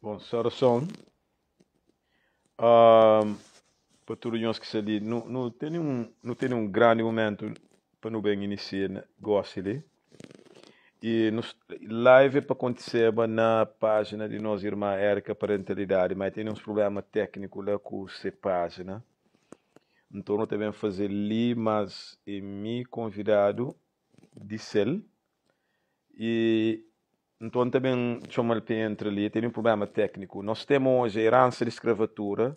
Bon, saudason um, pa tudu nhos ki sta li. Nu, nu tene un, nu tene un grandi momentu pa nu ben inisia gosi li. E nu, live é pa kontiseba na pájina di nos irmã Erika Parentalidadi, ma tene uns problema tékniku la ku se pájina. Nton nu ta ben faze li, mas é mi konvidadu di sel. E Nton N ta ben txoma-l pa entra li. El tene un prubléma tékniku. Nos tema oji é eransa di skravatura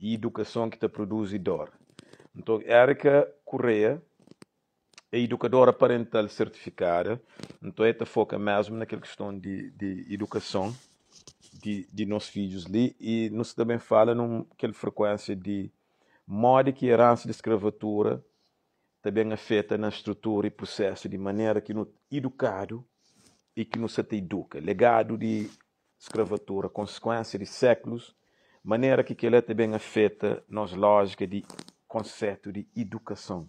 i idukason ki ta produzi dor. Nton, Erika Correia é idukadora parental sertifikada, nton el ta foka mésmu na kel kiston di, di idukason di, di nos fidjus li i nu sta ben fala nun kel frekuénsia di modi ki eransa di skravatura ta ben afeta na strutura i prusésu di manera ki nu idukadu i ki nu sa ta iduka. Legadu di skravatura, konsikuénsia di séklus, manera ki kel-la ta ben afeta nos lójika di konsetu di idukason.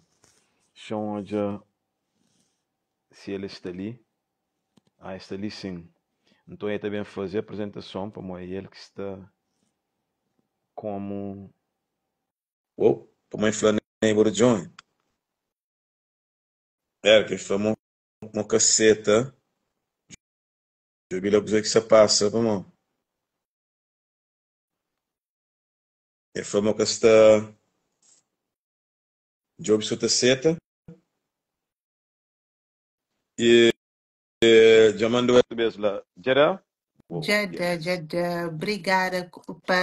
Xa-m odja si el sta li. Ah, el sta li sin. Nton el ta ben faze aprizentason pamodi é el ki sta komu. Uou, pa mãe fla neighbor join. Era que fla mo, mo caceta. Djobi la kuze ki sa passa pa mo. E fla mo ka sta djobi su ta seta. E dja mandou el bes la. Dja da? Uou, Dja da, yes. dja da. Obrigada pa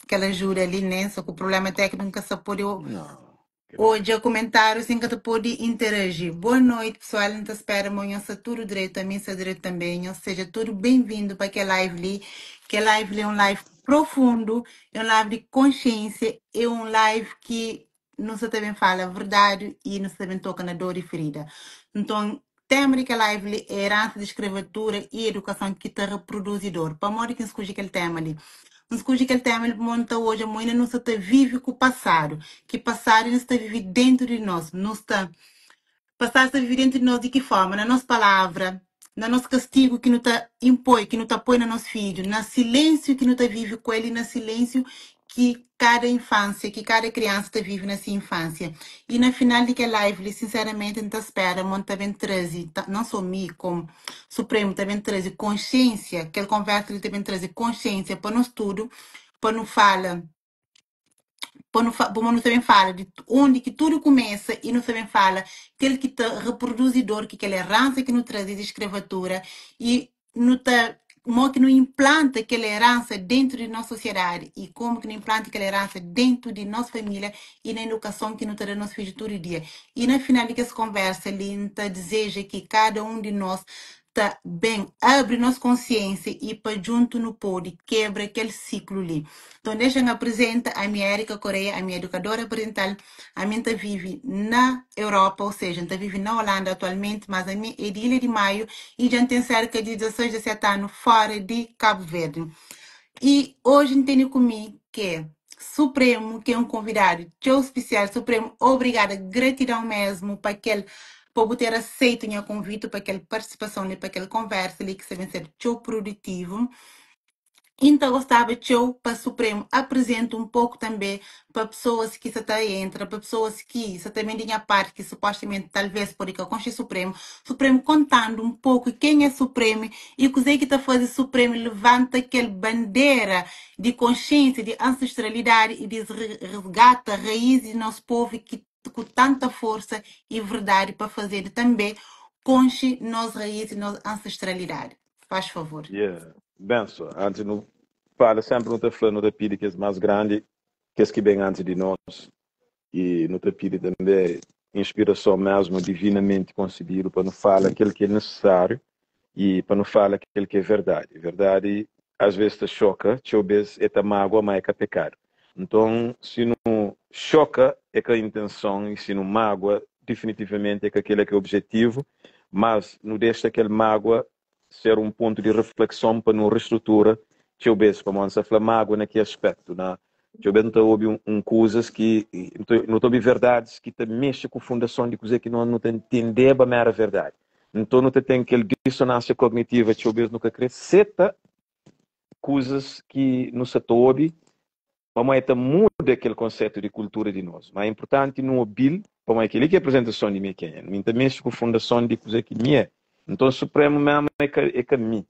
kel ajuda li, Nensa, ku problema tékniku N ka sa pode Não, kel-la. odja kumentáriu sin ka ta pode interaji. Boa noite, pessoal. N ta spera ma nhos sta tudu dretu, ami N sta dretu tanbe. Nhos seja tudu ben-vindu pa kel live li. Kel live li é un live profundu, é un live di konsiênsia, é un live ki nu sta ta ben fala verdadi i nu sta ta ben toka na dor i ferida. Nton, tema di kel live li é eransa di skravatura i edukason ki ta reproduzi dor. Pamodi ki N skodje kel tema li? N skodje kel tema li pamodi N ta odja ma inda nu sta ta vive ku pasadu, ki pasadu inda sta vive dentu di nos. Nu sta Pasadu sta vive dentu di nos di ki forma? Na nos palavra, na nos kastigu ki nu ta inpoi, ki nu ta poi na nos fidju, na silensiu ki nu ta vive ku el i na silensiu ki kada infansia, ki kada kriansa ta vive na se infansia. I na final di kel live li, sinseramenti N ta spera ma N ta ben traze, non so mi, komu Supremu ta ben traze konsiensia, kel konversa li ta ben traze konsiensia pa nos tudu, pa nu fala pa nu fa, pa nu ta ben fala di undi ki tudu kumesa i nu ta ben fala kel ki ta reproduzi dor, ki kel eransa ki nu traze di skravatura i nu ta mo ki nu inplanta kel eransa dentu di nos sosiedadi i komu ki nu inplanta kel eransa dentu di nos familia i na idukason ki nu ta da nos fidju tudu dia. I na final di kes konversa li N ta dizeja ki kada un di nos ta ben abri nos konsiensia i pa djuntu nu pode kebra kel siklu li. Nton dexa-m aprizenta, ami é Erika Correia, ami é edukadora parental, ami N ta vive na Europa, ou seja, N ta vive na Holanda atualmenti, mas ami é di Ilha di Maio i dja N ten serka di 16, 17 anu fora di Kabu Verdi. I oji N tene ku mi ke Supremu, ki é un konvidadu txeu spesial. Supremu, obrigada, gratidão mesmu pa kel pa bu ter aseitu nha konvitu pa kel partisipason li, pa kel konversa li ki sta ben ser txeu produtivu. I N ta gostaba txeu pa Supremu aprizenta un poku tanbe pa pesoas ki sa ta entra, pa pesoas ki sa ta ben di nha parti ki supostamenti talves pode ka konxe Supremu, Supremu kontandu un poku ken é Supremu i kuze ki ta faze Supremu levanta kel bandera di konsiensia, di ansestralidadi i di resgata raízis di nos povu ki ku tanta forsa i verdadi pa fazedu tanbe konxe nos raís i nos ansestralidadi. Faz favor. Yeah. Benson, antis nu fala, sempri nu ta fla, nu ta pidi kes más grandi, kes ki ben antis di nos, i nu ta pidi tanbe inspirason mesmu divinamenti konsebidu pa nu fala kel ki é nisisáriu i pa nu fala kel ki é verdadi. Verdadi às ves ta xoka, txeu bes e ta mágua, má é ka pekadu. Nton, si nu xoka é ka intenson i si nu mágua difinitivamenti é ka kel-la ki é objetivu, mas nu dexa kel mágua ser un pontu di reflekson pa nu restrutura txeu bes, pamodi N sa fla mágua na ki aspektu? Na txeu bes nu ta obi un kuzas ki nu ta obi verdadis ki ta mexe ku fundason di kuzê ki nos nu ta ntendeba ma éra verdadi. Nton nu ta ten kel disonansia kognitiva txeu bes nu ka kre seta. kuzas ki nu sa ta obi, pamodi el ta muda kel konsetu di kultura di nos. Ma é inpurtanti nu obi-l, pamodi kel-li ki é aprizentason di mi é kenha. Mi N ta mexe ku fundason di kuzê ki mi é. Nton, Supremu mésmu é ka é ka mi.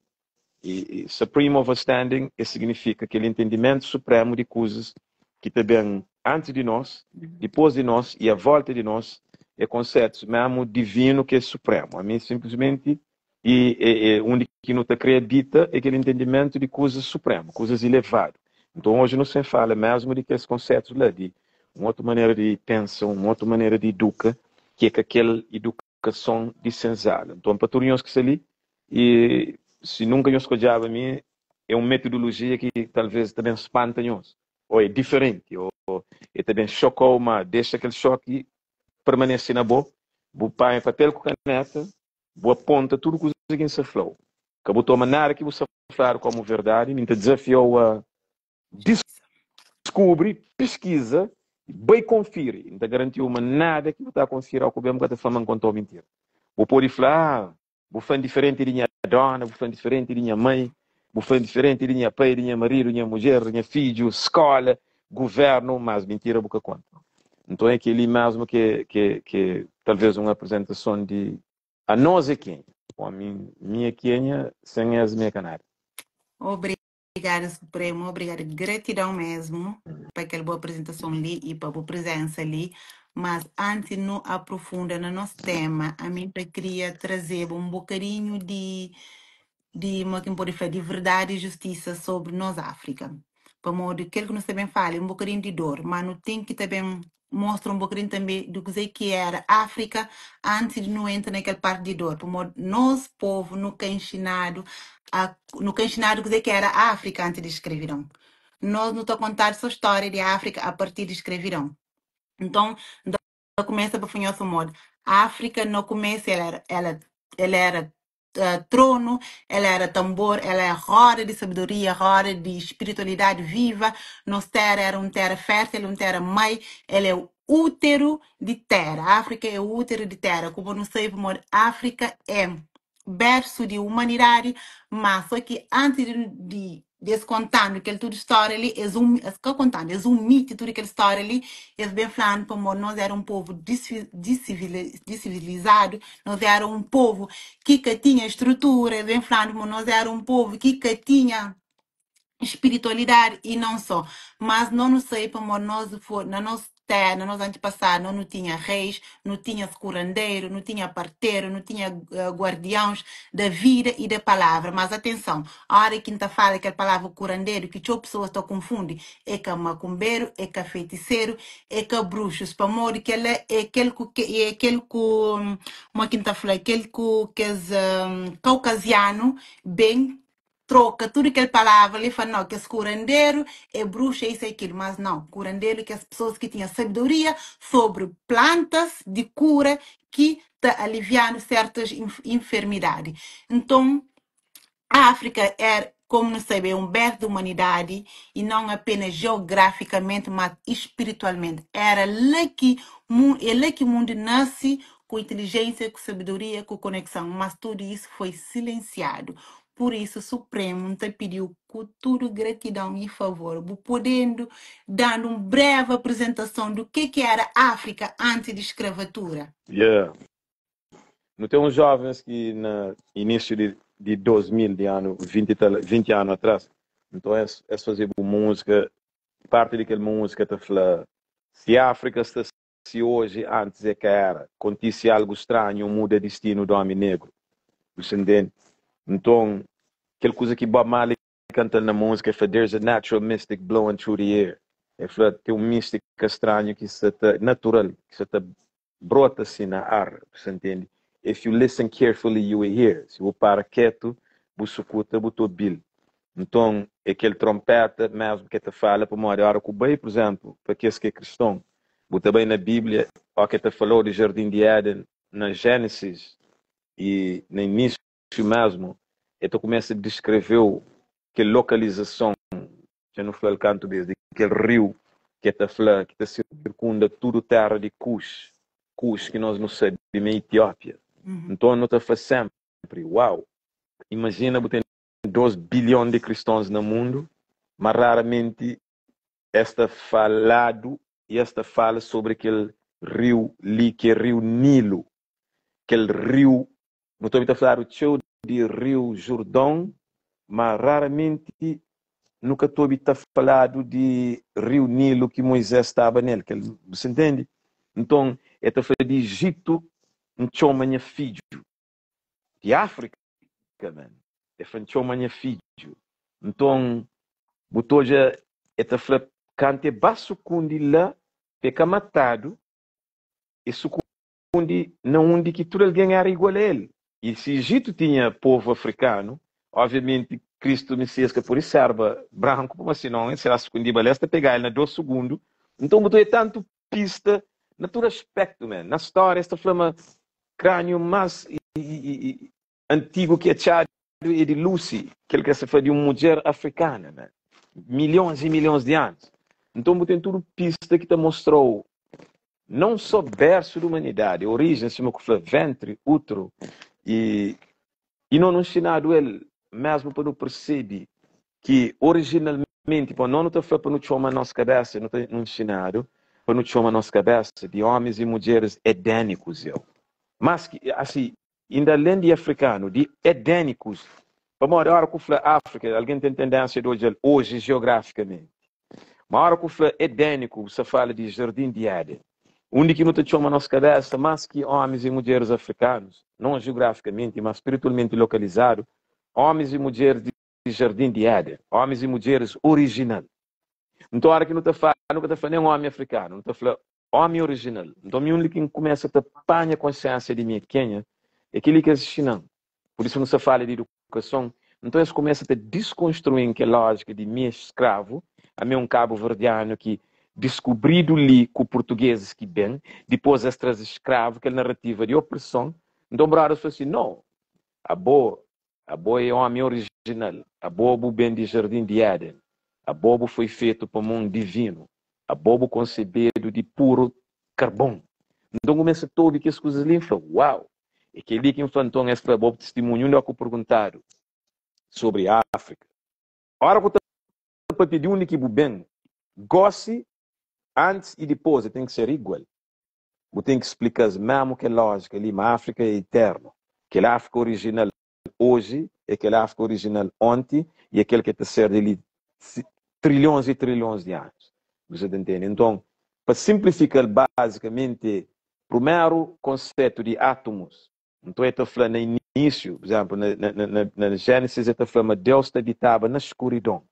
E Supreme Overstanding é signifika kel entendimentu supremu di kuzas ki ta ben antis di nos, dipôs di nos i a volta di nos, é konsetus mésmu divinu ki é supremu. Ami sinplismenti E, e, e undi ki nu ta kre abita é kel entendimentu di kuzas supremu, kuzas ilevadu. Nton, oji nu sen fala mesmu di kes konsetus la, di un otu manera di pensa, un otu manera di iduka, ki é ka kel idukason di senzala. Nton, pa tudu nhos ki sta li, e si nunka nhos skodjaba mi, é un metodolojia ki talvês ta ben spanta nhos, ô é diferenti, ô e ta ben xoka-u, ma dexa kel xoki permanese na bo, bu panha papel ku kaneta, Bu aponta tudu kuza ki N sta fla-u. Ka bu toma nada ki bu sta fladu kómu verdadi. Mi N ta dizafia-u a diskubri, piskiza, bai konfiri. N ta garanti-u ma nada ki bu ta konfiri ó ku ben bu ka ta fla ma N konta-u mintira. Bu pode fla, Ah, bu fla-m diferenti di nha dóna, bu fla-m diferenti di nha mai, bu fla-m diferenti di nha pai, di nha maridu, nha mudjer, nha fidju, skóla, govérnu, mas mintira bu ka konta. Nton é kel-li mésmu ki é talvês un aprizentason di anos é kenha. Bom, ami, mi é kenha, sen es mi é ka nada. Obrigada, Supremo. Obrigada. Gratidão mesmo pa kel bo apresentason li e pa bo presença li. Mas antes nu aprofunda na nos tema, ami ta kria trazeba un bocadinho di di mo ki N pode fla, di verdadi i justisa sobri nos Áfrika. Pamodi kel ki nu sta ben fala é un bokadinhu di dor, má nu ten ki ta ben mostra un bokadinhu tanbê di kuzê ki éra Áfrika antis di nu entra na kel parti di dor. Pamodi nos povu nu ka inxinadu a nu ka inxinadu kuzê ki éra Áfrika antis di skravidon. Nos nu ta kontadu sô stória di Áfrika a partir di skravidon. Nton, N ta kumesa pa fla nhos pamodi Áfrika na kumesu el éra ela el éra trono, ela era tambor, ela é roda di sabedoria, roda di spiritualidade viva. Nos terra era um terra fértil, um terra mãe, ela é o útero di terra. A África é o útero di terra. Como não sei, amor, África é berço di humanidade, mas só que antes de es contando kel tudo história ali, es um, es ka contando, es um mito tudo kel história ali, es bem falando pamodi nós era um povo descivilizado, nós era um povo que ka tinha estrutura, es bem falando pamodi nós era um povo que ka tinha espiritualidade e não só. Mas nós não sei pamodi nós for, na nos terra, na nos antepassado, nós não tinha reis, não tinha curandeiro, não tinha parteiro, não tinha guardiãos da vida e da palavra. Mas atenção, a hora que a fala aquela palavra curandeiro, que txeu pessoas ta confunde, é ka macumbeiro, é ka feiticeiro, é ka bruxos. Pamodi que ela é aquele ku é aquele ku mo que ta fala, aquele ku kes caucasiano bem troka tudu kel palavra li, fla, Nau, kes kuranderu é bruxa, isu é kilu. Mas nau, kuranderu é kes pesoas ki tinha sabedoria sobri plantas di kura ki ta alivianu sertas infermidadi. Nton, Áfrika éra, komu nu sabe, é un bersu di umanidadi i non apenas jeografikamenti, mas spiritualmenti. Éra la ki é la ki mundu nase ku intilijénsia, ku sabedoria, ku konekson. Mas tudu isu foi silensiadu. Pur isu, Supremu, N ta pidi-u ku tudu gratidon i favor, bu podendu da-nu un brevi aprizentason du ke ki era Áfrika antis di skravatura. Yeah. Nu ten uns jovens ki na inísiu di di 2000, di anu 20 i tal, 20 anu atras, nton es es fazeba un múzika, parti di kel múzika ta fla, Si Áfrika sta si oji, antis é ka éra, kontise algu stranhu, muda distinu d'ómi negru. Bu sta ntende? Nton, kel kuza ki Bob Marley kanta-l na múzika, el fla, There's a natural mystic blowing through the air. El fla, ten un místika stranhu ki sta ta, natural, ki sta ta brota si na ar. Bu sta ntende? If you listen carefully, you will hear. Si bu para ketu, bu sukuta, bu ta obi-l. Nton, é kel tronpéta mésmu ki el ta fala, pamodi óra ku bai, pur izénplu, pa kes ki é kriston, bu ta bai na Bíblia, óra ki el ta fala-u di jardin di Éden, na Génesis, i na inísiu mésmu, el ta kumesa diskreve-u kel lokalizason, dja nu fla-l kantu bês, di kel riu ki el ta fla ki ta sirkunda tudu téra di Kus, Kus ki nos nu sabe ma é Itiópia. Nton, nu ta fla sénpri, Uau! Imajina bu ten. 2 bilhon di kristons na mundu, ma raramenti es ta faladu i es ta fala sobri kel riu li ki é riu Nilu. Kel riu, nu ta obi ta fladu txeu di riu Jurdon, ma raramenti nu ka ta obi ta faladu di riu Nilu ki Muizés staba nel. Kel, bu sa ntende? Nton, el ta fla, Di Ijitu N txoma nha fidju. Di Áfrika, man. El fla, N txoma nha fidju. Nton, bu ta odja, el ta fla, kantu el ba sukundi la, pa el ka matadu, el sukundi na undi ki tudu algen éra igual a el. I si Ijitu tinha povu afrikanu, obviamenti Kristu Mesias ka pode sérba branku, pamodi sinon el será sukundiba la, es ta pega el na dos sugundu. Nton, bu ta odja tantu pista na tudu aspéktu, man. Na stória, es ta fla ma kraniu más antigu ki atxadu é di Lucy, kel ki es ta fla di un mudjer afrikana, man. Milhons i milhons di anus. Nton, bu ten tudu pista ki ta mostra-u non só bersu di umanidadi, orijen, sima ku fla, ventri, útero, i i no nu nxinadu el mesmu pa nu persebe ki orijinalmenti, pa no nu ta fla pa nu txoma nos kabesa, nu ta nu nxinadu pa nu txoma nos kabesa di omis i mudjeris edénikus, eu. Mas ki, asi, inda alén di afrikanu, di edénikus, pamodi ora ku fla Áfrika, algen ten tendénsia di odja-l oji jeografikamenti. Ma ora ku fla edéniku, bu sta fala di jardin di Éden, undi ki nu ta txoma nos kabesa mas ki omis i mudjeris afrikanus, non jeografikamenti, mas spiritualmenti lokalizadu, omis i mudjeris di jardin di Éden, omis i mudjeris orijinal. Nton, ora ki nu ta fala, nu ka ta fla nen omi afrikanu, nu ta fla Ómi orijinal. Nton, mi undi ki N kumesa ta panha konsiénsia di mi é kenha, é kel-li ki es inxina-m. Pur isu, nu sta fala di idukason. Nton, es kumesa ta diskonstrui-m kel lójika di mi é skravu, ami é un kabuverdianu ki diskubridu li ku purtugezis ki ben, dipôs es traze skravu, kel narativa di opreson. Nton, brodas fla si, No, abo Abo é ómi orijinal, abo bu ben di jardin di Éden, abo bu foi fetu pa mon divinu, abo bu konsebedu di puru karbon. Nton, kumesa ta obi kes kuzas li, N fla, Uau! É kel-li ki N fla. Nton, es fla, Bo tistimunhu, undi ku perguntadu sobri Áfrika? Ora ku ta papia di undi ki bu ben, gósi, antis i dipôs, e ten ki ser igual. Bu ten ki splika-s mésmu kel lójika li ma Áfrika é iternu. Kel Áfrika orijinal oji é kel Áfrika orijinal onti i é kel ki ta ser di li trilhons i trilhons di anus. Bu sa ta ntende? Nton, pa sinplifika-l bazikamenti, prumeru konsetu di átumus, nton el ta fla na inísiu, pur izénplu, na Jénesis el ta fla ma Deus ta abitaba na skuridon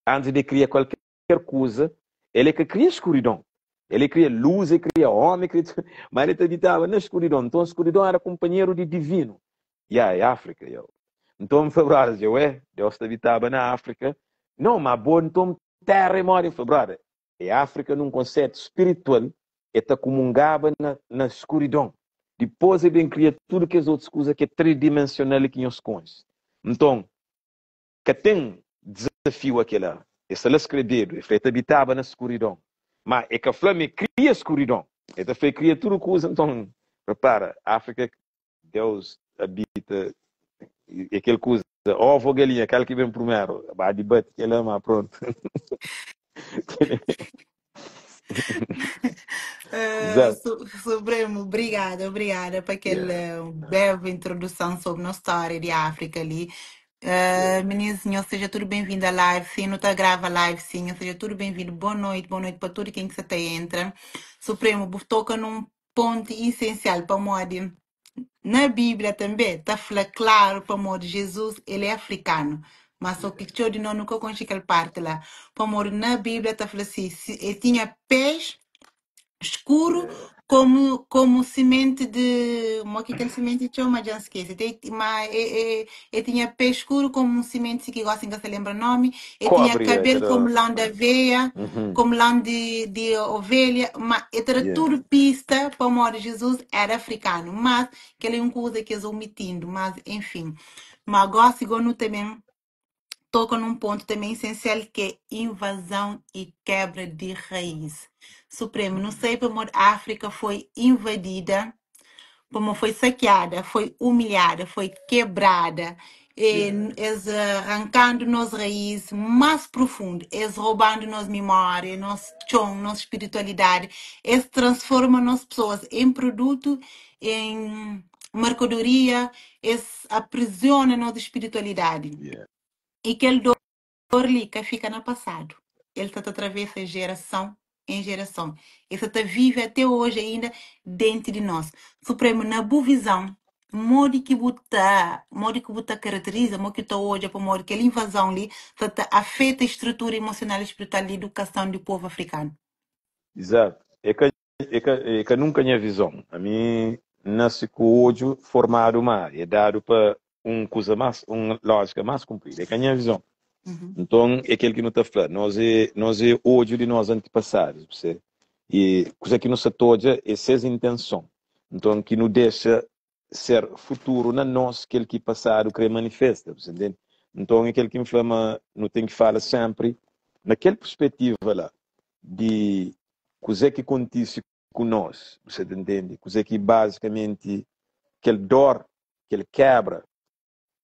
antis di el kria kualker kualker kuza, el é ka kria skuridon. El é kria luz, el kria omi, kria tudu, ma el ta abitaba na skuridon. Nton, skuridon era kunpanheru di divinu. Ya, é Áfrika, yo. Nton, N fla, brothers, yo, é, Deus ta abitaba na Áfrika. Não, ma bo, nton, terra é modi? N fla, brother, é Áfrika nun konsetu spiritual, el ta kumungaba na, na skuridon. Dipôs el ben kria tudu kes otus kuza ki é tridimensional i ki nhos konxe. Nton, Ka ten dizafiu a kela. E sta la skrebedu, e fla e ta abitaba na skuridon. Ma e ka fla ma e kria skuridon. E ta fla e kria tudu kuza. Nton, repara, Afrika Deus abita e kel kuza, ovo ou galinha, kal ki ben prumeru? Ba dibati kela, ma prontu. Exato. Supremo, obrigada, obrigada pa kel Yeah, breve introdução sobre nos história de África ali. yeah. Meninos, nhos seja tudo bem-vindo à live. Sim, não tá grava live, sim, nhos seja tudo bem-vindo. Boa noite para tudo quem que está entra. Supremo, bu toca num ponto essencial pa modi. Na Bíblia tanbê ta fla klaru pamodi Jizus el é afrikanu. Má sô ki txeu di nos nu ka konxe kel párti la. Pamodi na Bíblia ta fla si, si el tinha pés skuru kómu kómu simenti di mô ki kel simenti txoma dja N skese. Te má e e el tinha pé skuru kómu un simenti si ki gósi N ka sta lenbra nómi. El tinha Kóbri é kabelu kada. kómu lan di aveia. Komu lan di ovelha, ma e ta da tudu pista pamodi Jizus éra afrikanu. Mas, kel-li é un kuza ki es omitindu, mas enfin. Ma gósi gó nu ta ben toka nun pontu tanbê isensial ki é invazon i kebra di raís. Supremu, nu sabe pamodi Áfrika foi invadida, pamodi foi sakiada, foi umilhada, foi kebrada. Es rankando nos raiz más profundo, es roubando nos mimória, nos txon, nos spiritualidade, es transforma nos pessoas em produto, em mercadoria, es aprisiona nos espiritualidade. E kel dor li ka fika na pasadu. El sa ta travesa jerason en jerason. El sa ta vive ate oji ainda denti di nos. Supremo, na bu vizon, modi ki bu ta, modi ki bu ta karateriza, modi ki bu ta odja pamodi kel invazon li sa ta afeta strutura emosional i spiritual di edukason di povu afrikanu? Izatu. É ka, é ka, é ka nunka nha vizon. Ami N nase ku odju formadu ma é dadu pa un kuza más, un lójika más kunpridu. É ka nha vizon. Nton, é kel ki nu ta fla, nos é, nos é odju di nos antipasadus, bu se? I kuza ki nu sa ta odja é ses intenson. Nton, ki nu dexa ser futuru na nos kel ki pasadu kre manifesta, bu sa ntende? Nton, é kel ki N fla ma nu ten ki fala senpri na kel perspetiva la di kuze ki kontise ku nos, bu sa ta ntende? Kuze ki bazikamenti kel dor, kel kebra,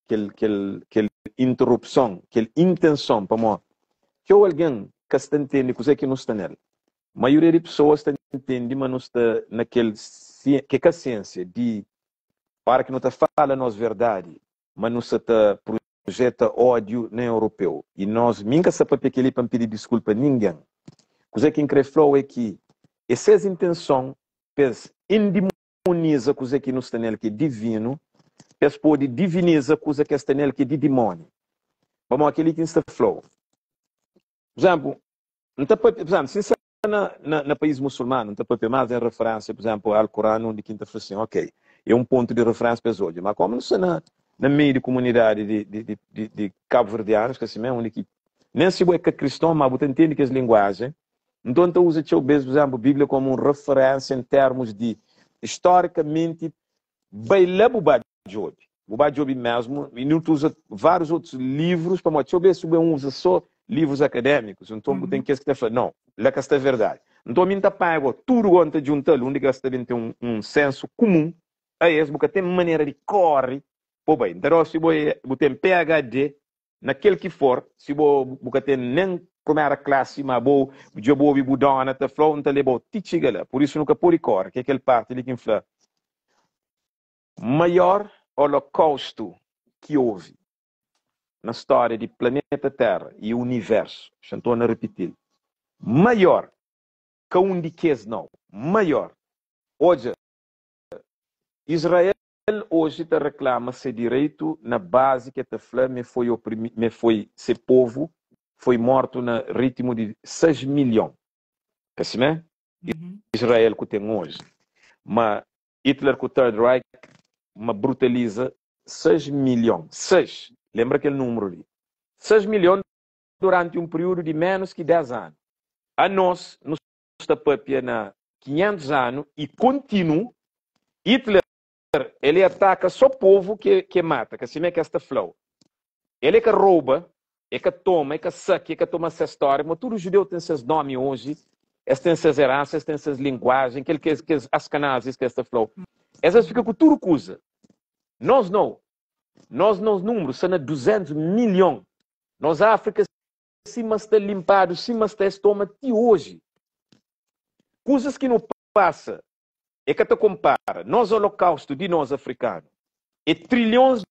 kel, kel, kel interrupson, kel intenson, pamó txeu algen ka sta ntende kuzê ki nu sta nel. Maioria di pesoas ta ntende ma nu sta na kel ke ka siensia di ora ki nu ta fala nos verdadi ma nu sta ta projeta ódiu na europeu i nos mi N ka sta papia keli pa N pidi diskulpa ningen. Kuzê ki N kre fla-u é ki é ses intenson pes indimoniza kuzê ki nu sta nel ki é divinu, pa es pode diviniza kuza ki es sta nel ki é di dimóni. Pamodi kel-li ki N sta fla-u. Pur izénplu, N ta pâpia, pur izénplu, si N sta na, na, na país musulmanu, N ta pâpia más en referénsia, pur izénplu, Alkuran, undi ki N ta fla sin, ok, é un pontu di referénsia pa es odja. Má kómu nu sta na, na meiu di kumunidadi di, di, di, di, di kabuverdianus, ka si mê, undi ki nen si bo é ka kriston, má bu ta ntende kes linguajen, Nton, N ta uza txeu bês, pur izénplu, Bíblia kómu un referénsia en termus di, istorikamenti, bai la bu ba djobe. Bu ba djobe mésmu. I nu ta uza várius otus livrus, pamodi txeu bês si bu ben uza sô livrus akadémikus, nton bu ten kes ki ta fla, Nau, la ka sta verdadi. Nton, mi N ta panha gó tudu gó, N ta djunta-l undi ki es ta ben ten un sensu kumun a es. Bu ka ten manera di kóre pa bu bai. N ta da-u si bo bu ten PHD Na kel ki for, si bo bu ka ten nen prumera klasi, ma bo dja bu obi bu dona ta fla-u, N ta leba-u ti txiga la. Pur isu nu ka pode kore, ki é kel parti li ki N fla, Maior olokaustu ki ovi na stória di planeta Tera i universu, xa N torna ripiti-l, maior, ka un di kes nau, maior. Odja, Israel oji ta reklama se direitu na bazi ke ta fla me foi oprimi me foi se povu foi mortu na ritmu di 6 milhon ka simé? Israel ku ten oji ma Hitler ku Third Reich ma brutaliza 6 milhon 6 lembra kel numru li 6 milhon duranti un periudu di menus ki 10 anu anos nu sta papia na 500 anu i kontinu Hitler el e ataka so povu ke ke mata ka sime kes ta flau el e ka rouba e ka toma e ka sakia e ka toma ses stória ma tudu judeu ten ses nomi oji es ten ses eransa es ten ses linguajen kel kes kes askanazis kes ta flau es es fika ku tudu kuza nos no nos nos numru sta na 200 milhon nos Afrika sima sta limpadu sima sta es toma ti oji kuzas ki nu pasa E ka ta konpara. Nos Holokaustu di nos afrikanu e trilhons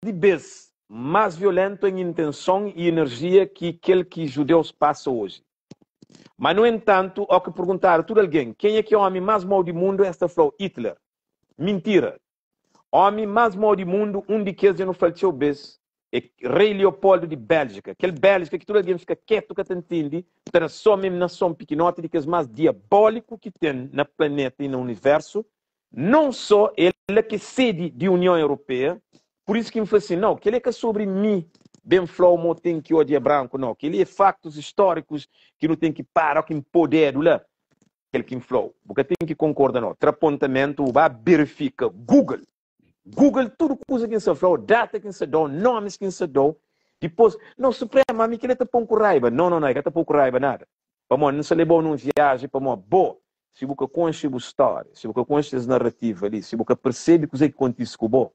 di bes mas violentu en intenson i enerjia ki kel ki judeus pasa oji. Ma nu entantu, o ki purguntadu tudu algen kenha ki omi mas mau di mundu es ta flau Hitler. Mintira! Omi mas mau di mundu, un di kes dja nu fla-l txeu bes, é Rei Leopoldu di Béljika. Kel Béljika ki tudu algen fika ketu ka ta ntende, ta da só mem nason pikinoti di kes mas diabóliku ki ten na planeta i na universu. Non só el la ki é sedi di Union Europeia. Pur isu ki N fla sin, nau, kel-li é ka sobri mi ben fla-u ma u ten ki odia branku, nau. Kel-li é faktus istórikus ki nu ten ki para, ki N pô dedu la. Kel ki N fla-u, bu ka ten ki konkorda no. Tra pontamentu, bu ba berifika Google. Google tudu kuza ki N sa fla-u, data ki N sa da-u, nomis ki N sa da-u. Dipôs, no, Supremo, ami kel-li ta pô-m ku raiba. No, no, no, e ka ta pô-u ku raiba nada. Pamodi N sa leba-u nun viaji, pamodi bo, si bu ka konxe bu stória, si bu ka konxe es narativa li, si bu ka persebe kuzê ki kontise ku bo,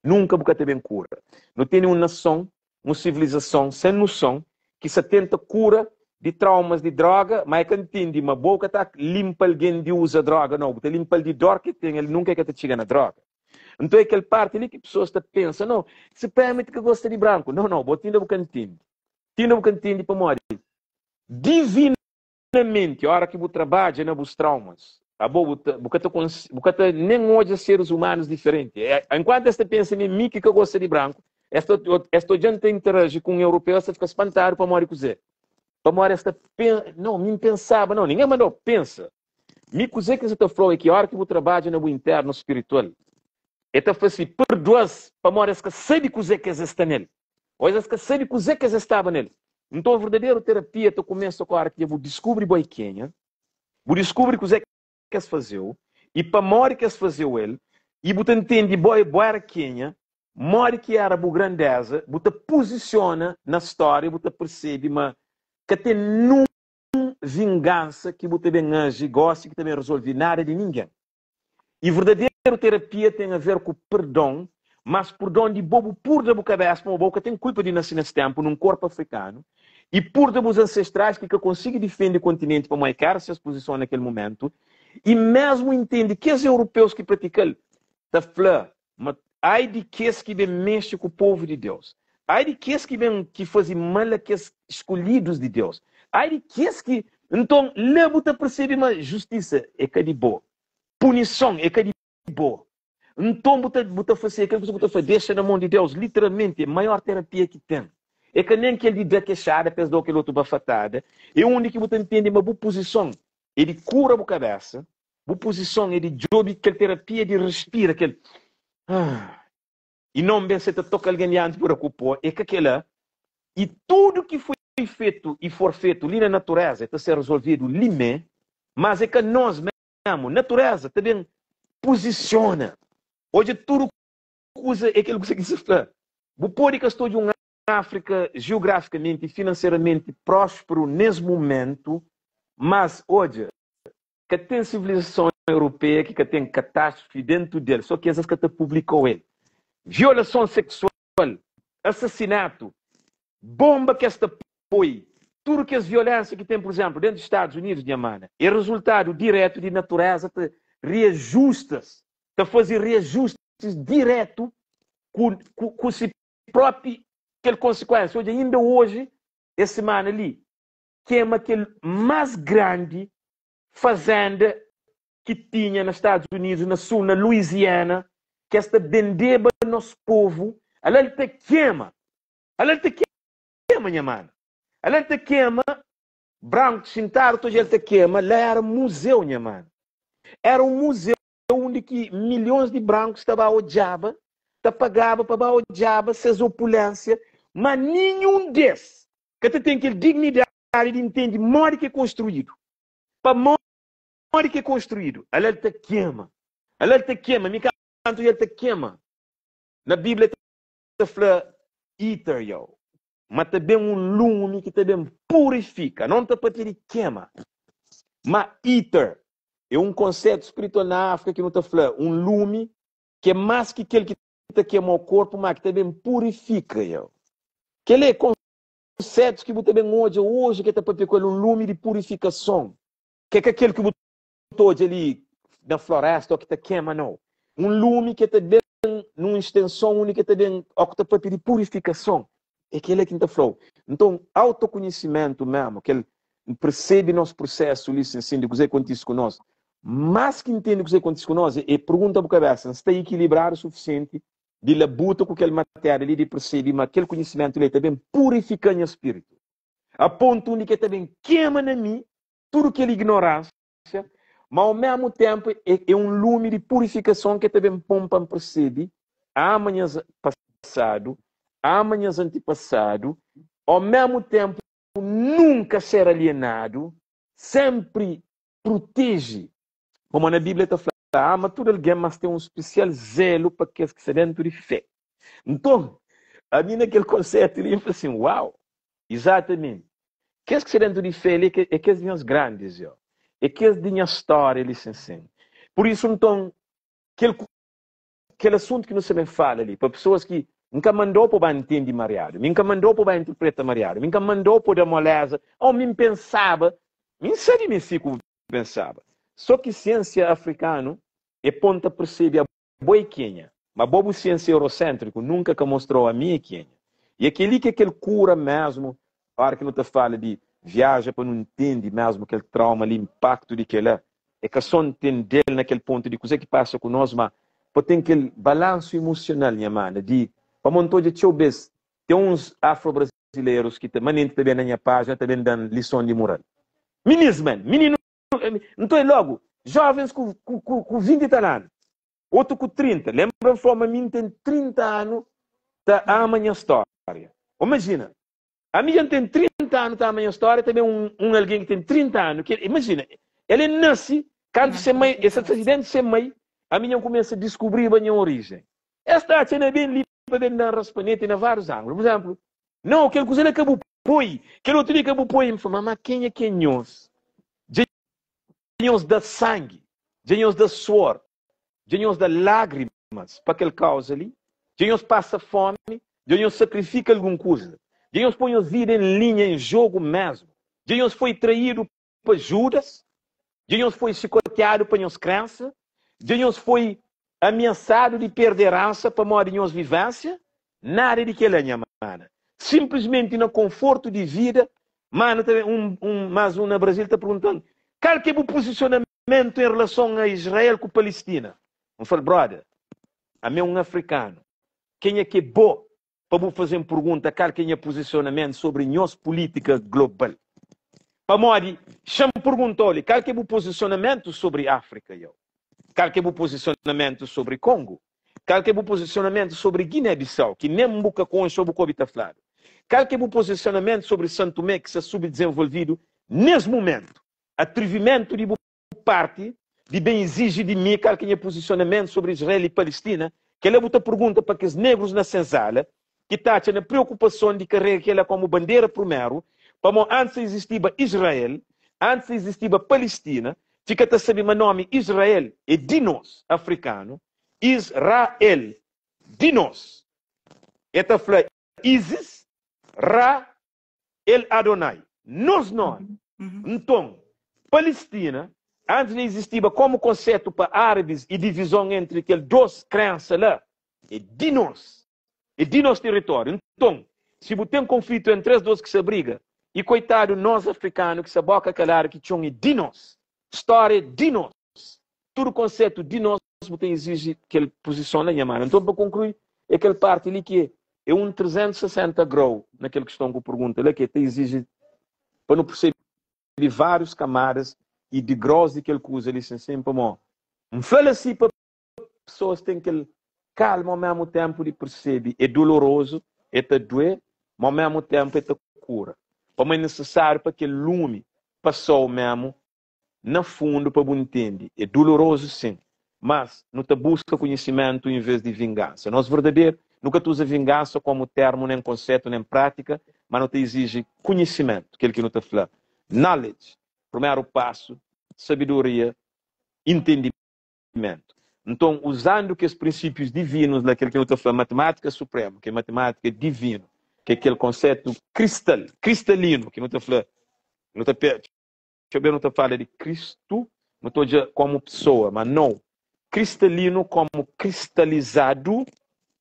Nunka bu ka ta ben kura. Nu tene un nason, un sivilizason sen nuson ki sa tenta kura di traumas di droga, ma e ka ntende ma bo ka ta limpa algen di uza droga, nau, bu ta limpa-l di dor ki ten, el nunka e ka ta txiga na droga. Nton e kel parti li ki pesoas ta pensa, nau, si Permit ka gosta di branku. Nau, nau, bo tinda bu ka ntende. Tinda bu ka ntende pamodi divina. Menti, ora ki bu trabadja na bus traumas, abo bu ta, bu ka ta bu ka ta nen odja seres humanus diferenti. Enkuantu es ta pensa ma é mi ki ka gosta di branku, es ta es ta odja-m ta interaji ku un europeu, es ta fika spantadu pamodi kuzê? Pamodi es ta pen, nau, mi N pensaba, nau, ningen manda-u pensa. Mi kuzê ki N sa ta fla-u é ki ora ki bu trabadja na bu internu spiritual, e ta fla si, Perdua-s pamodi es ka sabe kuzê ki es sta nel. Ô es ka sabe kuzê ki es staba nel. Nton, verdaderu terapia ta kumesa ku óra ki dja bu diskubri bo é kenha, bu diskubri kuzê ki es faze-u i pamodi ki es faze-u el, i bu ta ntende bo é bo éra kenha, modi ki éra bu grandéza, bu ta puzisiona na stória, bu ta persebe ma ka ten nun vingansa ki bu ta ben aji gósi ki ta ben rezolve nada di ningen. I verdaderu terapia ten a ver ku perdon, mas perdon di bo, bu purda bu kabesa pamodi bo ka ten kulpa di nase nes tenpu nun korpu afrikanu, i purda bus ansestrais ki ka konsigi difende kontinenti pamodi ka era ses puzison na kel mumentu, i mesmu intende kes europeus ki pratika-l ta fla ma ai di kes ki ben mexe ku povu di Deus, ai di kes ki ben ki faze mal a kes skolhidus di Deus, ai di kes ki. Nton, la bu ta persebe ma justisa é ka di bo, punison é ka di bo. Nton, bu ta bu ta fase kel kuza ku ta fla, dexa na mon di Deus. Literalmenti, é maior terapia ki ten. É ka nen kel di da kexada pa es da-u kel otu bafatada. É undi ki bu ta ntende ma bu puzison é di kura bu kabesa, Bu puzison é di djobe kel terapia di respira kel ah i non ben seta toka algen dianti pura ku po é ka kela i tudu ki foi fetu i for fetu li na natureza é ta ser resolvidu li me mas é ka nos memu natureza ta ben puzisiona odja tudu kuza é kel kuza ki sa fla bu pode ka sta odja un Áfrika jiografikamenti i finanseramenti prósperu nes mumentu mas odja Ka ten sivilizason europeia ki ka ten katastrofi dentu del, so ki es ka ta publikau el. Violason seksual, asasinatu, bomba ki es ta poi, tudu kes violensia ki ten, pur izenplu, dentu di Stadus Unidus, nha mana, e rezultadu diretu di natureza ta reajustas, ta faze reajustis diretu ku, ku, ku si propi kel konsikuensia. Odja, inda oji, es simana li, kema kel más grandi fazenda ki tinha na Stadus Unidus, na sul, na Louisiana, ki es ta bendeba nos povu, ala el ta kema, ala el ta kema, nha mana, ala el ta kema, branku xintadu ta odja el ta kema, la era muzeu, nha mana, era un muzeu undi ki milhons di brankus ta ba odjaba, ta pagaba pa ba odjaba ses opulensia, ma ninhun des ka ta ten kel dignidadi di ntende modi ki é konstruídu. Pa modi ki é konstruídu, ala el ta kema. Ala el ta kema. Mi kantu el ta kema. Na Bíblia ta fla iter yo, ma ta ben un lumi ki ta ben purifika. Non ta papia di kema, ma iter é un konsetu spiritual na Áfrika ki nu ta fla un lumi ki é más ki kel ki ta kema o korpu, ma ki ta ben purifika yo. Kel-li é konsetus ki bu ta ben odja oji ki el ta pâpia ku el, un lumi di purifikason, ki é ka kel ki bu ta odja li na florésta ô ki ta kema, nau. Un lumi ki ta ben nun stenson undi ki ta ben ô ki ta pâpia di purifikason. É kel-la ki N ta fla-u. Nton, autokonhisimentu mésmu, kel persebe nos prusésu li sin-sin di kuzê ki kontise ku nos, más ki ntende kuzê ki kontise ku nos, é pergunta bu kabésa, N sta ikilibradu sufisienti di labuta ku kel matéria li, di persebe ma kel konhisimentu li el ta ben purifika nha spiritu, a pontu undi ki el ta ben kema na mi tudu kel ignoránsia, ma au mésmu ténpu é un lumi di purifikason ki el ta ben pô-m pa N persebe, ama nhas pasadu, ama nhas antipasadu, au mésmu ténpu nunka ser alienadu, sénpri proteje Pamodi na Bíblia ta fla, Ama tudu algen, mas ten un spesial zelu pa kes ki sta déntu di fé. Nton, ami na kel konsetu li, N fla sin, Uau! Izatamenti! Kes ki sta déntu di fé li é kes di nhas grandis, yo. É kes di nha stória li sin sin. Pur isu, nton, kel. kel asuntu ki nu sta ben fala li, pa pesoas ki N ka manda-u pa ba ntende mariadu, mi N ka manda-u pa ba interpreta mariadu, mi N ka manda-u pa da moleza, oh, mi N pensaba, mi N sabe mi si ku bu pensaba. So ki siensia afrikanu e pon ta persebe abo é kenha, ma bo bu siensia eurosentriku nunka ka mostrau ami é kenha. I é keli ki é kel kura mesmu ora ki nu ta fala di viaja pa nu ntende mesmu kel trauma li, impaktu di kela é ka so ntendel na kel pontu di kuze ki pasa ku nos, ma pa ten kel balansu imusional nha mana di pamo N ta odja txeu bes ten uns afro-brazilerus ki ta manenti ta ben na nha pajina ta ben dan lison di mural. Minis man, mininu Nton é logu jovens ku ku 20 i tal anu, otu ku 30. Lenbra N fla ma mi N ten 30 anu ta ama nha stória. Ô imajina, ami dja N ten 30 anu ta ama nha stória, ta ben un un algen ki ten 30 anu, ki imajina, el é nase kantu se mai, el sa ta sai dentu se mai, ami dja N kumesa diskubriba nha orijen. Es ta atxa na ben li pa ben da-m raspaneti na várius ángulo. Pur izénplu, Nau, kel kuza la ka bu poi, kel otu li ka bu poi. N fla, Má kenha ki é nhos? Dja nhos da sangi, dja nhos da suor, dja nhos da lágrimas pa kel kauza li? Dja nhos pasa fómi, dja nhos sakrifika algun kuza, dja nhos poi nhos vida en linha, en jogu mésmu, dja nhos foi traídu pa Judas? Dja nhos foi xikotiadu pa nhos krensa? Dja nhos foi amiasadu di perde eransa pamodi nhos vivensia? Nada di kel-la, nha mana. Sinplismenti na konfortu di vida, manu ta ben, un, un, más un na Brazil ta pergunta-m, Kal ki é bu pozisionamentu en relason a Israel ku Palestina? N fla-l, Brother, ami é un afrikanu. Kenha ki é bo pa bu faze-m purgunta kal ki é nha puzisionamentu sobri nhos pulítika global. Pamodi, xa-m purgunta-u li, kal ki é bu puzisionamentu sobri Áfrika, yo? Kal ki é bu puzisionamentu sobri Kongu? Kal ki é bu puzisionamentu sobri Giné-Bisau, ki nen bu ka konxe ô bu ka obi ta fladu? Kal ki é bu puzisionamentu sobri Santumé, ki sta subdizenvolvidu nes mumentu? Atrivimentu di bu parti di ben iziji di mi kal ki nha puzisionamentu sobri Israel i Palestina, kela bu ta purgunta pa kes negrus na senzala ki ta atxa na preokupason di karega kela komu bandera prumeru, pamo antis ta izistiba Israel, antis ta izistiba Palestina, fika ta sabe ma nomi Israel e di nos, afrikanu, Is-ra-el, di nos. E ta fla Isis, Ra, El Adonai, nos nomi. Nton, Palestina, antis di izistiba komu konsetu pa árabis i divizon entri kel dos krensa la, é di nos. É di nos tiritóriu. Nton, si bu ten konflitu entri es dos ki sa briga, i koitadu nos afrikanu ki sa boka kaladu ki txon é di nos. Stória é di nos. Tudu konsetu di nos bu ta iziji kel puzison la nha manu. Nton pa konklui é kel parti li ki é un 360 grau na kel kiston ku pergunta la ki ta iziji pa nu persebe várius kamadas i degraus di kel kuza li sin sin pamo N fla-l asi pa pesoas ten kel kalma ao mesmu tenpu di persebe é dolorozu é ta due ma ao mesmu tenpu é ta kura pamo é nisisáriu pa kel lumi pasa-u mesmu na fundu pa bu ntende. É dolorozu sin, mas nu ta buska konhisimentu en vez di vingansa. Nos verdaderu, nu ka ta uza vingansa komu termu, nen konsetu, nen prátika, ma nu ta iziji konhisimentu, kel ki nu ta fla knowledge, primeru pasu, sabedoria, intendimentu. Nton, uzandu kes prinsípius divinus la, kel ki nu ta fla matimátika supremu, ki é matimátika divinu, ki é kel konsetu kristal, kristalinu, ki nu ta fla, nu ta Txeu bês nu ta fala di Kristu, nu ta odja kómu pesoa, má nau kristalinu kómu kristalizadu,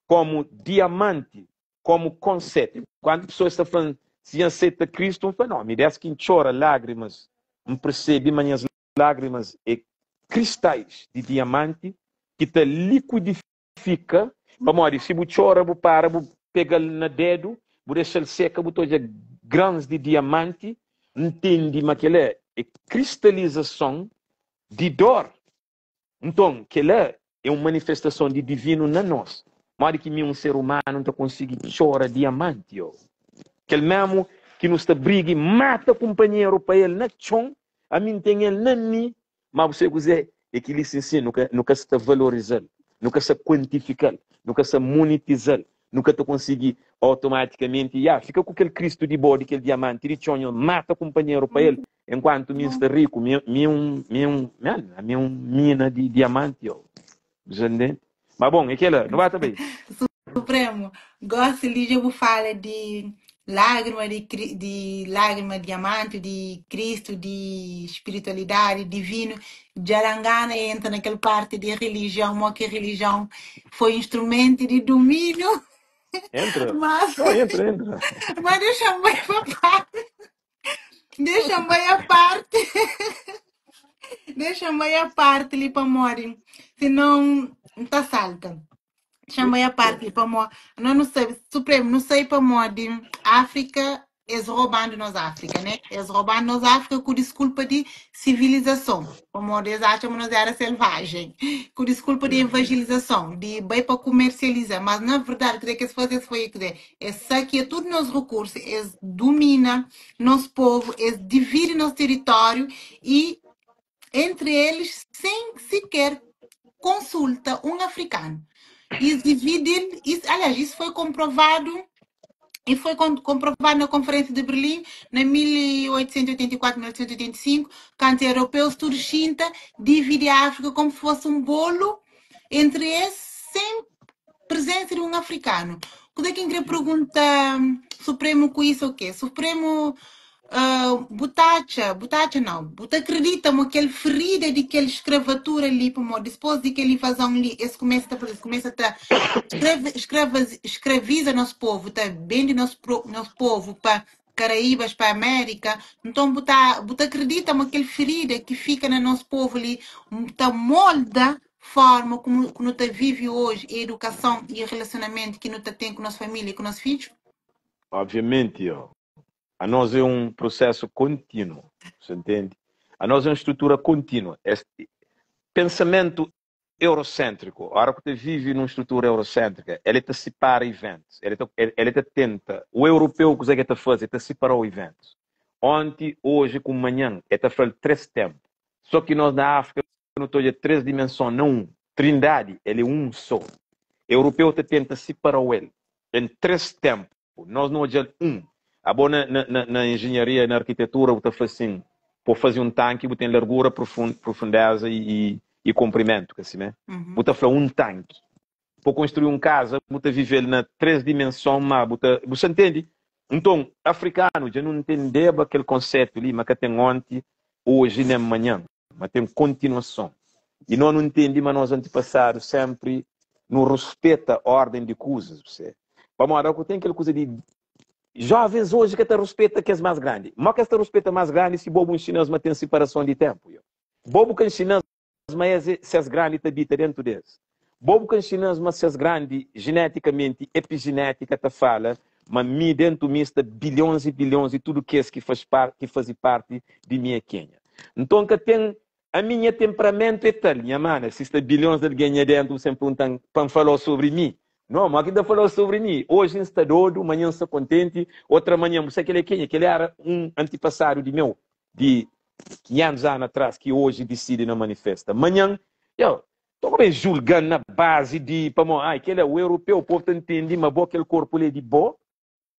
kómu diamanti, kómu konsetu. Kantu pesoas ta fla-m si N seta Kristu, N fla, nau, mi dés ki N txora lágrimas, N persebe ma nhas lágrimas é kristais di diamanti ki ta likuidifika. fika pamodi si bu txora bu para bu pegal na dedu bu dexal seka bu ta odja grans di diamanti ntende ma kela é kristalizason di dor nton kela é un manifestason di divinu na nos modi ki mi un ser umanu nta konsigi txora diamanti oh kel memu ki nu sta briga i mata kunpanheru pa el na txon ami nten el na mi Má bu sabe kuzê? É kel-li sin sin, nu ka nu ka sta valoriza-l, nu ka sta kuantifika-l, nu ka sta monetiza-l, nu ka ta konsigi automatikamenti, ya, fika ku kel Kristu di bo, di kel diamanti di txon, nho mata kunpanheru pa el, enkuantu mi N sta riku, mi mi é un mi é un, man, ami é un mina di diamanti, yo. Bu sa ntende? Ma bon, é kela, nu ba ta bai. Supremo, gosi li dja bu fala di lágrima di, di lágrima diamanti di Cristo, di spiritualidade divino, dja da ngana entra na kel parte di religião, mo ki religião foi instrumento di domínio, Entra. mas, Não, entra, entra. mas deixa-me bem pa parte, deixa-me bem a parte, deixa-me bem a parte li pamodi, senão ta salta. Chama a parte pamodi, nós não sabe, Supremo, não sei pamodi África, eles roubando nós África, né? Eles roubando nós África com desculpa de civilização. Pamodi eles acham que nós era selvagem. Com desculpa de evangelização, de bem para comercializar. Mas na verdade, o que é que eles fazem foi que eles saqueam todos os nossos recursos, eles dominam nosso povo, eles dividem nosso território e entre eles, sem sequer consulta um africano. E dividem, isso, aliás, isso foi comprovado e foi comprovado na Conferência de Berlim, em 1884, 1885, quando os europeus, tudo xinta, divide a África como se fosse um bolo entre esses, sem presença de um africano. Quando é que queria pergunta Supremo com isso o quê? Supremo butacha, butacha não, buta acredita mo aquele ferida de aquela escravatura ali, como depois de aquela invasão ali, esse começa a, começa a escreve, escreve, escraviza nosso povo, tá bem de nosso, nosso povo para Caraíbas, para América. Então, buta, buta acredita mo aquele ferida que fica no nosso povo ali, tá molda forma como que nós vive hoje, a educação e o relacionamento que nós tem com nossa família e com nossos filhos? Obviamente, ó, a nós é um processo contínuo, você entende? A nós é uma estrutura contínua. Este pensamento eurocêntrico, a hora que você vive numa estrutura eurocêntrica, ele te separa eventos, ele te, ele te tenta, o europeu o que ele te faz, ele te separa os eventos. Ontem, hoje, com manhã, ele te fala três tempos. Só que nós na África não temos três dimensões, não um. Trindade, ele é um só. Europeu te tenta separar ele em três tempos. Nós não olhamos um. A boa na, na, na engenharia, na arquitetura, você faz assim, por fazer um tanque, você tem largura, profundeza e comprimento, assim, né? Você fala um tanque. Por construir um casa, você vive na três dimensões, mas você, você entende? Então, africano já não entendeu aquele conceito ali, mas que tem ontem, hoje nem amanhã, mas tem continuação. E nós não entendemos, mas nós antepassados sempre não respeita a ordem de coisas. Você. Vamos lá, tem aquela coisa de jovens hoje que até respeita que é mais grande. Mas que esta respeita mais grande se bobo ensina mas tem separação de tempo. Bobo que ensina mas se as grande habita dentro desse. Bobo que ensina mas se as grande geneticamente, epigenética te fala, mas mi dentro de mim está bilhões e bilhões e tudo que é que faz parte que faz parte de minha Quênia. Então que tem a minha temperamento é tal, minha mana, se está bilhões de alguém dentro, sempre perguntam, pan falou sobre mim. Não, mas ainda falou sobre mim. Hoje está doido, amanhã está contente, outra manhã, você que ele é quem? Que ele era um antepassado de meu, de 500 anos atrás, que hoje decide na manifesta. Amanhã, eu estou bem julgando na base de, pamo, ai, que ele é o europeu, o povo entende, mas bom aquele corpo ele é de bom,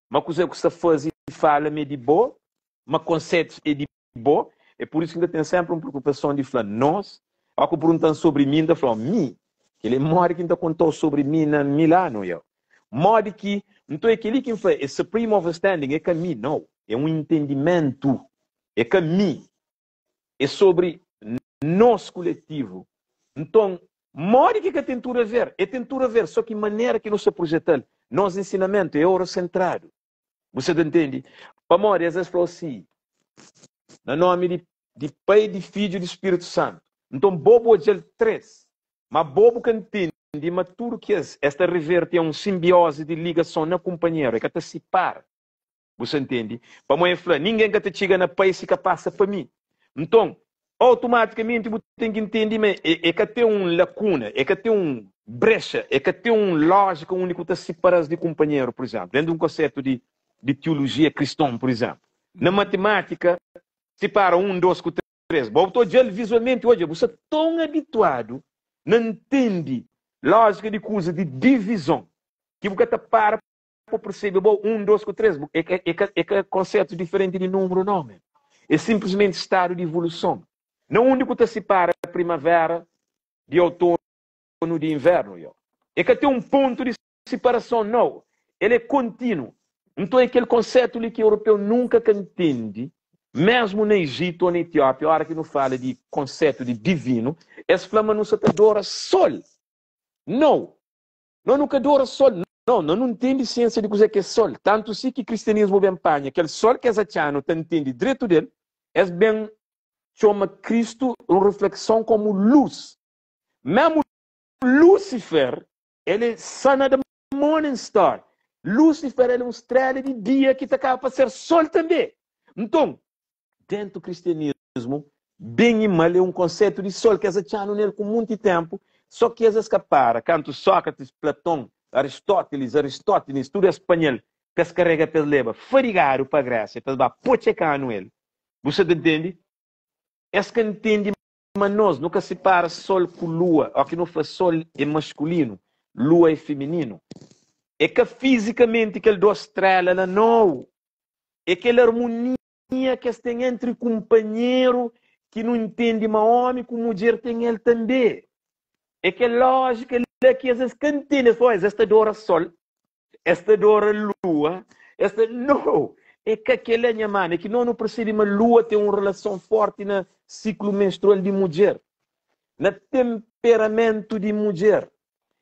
mas coisa que você faz e fala é de bom, mas conceito é de bom, é por isso que ainda tem sempre uma preocupação de falar, nós, ao que perguntam sobre mim, ainda falam, mim, que ele mora que ainda contou sobre mim na Milano, eu. Mode que, então é aquele que fala, é supreme understanding, é caminho, não, é um entendimento, é caminho, é sobre nós coletivo. Então, mode que que tem tudo a ver, é tem tudo a ver, só que maneira que não se projeta, nosso ensinamento é eurocentrado. Você entende? Para morrer, às vezes falou assim, no nome de Pai, de Filho e de Espírito Santo. Então, bobo é três. Mas bobo que entende, mas tudo que é, esta reverte é uma simbiose de ligação na companheira, é que até se para. Você entende? Para mãe falar, ninguém que te chega na país que passa para mim. Então, automaticamente você tem que entender, mas é que tem um lacuna, é que tem um brecha, é que tem um lógica única que separa de companheiro, por exemplo. Dentro de um conceito de teologia cristã, por exemplo. Na matemática, separa um, dois, três. Bom, estou dizendo visualmente hoje, você é tão habituado, não entende lógica de coisa de divisão, que você para para perceber, bom, um, dois, três, é conceito diferente de número, não, man. É simplesmente estado de evolução. Não único que separa a primavera de outono de inverno. Yo. E ka ten un pontu di siparason, nau. El é kontinu. Nton, é kel konsetu li ki europeu nunka ka ntende, mésmu na Ejitu ô na Etiópia, óra ki nu fala di konsetu di divinu, es fla ma nu sa ta adora sol. Nau! Nos nu ka adora sol. Nau, nos nu ntende siénsia di kuzê ki é sol. Tantu si ki kristianismu ben panha kel sol ki es atxa-nu ta ntende dretu del, es ben txoma Kristu un riflekson kómu lus. Mésmu Lúsifer, el é Son of the Morning Star. Lúsifer, el é un stréla di dia ki ta kaba pa ser sol tanbê. Nton, déntu kristianismu, ben i mal é un konsetu di sol ki es atxa-nu nel ku munti ténpu, sô ki es es ka para. Kantu Sókratis, Platon, Aristótilis, Aristótinis, tudu es panha-l pa es karega pa es leba fadigadu pa Grésia, pa es ba potxeka-nu el. Bu sa ta ntende? Es ka ntende Ma nos, nu ka sipara sol ku lua. Óki nu fla sol é maskulinu, lua é fimininu. É ka fizikamenti kel dos stréla la, nau. É kel armonia ki es ten entri kunpanheru ki nu ntende ma ómi ku mudjer ten el tanbê. É kel lójika la ki es ka ntende. Es fla, es ta adora sol. Es ta adora lua, es ta. No! É ka kel-la, nha mana. É ki nos nu persebe ma lua ten un relason fórti na siklu menstrual di mudjer, na tenperamentu di mudjer.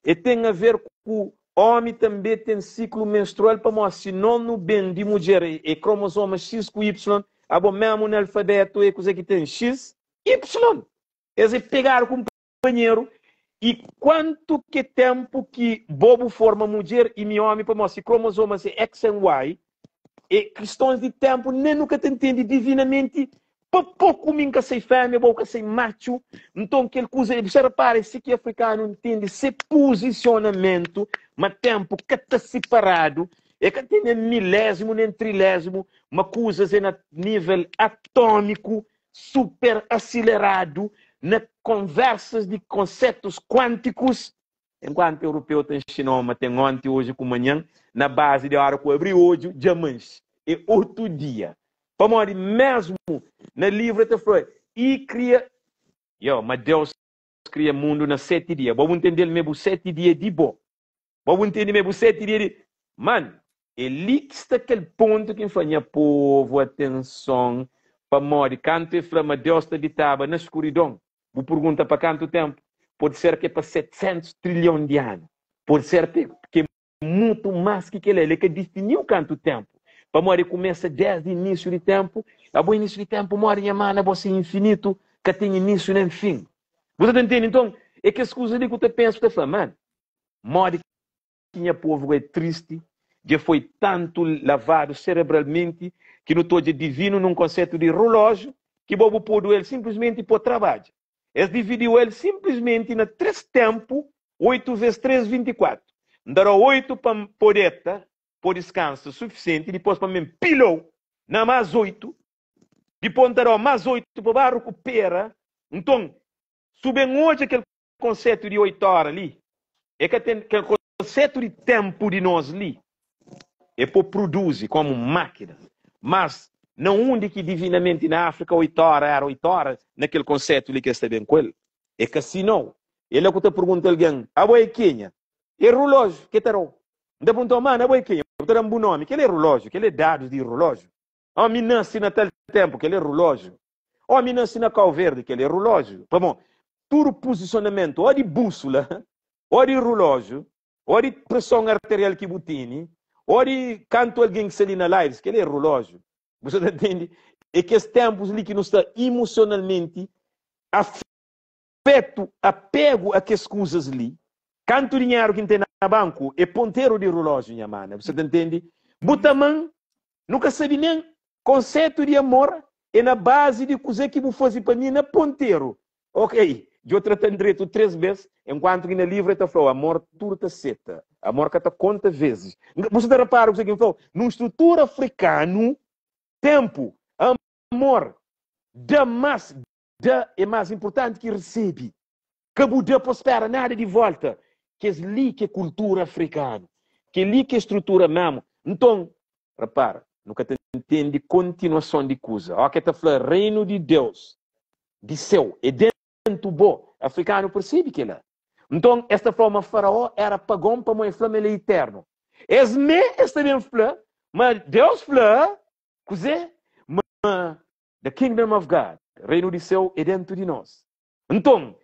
E ten aver ku ómi tanbê ten siklu menstrual, pamodi si nos nu ben di mudjer, é kromozoma X ku Y, abo mésmu na alfabétu é kuzê ki ten? X, Y! Es é pegadu ku kunpanheru i kuantu ke tenpu ki bo bu forma mudjer i mi omi pamodi si kromozomas é X and Y e kristons di tenpu nen nu ka ta ntende divinamenti pa poku mi nka sei femia bo ka sei matxu nton kel kuza bu sa repara é si ki afrikanu ntende se puzisionamentu ma tenpu ka ta siparadu e ka ten nen milézimu nen trilézimu ma kuzas é na nível atómiku super asileradu na konversas di konsetus kuantikus, enkuantu europeu ta nxina-u ma ten onti, oji ku manhan, na bazi di ora ku abri odju dja manxi, é otu dia. Pamodi mesmu na livru el ta fla, i kria, yo, ma Deus kria mundu na seti dia. Bo bu ntende-l ma é bu seti dia di bo. Bo bu ntende ma é bu seti dia di. Man, é li ki sta kel pontu ki N fla, Nha povu, atenson, pamodi kantu e fla ma Deus ta abitaba na skuridon, bu purgunta pa kantu tenpu? Pode ser ki é pa 700 trilhon di anu, pode ser ki é mutu más ki kel-la. El ka difiniu kantu tenpu, pamodi e kumesa desdi inísiu di tenpu. Abo inísiu di tenpu modi, nha mana, bo se infinitu, ka ten inísiu nen fin. Bu sa ta ntende? Nton, é kes kuza li ku ta pensa, bu ta fla, man, Modi ki nha povu é tristi, dja foi tantu lavadu serebralmenti ki nu ta odja divinu nun konsetu di rulójiu ki bo bu podu el sinplismenti po trabadja. Es dividiu el sinplismenti na 3 tenpu, 8 ves 3, 24. N ta da-u 8 pa N po deta, po diskansa sufisienti, dipos pa N ben pila-u na más 8, dipos N ta da-u más 8 pa ba rukupera. Nton, su ben odja kel konsetu di 8 ora li e ka ten kel konsetu di tenpu di nos li e po pruduzi komu makina mas na undi ki divinamenti na Afrika 8 ora era 8 ora na kel konsetu li ki es ta ben ku el e ka si nau e la ku ta pergunta algen abo e kenha e ruloju ke ta dau N ta perguntau mana abo e kenha bu ta dan bu nomi kel e ruloju kel e dadus di ruloju oh mi nasi na tal tenpu kel e ruloju Omi nase na Kau Verdi, kel é rulójiu. Pamó tudu puzisionamentu ó di búsula, ó di rulójiu, ó di preson arterial ki bu tene, ó di kantu algen ki sta li na lives, kel é rulójiu. Bu sta ta ntende? É kes ténpus li ki nu sta imusionalmenti afetu, apegu a kes kuzas li. Kantu dinheru ki N ten na banku é ponteru di rulójiu, nha mana. Bu sta ta ntende? Bu ta ama-m? Nu ka sabe nen Konsetu di amor é na bazi di kuzê ki bu faze pa mi na ponteru. Ok, djo trata-m dretu 3 bês, enkuantu ki na livru el ta fla-u amor tudu ta seta, amor ka ta konta vezis. Bu sa ta repara kuzê ki N fla-u? Nun strutura afrikanu, tenpu, amor, da más, da é más inpurtanti ki resebe. Ka bu da pa spera nada di volta. Kes li ki é kultura afrikanu. Kel li ki é strutura memu. Nton, repara, nu ka ta ntende kontinuason di kuza. Óki el ta fla Reinu di Deus, di séu, é dentu bo. Afrikanu persebe kel-la. Nton, es ta fla-u ma Faraó éra pagon pamodi el fla ma el é iternu. Es mê es ta ben fla ma Deus fla kuzê? Ma the kingdom of God, reinu di séu, é déntu di nos. Nton,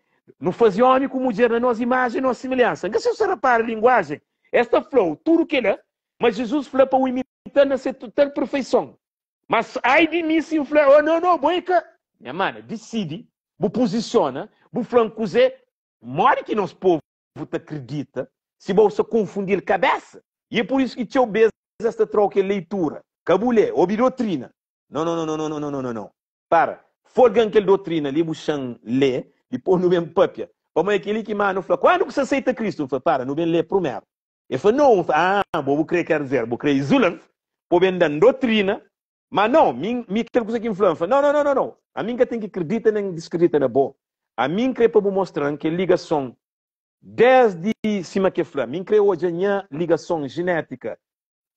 nu faze ómi ku mudjer na nos imajen i nos similhansa. N ka sai si bu repara linguajen. Es ta fla-u tudu kel-la, ma Jizus fla pa u imita-l na se total perfeison. Mas ai di mi si N fla, Oh, no, no, bo é ka. Nha mana, disidi, bu puzisiona, bu fla-m kuzê. Modi ki nos povu ta kridita si bo sta konfundi-l kabésa? I é pur isu ki txeu bês es ta tra-u kel leitura. Ka bu lé, obi dotrina. No, no, no, no, no, no, no, no, no. Para. Folga-m kel dotrina li, bu xa-m lé, dipôs nu ben pâpia. Pamodi é kel-li ki manu fla, Kandu ku sa seita Kristu? N fla, Para, nu ben lé prumeru. El fla, No. N fla, Ah, bo bu krê, ker dizer, bu krê izula-m pa bu ben da-m dotrina? Má no, mi, mi kel kuza ki N fla, N fla, No, no, no, no, no. Ami N ka ten ki kridita nen diskridita na bo. Ami N krê pa bu mostra-m kel ligason désdi sima ki el fla. Mi N krê odja nha ligason jenétika,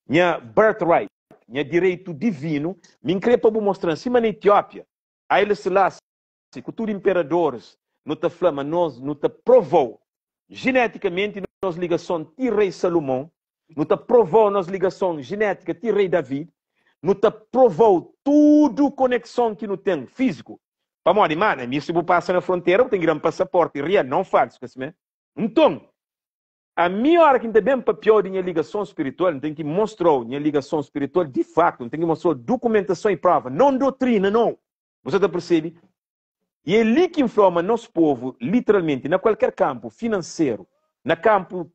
nha birthright, nha direitu divinu. Mi N krê pa bu mostra-m sima na Etiópia, Haile Selassie ku tudu inperadoris, nu ta fla ma nos nu ta prova-u jinetikamenti nos ligason ti rei Salumon, nu ta prova-u nos ligason jinétika ti rei David, nu ta prova-u tudu konekson ki nu ten fíziku. Pamodi, mana, mi si bu pasa na frontera bu ten ki da-m pasaporti real, non falsu, ka simé? Nton, ami ora ki N ta ben papia-u di nha ligason spiritual, N ten ki mostra-u nha ligason spiritual di faktu, N ten ki mostra-u dukumentason i prova, non dotrina, nou! Bu sa ta persebe? I é li ki N fla-u ma nos povu, literalmenti, na kualker kanpu finanseru, na kanpu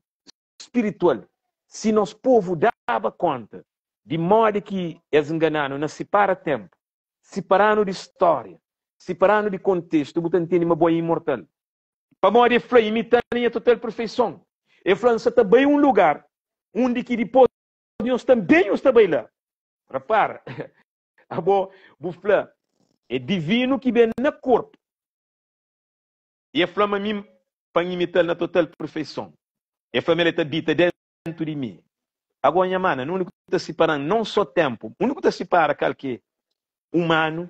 spiritual, si nos povu daba konta di modi ki es ngana-nu na sipara tenpu, sipara-nu di stória, sipara-nu di kontestu, bu ta ntende ma bo é imortal. Pamodi e fla, Imita-m na nha total perfeison. E fla, N sa ta bai un lugar undi ki dipôs nhos tanbê nhos ta bai la. Rapara, Abo bu fla, É divinu ki ben na korpu. I e fla ma mi pa N imita-l na total perfeison. E fla ma el ta abita dentu di mi. Ago, nha mana, na undi ku ta sipara-m non so tenpu, undi ku ta sipara kal ki é umanu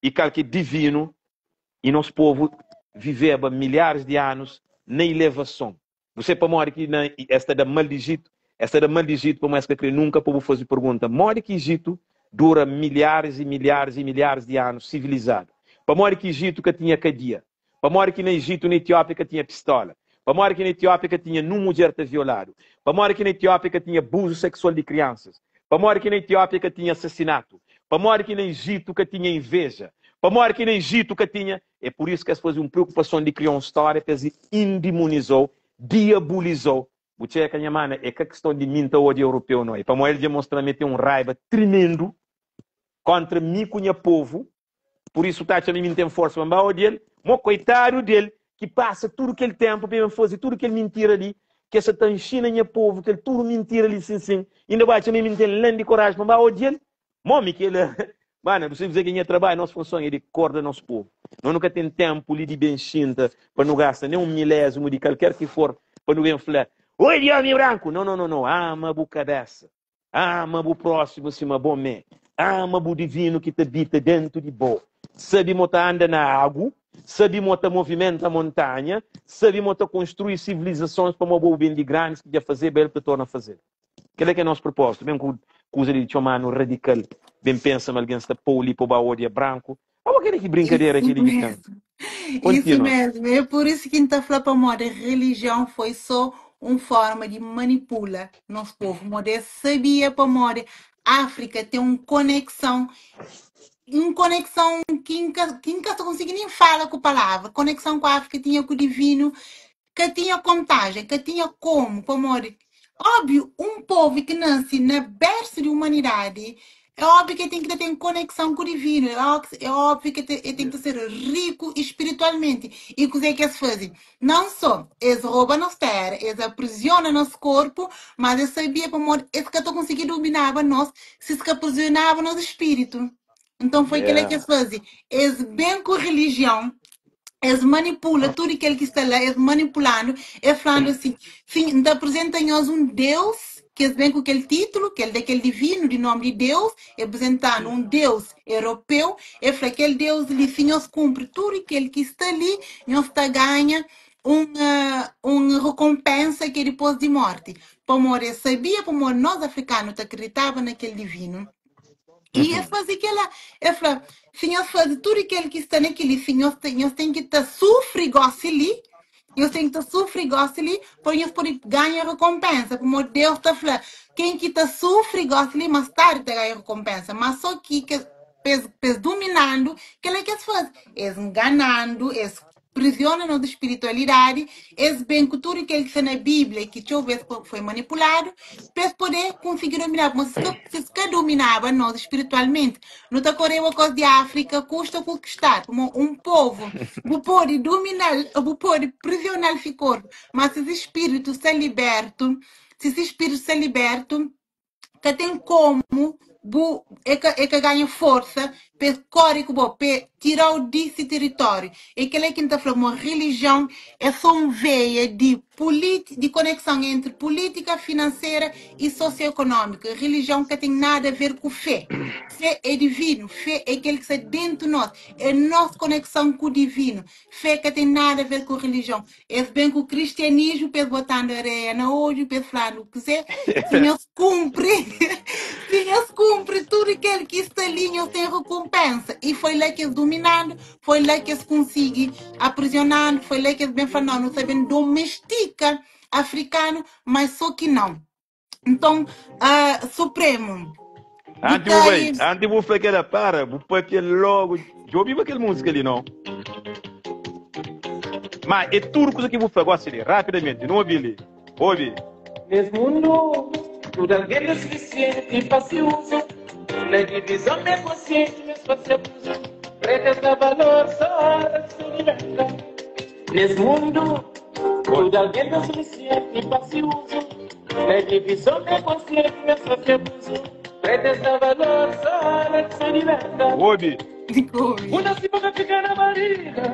i kal ki é divinu? I nos povu viveba milharis di anus na ilevason. Bu sabe pamodi ki na es ta da mal di Ijitu? Es ta da mal di Ijitu pamodi es ka kre nunka pa bu faze pergunta, Modi ki Ijitu dura milharis i milharis i milharis di anus sivilizadu? Pamodi ki Ijitu ka tinha kadia? Pamodi ki na Ijitu, na Etiópia ka tinha pistola? Pamodi ki na Etiópia ka tinha nun mudjer ta violadu? Pamodi ki na Etiópia ka tinha abuzu seksual di kriansas? Pamodi ki na Etiópia ka tinha asasinatu? Pamodi ki na Ijitu ka tinha inveja? Pamodi ki na Ijitu ka tinha. É pur isu ki es faze un preokupason di kria un stória pa es indimonizou, diabulizou. Bu txeka nha mana, é ka kiston di mi N ta odia europeu no, é pamodi el dja mostra-m el ten un raiba trimendu kontra mi ku nha povu, pur isu ta atxa ma mi N ten forsa pa N ba odia-l. Mo koitadu del ki pasa tudu kel tenpu pa el ben faze tudu kel mintira li, ki el sa ta nxina nha povu kel tudu mintira li sin sin, inda bu atxa ma mi N ten lan di koraji pa N ba odia-l? Mo mi kel Mana, bu sabe kuzê ki é nha trabadju? Nos funson é di korda nos povu. Nos nu ka ten tenpu li di ben xinta pa nu gasta nen un milézimu di kalker ki for pa nu ben fla, Oi di omi branku! No, no, no, no! Ama bu kabésa, ama bu prósimu sima bo mê, ama bu divinu ki ta bita dentu di bo. Sabe mo ta anda na agu, sabe mo ta movimenta montanha, sabe mo ta konstrui sivilizasons pamó bo ben di grandis ki dja fazeba el pa torna faze-l. Kel-la ki é nos propósitu. Ben ku kuza di txoma-nu radikal, ben pensa ma algen sta pô-u li pa bu ba odia branku. Abo kel-li ki brinkadera Isso kel-li ki ten. mesmo, isso Kontinua. mesmo. É por isso que N ta fla pamodi religião foi só um forma de manipula nos povo. Modi es sabia pamodi África tem um conexão que N ka, que N ka ta consegui nem fala ku palavra. Conexão ku África tinha ku divino Ka tinha kontajen, ka tinha komu, pamodi, óbviu, un povu ki nase na bersu di umanidadi, é óbviu ki el ten ki ta ten konekson ku divinu, é é óbviu ki el ten ki ta ser riku spiritualmenti. I kuzê ki es faze? Nan sô es roba nos téra, es apriziona nos korpu, mas es sabia pamodi es ka ta konsigi duminaba nos si es ka aprisionaba nos spiritu. Nton foi kel-la ki es faze. Es ben ku relijion, es manipula tudu kel ki sta la, es manipulanu, es flanu asin, fin, N ta aprizenta nhos un Deus, ki es ben ku kel titulu, kel da kel divinu di nomi di Deus, e aprizentanu un Deus europeu, e fla kel Deus li, si nhos kunpri tudu kel ki sta li, nhos ta ganha. un un rekonpensa ki é dipôs di mórti. Pamodi es sabia pamodi nos afrikanu ta kriditaba na kel divinu. I es faze kela. El fla, Si nhos faze tudu kel ki sta na kel-li, si nhos, nhos ten ki ta sufri gósi li, nhos ten ki ta sufri gósi li, pa nhos pode ganha rekonpensa. Pamodi Deus ta fla, ken ki ta sufri gósi li, más tardi ta ganha rekonpensa. Má sô ki kes, pa es duminandu, kel-la ki es faze. Es nganandu, es prisiona nos spiritualidadi, es ben ku tudu kel ki sta na Bíblia, ki txeu bês foi manipuladu, pa es pode konsigi dominaba. Mas si es ka dominaba nos spiritualmenti, nu ta koreba kos di Áfrika kusta ku kustar. Pamodi un povu, bu pode domina-l, bu pode prisiona-l si korpu, mas si se spiritu sta libertu, si se spiritu sta libertu, ka ten komu bu e ka e ka ganha forsa pa es kore ku bo, pa e tirau di si tiritóriu. É kel-la ki N ta fla ma rilijion é sô un veia di puliti di konekson entri pulítika, finansera i sosioekonómika. Rilijion ka ten nada a ver ku fé. Fé é divinu, fé é kel ki sta déntu nos, é nos konekson ku divinu. Fé ka ten nada a ver ku rilijion. Es ben ku kristianismu pa es botando areia na odju, pa es flando kuzê, si nhos kunpri, si nhos kunpri tudu kel ki sta li, nhos ten rekonpensa. I foi la ki es duminando, foi la ki es konsigi aprisionando, foi la ki es ben fla, no, nu ta ben domestika afrikanu, mas sô ki nau. Nton, uh, Supremu, bu Anti ta bu bai, anti bu fla kela, para, bu papia logo. Dja obiba kel múzika li, não? Ma é tudo kuza ki bu fla gosi li, rapidamenti, nu obi li. Obi. Nes mundu, tudu algen é sufisienti pa si uzu Na divizon é konsienti mes pa se abuzu Pretas da valor só ora ki se liberta Nes mundu, tudu algen é sufisienti pa si uzu Na divizon é konsienti mes pa se abuzu Pretas da valor só ora ki se liberta Obi. Obi. Bu nasi pa ka fika na bariga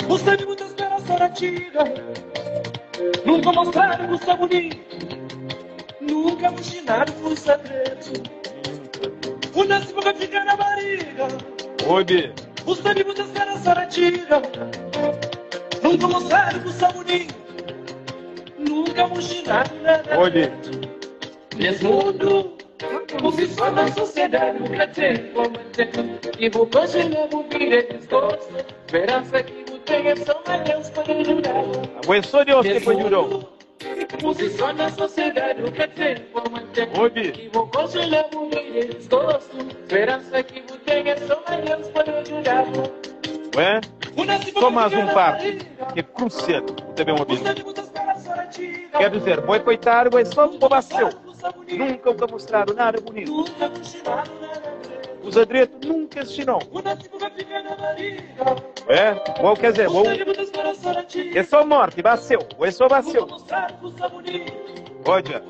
Bu sabi bu ta spera só na txiga Nunka mostradu bu sta bunitu Nunka bu xinadu bu sta dretu Bu nasi pa ka fika na bariga Obi. Bu sabi bu ta spera só na txiga Nunka mostradu bu sta bunitu Nunka bu xinadu nada Obi. dretu Nes mundu, puzison na sosiedadi bu ka ten pa mante I bu konxe ma bu vida é disgostu Speransa ki bu ten é so ma Deus pode djuda-bu Abo é só Deus ki Nes pa djuda-u. mundu, puzison na sosiedadi bu ka ten pa mante Obi. I bu konxe ma bu vida é disgostu Speransa ki bu ten é so ma Deus pode djuda-bu Ué? Bu nasi pa Só ka más fika un na parti barriga ki é krusial, bu ta ben Bu obi-l. sabe bu ta spera só na txiga Quer dizer, bo é koitadu, bo é só bo ba seu. Nunka Nunka bu ka mostradu nada bunitu. Kuza dretu nunka es xinau. É, bo quer dizer, bo é só morti, ba seu, bo é só ba seu. Odja,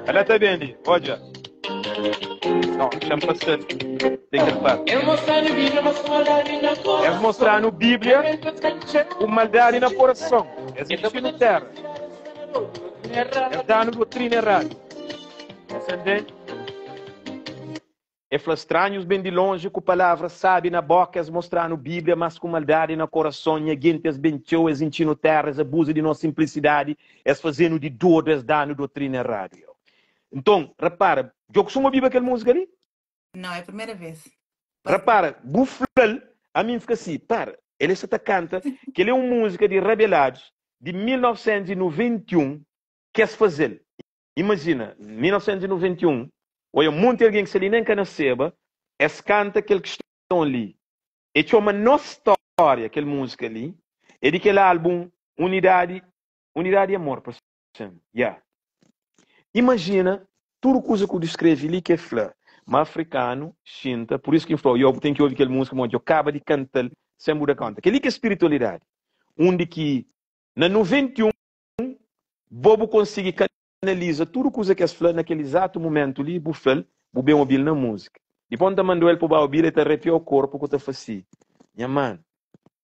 ela ta ben li, odja. Não, deixa-me passar. Tem kel parte. Es mostranu Bíblia ku maldadi na korason. Es inxinu terra. Es danu dotrina eradu. Entende? E fla, Stranhus ben di lonji ku palavras sábi na bóka, es mostra-nu Bíblia, mas ku maldadi na korason. Nha genti, es ben txeu, es intxi-nu téra, es abuza di nos sinplisidadi, es faze-nu di dodu, es da-nu dotrina eradu. Nton, repara, dja bu kustuma obiba kel múzika li? Não, é a primeira vez. Repara, bu fla-l, ami N fika si, para, el sta ta kanta, kel-li é un múzika di Rabelados, di 1991, ki es faze-l. Imajina, 1991, oia, monti algen ki sta li nen ka naseba, es kanta kel kiston li. E txoma Nos Stória, kel múzika li, é di kel álbun Unidadi, Unidadi e Amor, parse-m. Ya. Imajina tudu kuza ku diskreve li ki e fla ma afrikanu xinta, pur isu ki N fla-u, yo, bu ten ki obi kel múzika, modi djo kaba di kanta-l sen bu da konta. Kel-li ki é spiritualidadi, undi ki na 91 Bo bu konsigi kanaliza tudu kuza ki es fla na kel izatu mumentu li, bu fla-l, bu ben obi-l na múzika. Dipôs N ta mandó-el pa bu ba obi-l, el ta arrepiau korpu ku ta fasi, Nha manu,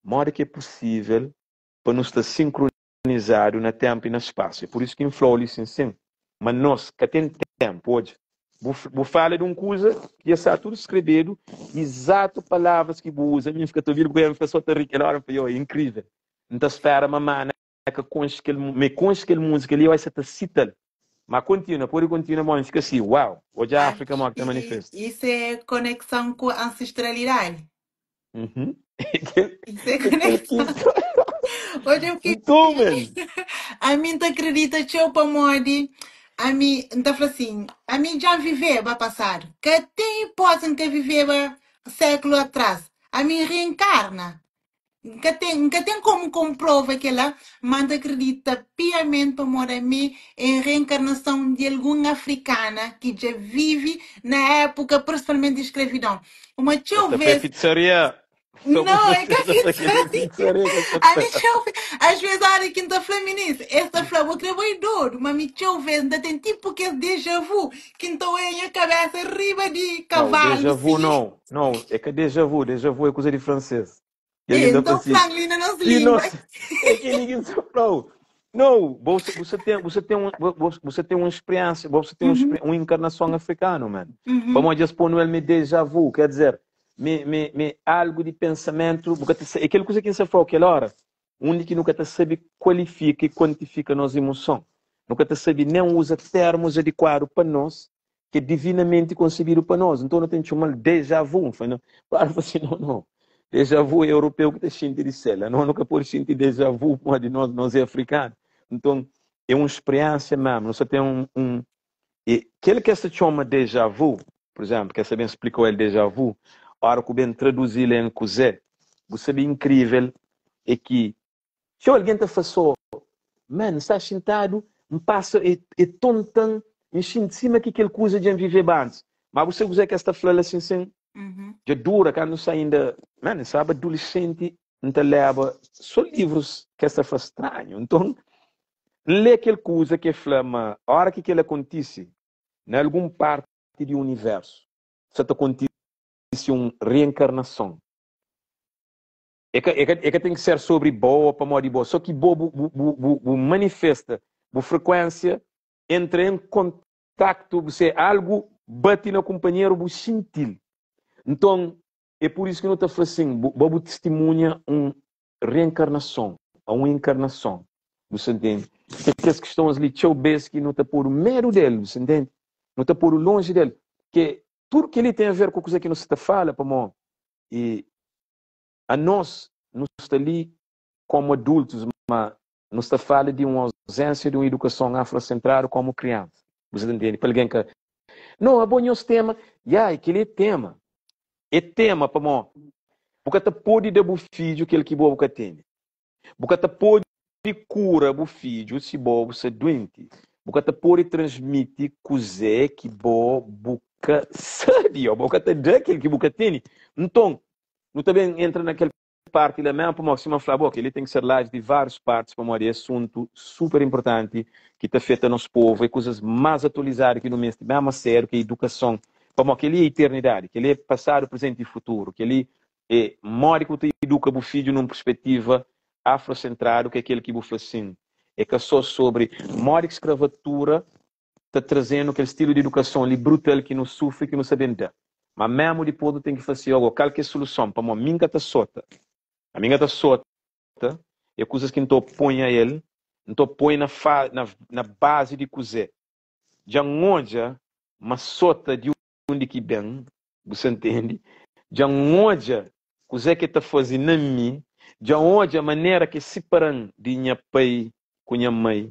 modi ki é pusível pa nu sta sinkronizadu na ténpu i na spasu? É pur isu ki N fla-u li sin sin, ma nos ka ten ténpu. Odja. Bu, bu fala di un kuza ki dja sta tudu skrebedu, izatu palavras ki bu uza, mi N fika ta obi-l ku el, N fika so ta ri kel óra, N fla, yo, é inkrivel. N ta spera ma mana ka konxe kel, ma e konxe kel múzika li, ois sa ta sita-l. Ma kontinua, pode kontinua, bon, N fika si, uau, odja Áfrika modi ki ta Acho que manifesta. isso é conexão com a ancestralidade. Uhum. Kel, Isso é kel conexão. ki Hoje eu fiquei. Nton, man. Ami N ta acredita txeu pamodi ami N ta fla assim, ami dja N viveba passado. Ka ten hipótese N ka viveba século atrás. Ami N reencarna. N ka ten, N ka ten komu konprova kela, ma N ta kridita piamente pamodi ami é reenkarnason di algun afrikana ki dja vive na épuka, prinsipalmenti di skravidon. Uma Es txeu ta fla vês. fitisaria! Só bu Não, fla é ka es ta fla kel-li é fitisaria. fitisaria ki es ta Ami fla. txeu, às vezes óra ki N ta fla minis, es ta fla bo kre bai dodu, ma mi txeu vês N ta ten tipu kes déjà vu ki N ta oia nha kabésa riba di Não, kavalu, déjà vu si. não. Não, é ka déjà vu, déjà vu é kuza di fransês. Kel É, ki N ta então fla si, fla-m li na nos ki língua. nos, é kel-li ki N ta fla-u. Não, você, você tem, você tem um, você tem uma experiência, você tem um, Uhum, uma encarnação africana, man. uhum. Pamodi es pô-nu el me déjà vu, quer dizer, me, me, me algo de pensamento, bu ka ta sa, é kel kuza ki N sa fla-u kel hora, undi ki nu ka ta sabe kualifika e kuantifika nos emoson. Nu ka ta sabe nem uza termos adekuadu pa nos, ki é divinamenti konsebidu pa nos. Nton nu ten txoma-l déjà vu. N fla, no. Claro, fla assim, não, não. Déjà vu é europeu ki ta xinti di sel. Anos nu ka pode xinti déjà vu pamodi nos, nos é afrikanu. Nton, é un speriénsia mesmu. Nu sa ten un, un e kel ki es ta txoma déjà vu, por exemplo, ki es ta ben splika-u el déjà vu, ora ku ben traduzi-l en kuzê, bu sabe inkrível é ki Txeu algen ta fla sô, Man, N sta xintadu, N pasa, e, e tonta-m, N xinti sima ki kel kuza dja N viveba antis. Má bu sabe kuzê ki es ta fla-l asin sin? Dja dura, kantu N sta inda, man, N staba adulesenti, N ta leba sô livrus ki es ta fla stranhu. Nton, N lé kel kuza ki e fla ma óra ki kel-la kontise, na algun párti di universu, sa ta kontise un reenkarnason. É ka, é ka, é ka ten ki ser sobri bo ou pamodi bo, só ki bo bu, bu, bu, bu, bu manifesta bu frekuénsia, entra en kontaktu, bu se algu bati na kunpanheru, bu xinti-l. Nton, é pur isu ki nu ta fla sin, bu, bo bu tistimunha un reenkarnason, a un enkarnason, bu sa ntende? Ke kes kistons li txeu bes ki nu ta podu medu del, bu sa ntende? Nu ta podu lonji del, ke tudu kel-li ten a ver ku kuze ki nu sa ta fala, pamó e Anos nu sta li komu adultus ma nu sta fala di un ausensia di un idukason afrosentradu komu kriansa. Bu sa ta ntende? Pa algen ka No, abo nhos tema, ya, e keli é tema. É tema pamo bu ka ta podi da bu fidju kel ki bo bu ka tene. Bu ka ta pode kura bu fidju si bo bu sta duenti. Bu ka ta pode transmiti kuzê ki bo bu ka sabe ô bo ka ta da kel ki bu ka tene. Nton, nu ta ben entra na kel parti la mésmu pamodi sima N fla bo, kel-li ten ki ser live di várius partis pamodi é asuntu super inportanti ki ta afeta nos povu, é kuzas más atualizadu ki nu meste mésmu a sériu ki é idukason pamodi kel-li é iternidadi, kel-li é pasadu, prezenti i futuru, kel-li É modi ki bu ta iduka bu fidju nun perspetiva afrosentradu ki é kel ki bu fla sin. É ka so sobri modi ki skravatura ta traze-nu kel stilu di idukason li brutal ki nu sufri ki nu sa ben da. Ma memu dipos nu ten ki fla si, ogo, kal ki é suluson? Pamo mi N ka ta sota. Ami N ka ta sota é kuzas ki N ta opoi a el, N ta opoi na fa, na, na bazi di kuze. Dja N odja ma sota di undi ki ben Bu sa ntende? Dja N odja kuzê ki el ta faze na mi, dja N odja manera ki el sipara-m di nha pai ku nha mai,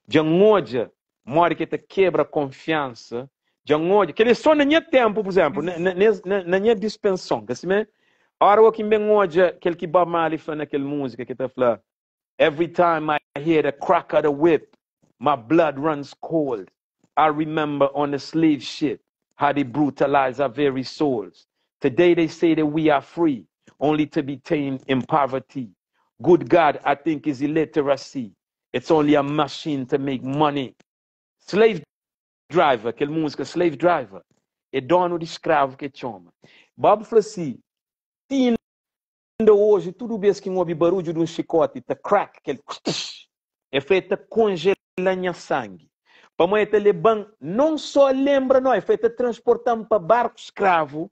dja N odja modi ki el ta kebra konfiansa, dja N odja. Kel-li é sô na nha ténpu, pur izénplu, na nha dispenson. Ka simé? Óra ki N ben odja kel ki Bob Marley fla na kel múzika ki el ta fla, Every time I hear the crack of the whip, my blood runs cold. I remember on the slave ship how they brutalize our very souls. Today they say that we are free, only to be tamed in poverty. Good God, I think is illiteracy. It's only a machine to make money. Slave Driver, kel múzika Slave Driver, é donu di skravu ki el txoma. Bob fla si, ti Inda oji, tudu bês ki N obi barudju di un xikóti ta crack, kel kutsh, el fla, el ta konjela nha sangi. Pamodi el ta leba-m non só a lenbra no, el fla, el ta transporta-m pa barku skravu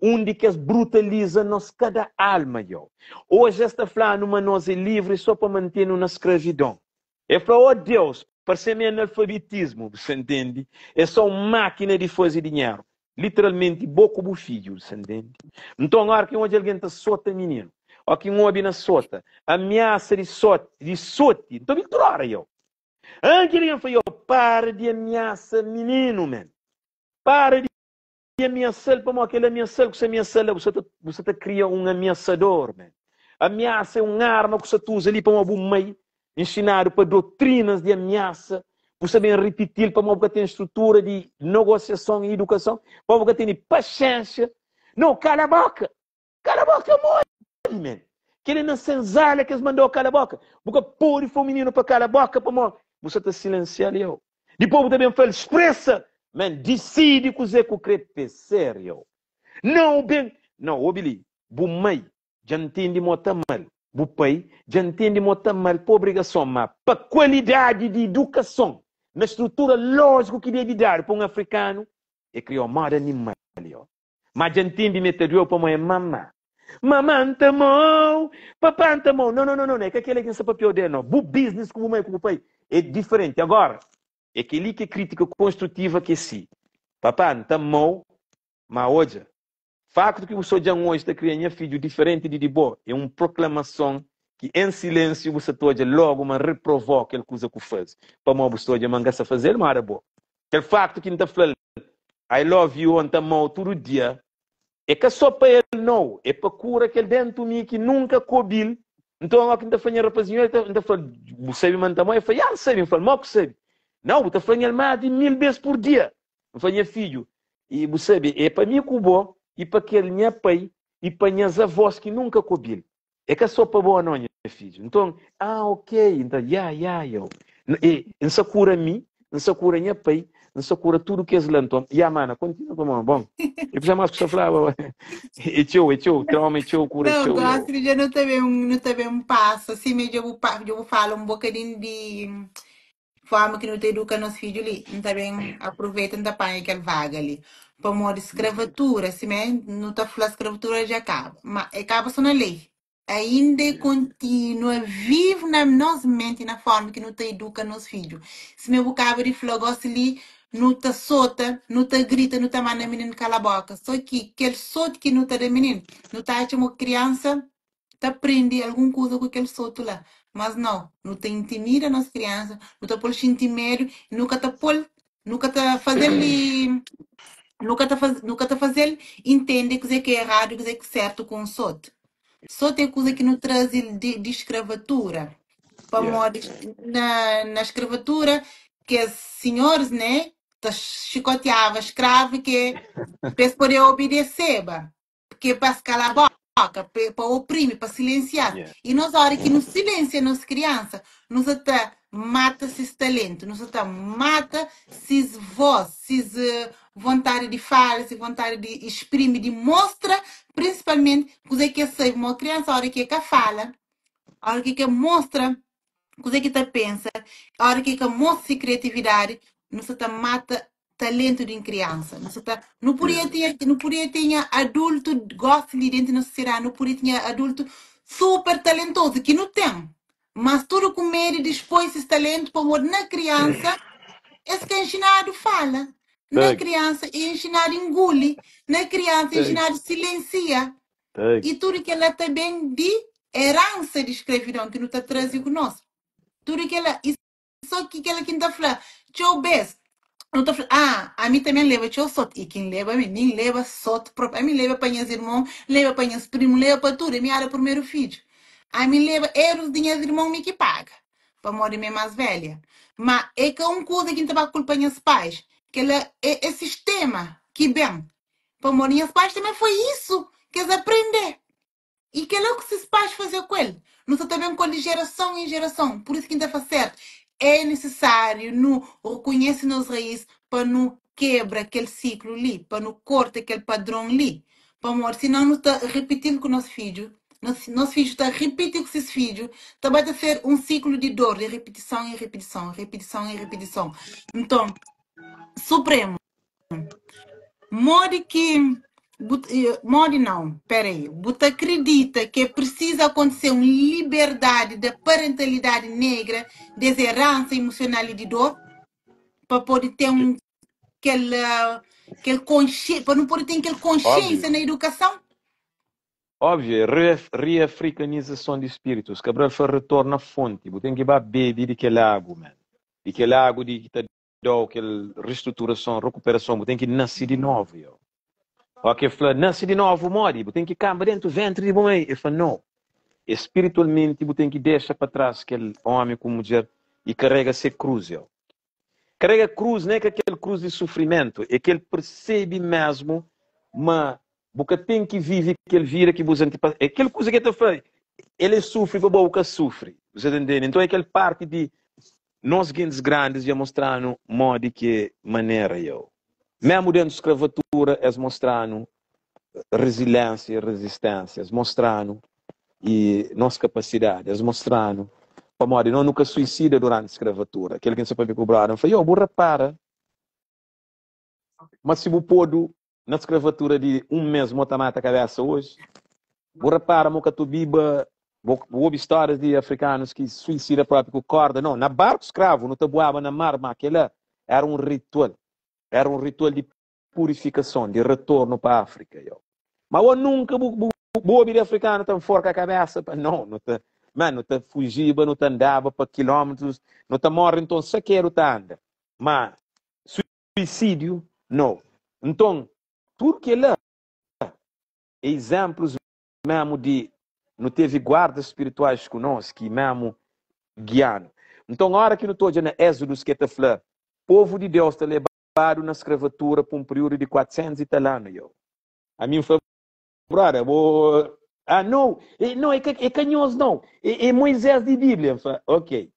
undi ki es brutaliza nos kada alma, yo. Oji es ta fla-nu ma nos é livri só pa mante-nu na skravidon. El fla, Ó Deus, parse-m é analfabetismu, bu sa ntende? É só un mákina di faze dinheru. Literalmenti, bo ku bu fidju, bu sa ntende? Nton, óra ki N odja algen ta sota mininu, ó ki N obi na sota, amiasa di soti, di soti, N ta obi-l tudu óra, yo. An kel algen fla, Yo, para di amiasa mininu, man. Para di amiasa-l, pamodi kel amiasa-l ku sa amiasa-l la, bu sa ta, bu sa ta kria un amiasador, man. Amiasa é un arma ku sa ta uza li pamodi bu mai nxinadu pa dotrinas di amiasa, bu sa ben ripiti-l pamodi bu ka ten strutura di nogosiason i idukason, pamodi bu ka tene paxénxa. No, kala boka! Kala boka modi, man? Kel é na senzala ki es mandau kala boka. Bu ka pode fla un mininu pa kala boka pamodi bu sa ta silensia-l yo. Dipôs bu ta ben fla-l spresa! Man, disidi kuzê ku krê p'e ser yo. Nau ben, nau, obi li, bu mai dja ntende ma ta ama-l, bu pai dja ntende ma ta ama-l pa obrigason, má pa kualidadi di idukason na strutura lójiku ki debe dadu pa un afrikanu, e kriau moda animal yo. Má dja ntende ma e ta dueu pamó é mamá. Mamá N ta amau, papá N ta amau. No, no, no, no, é ka kel-la ki N sta papiau del, no. Bu business ku bu mai ku bu pai é diferenti. Agora, é kel-li ki é krítika konstrutiva ki é si, Papá, N ta amau, má odja, faktu ki bu sta odja-m oji ta kria nha fidju diferenti di di bo é un proklamason ki en silensiu bu sta ta odja logu ma N reprovau kel kuza ku faze, pamó bu sta odja ma N ka sta faze-l moda bo. Kel faktu ki N ta fla-l I love you ô N ta amau tudu dia é ka só pa el nou, é pa kura kel dentu mi ki nunka ka obi-l. Nton, óki N ta fla nha rapazinhu, el ta, N ta fla-l, Bu sabe ma N ta amau? El fla, Ya, N sabe. N fla-l, Mó ku sabe? Nau, bu ta fla-m el más di mil bês pur dia. N fla, Nha fidju, i bu sabe, é pa mi ku bo i pa kel nha pai i pa nhas avós ki nunka ka obi-l. É ka só pa bo nau, nha fidju. Nton, ah, ok. N ta, ya, ya, yo. E, N sa kura mi, N sa kura nha pai, N sa kura tudu kes la. Nton, ya, mana, kontinua pa mô. Bon, e kuza más ku sa flaba, é txeu, é txeu, trauma é txeu, kura é Não, txeu, yo. gosi dja nu ta ben, nu ta ben pasa, sima dja bu pa, dja bu fala un bokadinhu di forma ki nu ta eduka nos fidju li, N ta ben aproveita N ta panha kel vaga li. Pamodi skravatura, simé nu ta fla skravatura dja kaba, ma e kaba so na lei. Ainda e kontinua vivu na nos menti, na forma ki nu ta eduka nos fidju. Simé bu kaba di fla gosi li, nu ta sota, nu ta grita, nu ta manda mininu kala boka. So ki kel soti ki nu ta da mininu, nu ta atxa ma kriansa ta prende algun kuza ku kel sotu la. Mas nau, nu ta intimida nos kriansa, nu ta pô-l xinti medu, nu ka ta pô-l, nu ka ta faze-l nu ka ta faz, nu ka ta faze-l intende kuzê ki é eradu i kuzê ki é sértu ku un sotu. Sotu é kuza ki nu traze di, di skravatura. Pamodi na, na skravatura, kes sinhoris, né, ta xikotiaba skravu ke pa es poder obideseba. Ke pa es kala boka, pa oprimi, pa silensia. Yeah. I nos ora ki nu silensia nos kriansa, nu sa ta mata sis talentu, nu sa ta mata sis vos, sis vontadi di fala, sis vontadi di exprimi, di mostra, prinsipalmenti kuzê ki es sabe. Ma kriansa ora ki e ka fala, ora ki e ka mostra kuzê ki ta pensa, ora ki ka mostra si kriatividadi, nu sa ta mata talentu di un kriansa. Nu sa ta, nu podia tinha, nu podia tinha adultu gosi li dentu nos sosiedadi, nu podia tinha adultu super talentozu ki nu ten, mas tudu ku medu di spoi sis talentu pamodi na kriansa es ka nxinadu fala, na kriansa e nxinadu inguli, na kriansa e nxinadu silensia. I tudu kel-la ta ben di eransa di skravidon ki nu ta traze ku nos. Tudu kel-la. I sô ki kel-la ki N ta fla, txeu bês nu ta fla, Ah, ami tanbê N leba txeu soti. I ki N leba mi? Mi N leba soti própi. Ami N leba pa nhas irmon, N leba pa nhas primu, N leba pa tudu. Ami éra primeru fidju. Ami N leba erus di nhas irmon mi ki paga, pamodi mi é más velha. Má é ka un kuza ki N ta ba kulpa nhas pais. Kel-la é sistéma ki ben. Pamodi nhas pais tanbê foi isu ki es aprende. I kel-la ku ses pais faze ku el. Nu sta ta ben ku el di jerason en jerason. Pur isu ki N ta fla sértu, é nisisáriu nu rekonhese nos raís pa nu kebra kel siklu li, pa nu korta kel padron li. Pamodi sinon nu ta ripiti-l ku nos fidju. Nos, nos fidju ta ripiti ku ses fidju, ta bai ta ser un siklu di dor, di ripitison i ripitison, ripitison i ripitison. Nton, Supremu, modi ki bu, modi nau, peraí, bu ta kridita ke prisiza akontise un liberdadi da parentalidadi negra des eransa imusional i di dor pa pode ten un kel kel konxi pa nu pode ten kel konxiensia Óbviu. na idukason? Óbviu, é reafrikanizason di spiritus. Cabral fla retorna fonti. Bu ten ki ba bebe di kel agu, man. Di kel agu di ki ta dau kel restruturason, rekuperason. Bu ten ki nase di novu, yo. Ó ki el fla, nase di novu modi? Bu ten ki kanba dentu ventri di bu mai. El fla, no. É spiritualmenti bu ten ki dexa pa tras kel omi ku mudjer i karega se kruz, yo. Karega kruz n'é ka kel kruz di sufrimentu, é kel persebe mesmu ma bu ka ten ki vive kel vida ki bus antipa é kel kuza ki el ta fla, el é sufri pa bo bu ka sufri, bu sa ta ntende? Nton é kel parti di nos gentis grandis dja mostra-nu modi ki é manera yo. Mesmu dentu skravatura es mostra-nu reziliensia i rezistênsia. Es mostra-nu i nos kapasidadi. Es mostra-nu pamodi no nu ka suisida duranti skravatura. Kel ki N sta papia ku brother, N fla, yo, bu repara ma si bu podu na skravatura di un mes mo ta mata kabesa oji? Bu repara mo ka ta obiba, bu obi stórias di afrikanus ki suisida propi ku korda? No, na barku skravu nu ta buaba na mar, ma kela era un ritual. Era un ritual di purifikason, di retornu pa Afrika, yo. Ma bo nunka bu, bu, bu obi di afrikanu ta nforka kabesa pa, no, nu ta, man, nu ta fujiba, nu ta andaba pa kilómetrus, nu ta morre, nton sakeru ta anda. Ma suisidiu, no. Nton, tudu kela é izenplus memu di nu tevi guardas spirituais ku nos ki memu gia-nu. Nton, ora ki nu ta odja na Êxodus ki e ta fla, povu di Deus ta leba badu na skravatura pa un periudu di 400 i tal anu yo. Ami N fla, Brother, bo Ah, no, e, no, é ka, é ka nhos não, é, é Moisés di Bíblia. N fla, ok,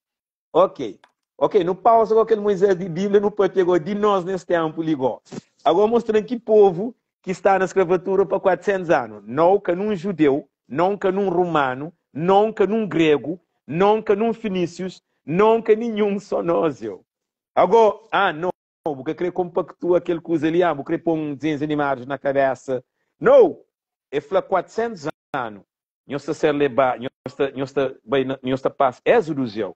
ok, ok, nu pausa com aquele Moisés di Bíblia, nu papia agora di nós nesse tempo li gó. Agora mostran ki povo ki sta na skravatura pa 400 anu. Não ka num judeu, não ka num romano, não ka num grego, não ka num fenícios, não ka nenhum, só nós, yo. Ago, ah, no, bu ka kre konpaktua kel kuza li, ah, bu kre pon dizenhus animadus na kabesa. No! E fla 400 anu, nhos ta ser leba, nhos ta, nhos ta bai na, nhos ta pasa Exodus yo.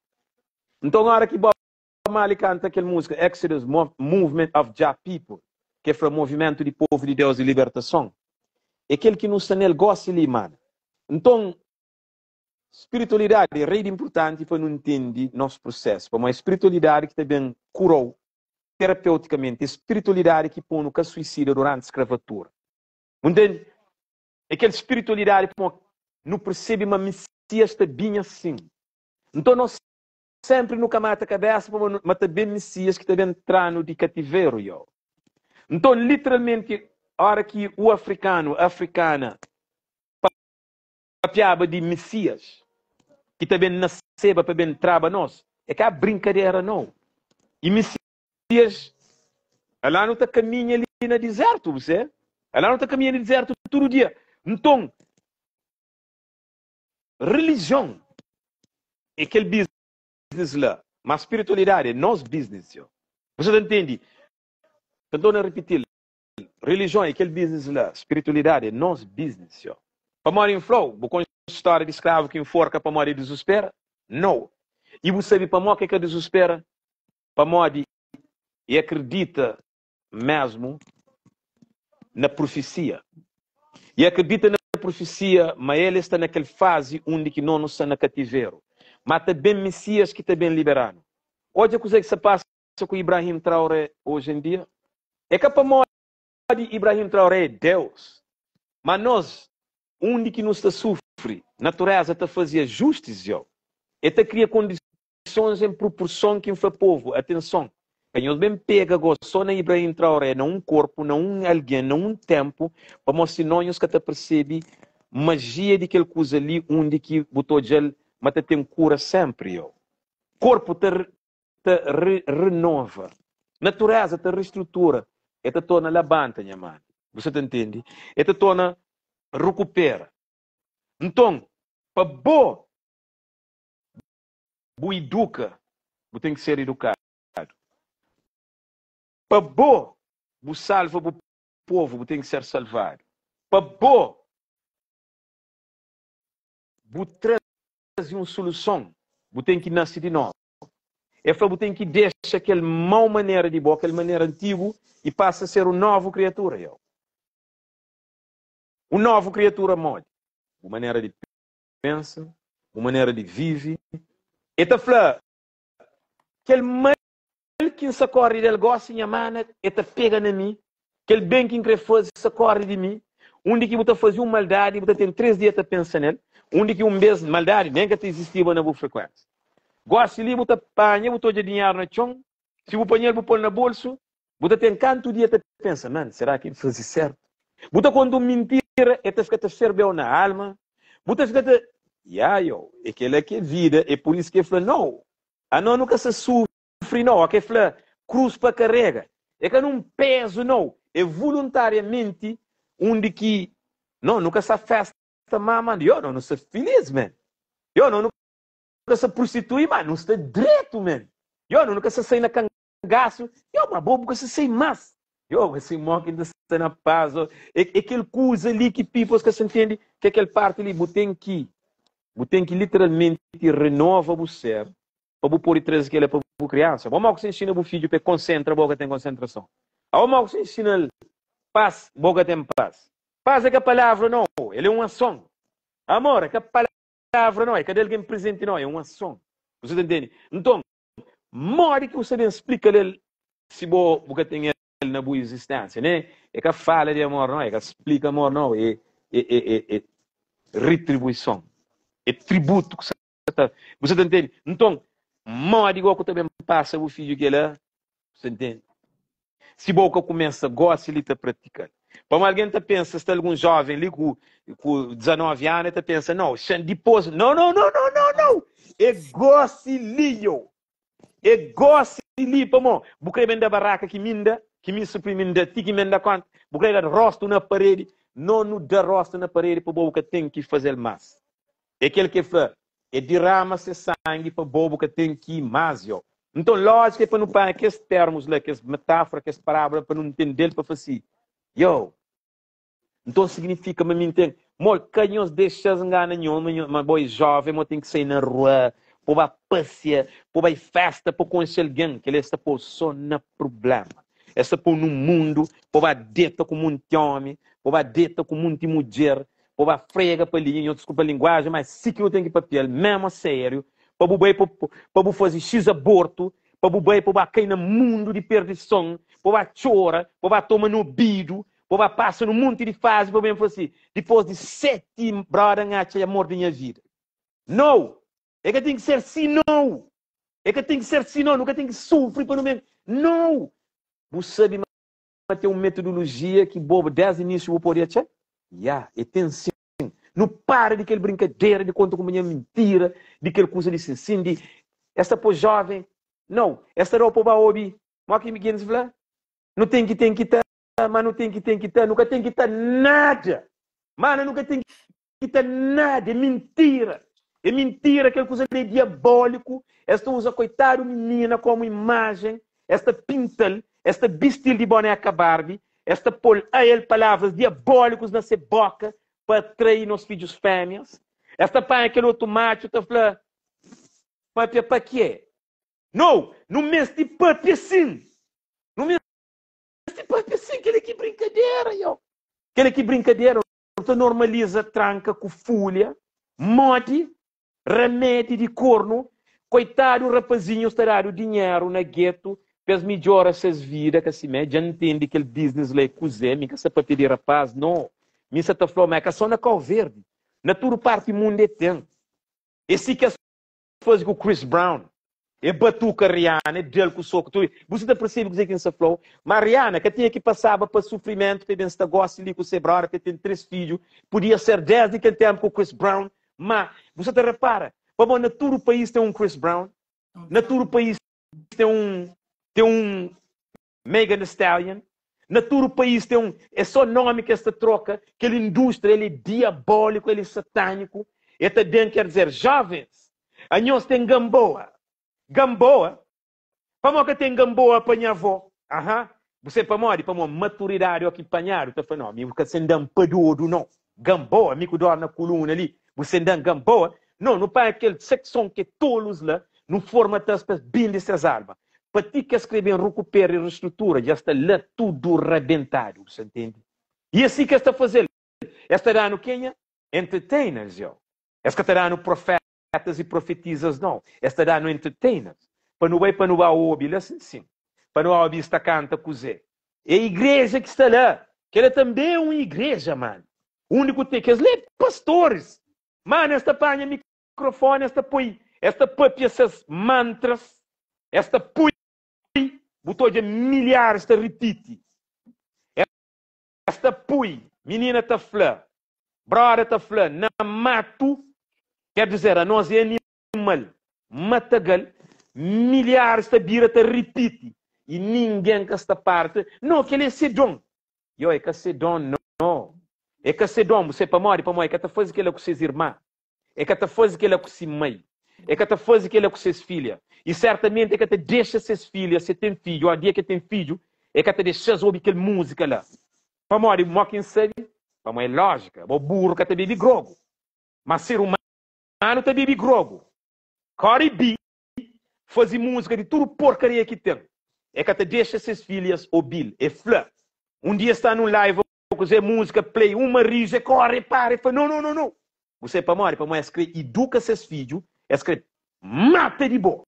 Nton, ora ki Bob Marley kanta kel musika Exodus, Movement of Jah People, ke fla movimentu di povu di Deus di libertason, é kel ki nu sta nel gosi li, mana. Nton, Spiritualidadi é rei di inpurtanti pa nu ntende nos prusésu, pamodi é spiritualidadi ki ta ben kura-u terapêutikamenti, é spiritualidadi ki pô-nu ka suisida duranti skravatura. Bu ntende? É kel spiritualidadi pamodi nu persebe ma Misias ta binha sin. Nton, nos sénpri nu ka mata kabésa pamodi ma ta ben Misias ki ta ben tra-nu di kativeru. Yo. Nton, literalmenti, óra ki u afrikanu, afrikana, papiaba di Mesias ki ta ben naseba pa ben traba nos, é ka brinkadera nau. I Mesias, ala nu ta kaminha li na dizertu, bu se? Ala nu ta kaminha na dizertu tudu dia. Nton, relijion é kel biznis la, ma spiritualidadi é nos biznis. Bu sa ta ntende? Ta torna ripitil. Religion é kel business la, spiritualidade é nos business yo. Pamodi N flau, bu konxe storia di skravu ki nforka pamodi e dizuspera? No. I bu sabi pamo ke ka dizuspera? Pamodi e akredita mesmu na profesia. E akredita na profesia ma el esta na kel fazi undi ki no nu sta na kativeru. Ma ta ben Mesias ki ta ben liberanu. Odja kuze ki sta pasa ku Ibrahim Traoré oji en dia? É ka pamodi Ibrahim Traoré é Deus, má nos, undi ki nu sta sufri, natureza ta faze ajustis dja. E ta kria kondisons en proporson ki N fla povu, atenson, ka nhos ben pega go so na Ibrahim Traoré, na un korpu, na un algen, na un tenpu, pamodi sinon nhos ka ta persebe majia di kel kuza li undi ki bu ta odja-l ma ta ten kura senpri. Korpu ta ta renova, natureza ta restrutura, e ta torna labanta, nha manu. Bu sa ta ntende? E ta torna rekupera. Nton, pa bo bu iduka, bu ten ki ser idukadu. Pa bo bu salva bu povu, bu ten ki ser salvadu. Pa bo bu traze un suluson, bu ten ki nase di novu. El fla, Bu ten ki dexa kel mau manera di bo, kel manera antigu, i pasa a ser un novu kriatura. Eu. Un novu kriatura modi? Bu manera di pensa, bu manera di vive. El ta fla, Kel mal ki N sta kóre del gósi, nha mana, el ta pega na mi. Kel ben ki N krê faze sta kóre di mi. Undi ki bu ta faze un maldadi, bu ta ten três dia ta pensa nel. Undi ki un bês maldadi nen ka ta izistiba na bu frekuénsia. Gósi li bu ta panha, bu ta odja dinheru na txon, si bu panha-l bu pô-l na bolsu, bu ta ten kantu dia ta pensa, Man, será ki N faze sértu? Bu ta konta un mintira, el ta fika ta ferbe-u na alma. Bu ta fika ta. Ya, yo, é kel-la ki é vida, é pur isu ki el fla, Nau, anos nu ka sta sufri, nau. Óki el fla krus pa karega, é ka nun pézu, nau, é vuluntariamenti undi ki, nau, nu ka sta fésta má, má, yo, nau, nu sta filís, man. Yo, nau, nu ka sta prostitui, má nu sta dretu, man. Yo, nau, nu ka sta sai na kangasu, yo, ma bo bu ka sta sai más. Yo, ma si mo ki N ta sta na pas, oh. É, é kel kuza li ki peoples ka sta ntende, ki é kel parti li, bu ten ki, bu ten ki literalmenti renova bu ser pa bu pode traze kel-la pa bu kriansa. Bo mo ki sa inxina bu fidju pa e konsentra, bo ka ten konsentrason. Abo mo ki sa inxina-l pas, bo ka ten pas. Pas é ka palavra, nau, el é un ason. Amor é ka palavra, nau, é ka da algen prezenti, nau, é un ason. Bu sa ta ntende? Nton, modi ki bu sta ben splika-l el si bo bu ka ten el na bu izistensia? Ne? É ka fala di amor, nau, é ka splika amor, nau, é, é, é, é, é ritribuison, é tributu ku sa ta, bu sa ta ntende? Nton, modi go ku ta ben pasa bu fidju kela? Bu sa ntende? Si bo ka kumesa gosi li ta pratikal. Pamodi algen ta pensa, sta algun joven li ku ku 19 anu, e ta pensa, no, xan dipos, no, no, no, no, no, no! É gosi li, yo! É gosi li, pamodi bu kre ben da baraka ki mi N da, ki mi suprimi N da, ti ki mi N da konta, bu kre da rostu na paredi, no, nu da rostu na paredi pa bo bu ka ten ki fazel mas. É kel ki fla, E dirama se sangi pa bo, bu ka ten ki i más, yo. Nton, lójika é pa nu panha kes termus la, kes metáfora, kes parábula pa nu ntende-l, pa fla si, Yo! Nton, siginifika ma mi N ten. Mo, ka nhos dexa-s ngana nho, ma nho, ma bo é jóven, ma bo ten ki sai na rua, pa bo ba pasia, pa bo bai fésta, pa bo konxe algen. Kel-li es ta pô-u sô na prubléma. Es ta pô-u nun mundu pa bo ba deta ku monti ómi, pa bo ba deta ku monti mudjer, pa ba frega pa li, nho diskulpa linguajen, ma é si ki nu ten ki papia-l, memu a sériu, pa bu bai pa bu faze xis abortu, pa bu bai pa bu ba kai na mundu di perdison, pa bu ba txora, pa bu ba toma na obidu, pa bu ba pasa nun monti di fazi pa bu ben fla si, dipos di 7 broda N atxa amor di nha vida. Nou! E ka ten ki ser si nou! E ka ten ki ser si nou! Nu ka ten ki sufri pa nu ben. Nou! Bu sabe ma Ma ten un metodolojia ki bo desdi inisiu bu pode atxa? Ya, e ten sin. Nu para di kel brinkadera di konta kunpanheru mintira, di kel kuza di sin sin, di es ta po joven. Nau, es ta da-u pa bu ba obi mo ki gentis fla, Nu ten ki ten ki ta, ma nu ten ki ten ki ta, nu ka ten ki ta nada! Mana nu ka ten ki ta nada, é mintira, é mintira, kel kuza li é diabóliku, es ta uza koitadu minina komu imajen, es ta pinta-l, es ta bisti-l di boneka Barbie, es ta pô-l a el palavras diabólikus na se boka pa atrai nos fidjus fémias, es ta panha kel otu matxu ta fla, Papia pa ke? Nou, nu meste papia sin! Nu meste papia sin, kel-li ki brinkadera, yo! Kel-li ki brinkadera. Nu ta normaliza tranka ku fulha, modi, ramedi di kornu, koitadu rapazinhus ta dadu dinheru na getu pa es midjora ses vida, ka simé? Dja N ntende kel biznis la é kuzé, mi ka sta papia di rapaz, no, mi sa ta fla-u ma é ka so na Kau Verdi, na tudu parti mundu é ten. É si ki es faze ku Chris Brown, e batuka Rihanna, e da-l ku soku, tudu. Bu sa ta persebe kuzê ki N sta fla-u? Ma Rihanna ka tinha ki pasaba pa sufrimentu pa e ben sta gósi li ku se brother, pa e ten 3 fidju. Podia ser désdi kel ténpu ku Chris Brown. Ma, bu sa ta repara, pamodi na tudu país ten un Chris Brown, na tudu país ten un, ten un Megan Thee Stallion. Na tudu país ten un, é só nomi ki es ta troka, kel indústria el é diabóliku, el é satâniku, el ta ben, ker dizer, jovens, anhos ten Gamboa, Gamboa, pamó ka ten Gamboa pa nha avó? Aha, bu sabe pamodi? Pamó maturidadi ó ki panhadu ta fla, no, mi bu ka sen da-m pa dodu, no, Gamboa, mi ku dor na kuluna li, bu sen da-m Gamboa? No, nu panha kel sekson ki é tolus la, nu formata-s pa es bende ses alma. Pa ti ki es kre ben rukupera i restrutura, dja sta la tudu rabentadu, bu sa ntende? I é si ki es ta faze-l. Es ta da-nu kenha? Entertainers, yo. Es ka ta da-nu profetas i profetizas, nau. Es ta da-nu entertainers. Pa nu bai, pa nu ba obi la, sin, sin. Pa nu ba obi-s ta kanta kuzê? É igreja ki sta la. Kel-la tanbê é un igreja, manu. Undi ku ten kes la é pastoris. Manu, es ta panha mikrofoni, es ta poi, es ta papia ses mantras, es ta pui, bu ta odja milharis ta ripiti. Es ta pui, minina ta fla, broda ta fla, na matu, ker dizer, anos é animal, matagal, milharis ta bira ta ripiti i ningen ka sta parti, no, kel-li é se don. Yo, é ka se don, no. É ka se don, bu sabe pamodi? Pamodi é ka ta faze kel-la ku ses irma. E ka ta faze kel-la ku si mai. E ka ta faze kel-la ku ses filha. I sertamenti e ka ta dexa ses filha, si e ten fidju, ó dia ki e ten fidju, e ka ta dexa-s obi kel múzika la. Pamodi? Mó ki N sabe? Pamodi é lójika. Bo buru ka ta bebe grogu. Má ser umanu ta bebe grogu. Cardi B faze múzika di tudu porkaria ki ten. E ka ta dexa ses filhas obi-l. E fla, Un dia sta nun live Kuzé múzika play uma rizu e kóre e para e fla no no no no Bu sabe pamodi? Pamodi es kre iduka ses fidju es kre mata di bo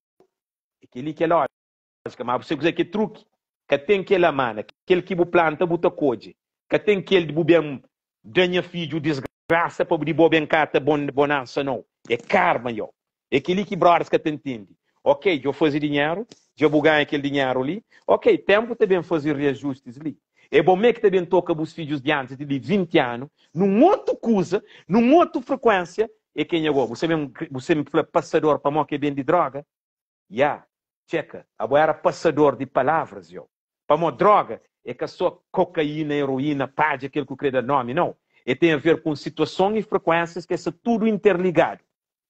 É kel-li ki é lójika Má bu sabe kuzé ki é truki? Ka ten kel-la mana Kel ki bu planta bu ta kodje Ka ten kel di bu ben da nha fidju disgrasa pa di bo ben kata bonansa no É karma yo É kel-li ki brothers ka ta ntende. Ok, dja bu faze dinheru, dja bu ganha kel dinheru li. Ok, ténpu ta ben faze reajustis li. É bo mê ki ta ben toka bus fidjus diantis di li 20 anu, nun otu kuza, nun otu frekuénsia. É kenha go? Bu sa ben, bu sa ben fla pasador pamó ki é ben di droga? Ya, txeka, abo éra pasador di palavras, yo. Pamó droga é ka só kokaína, eroína, padja, kel ku kre da nómi, nau. É ten a ver ku un situason i frekuénsias ki é sa tudu interligadu.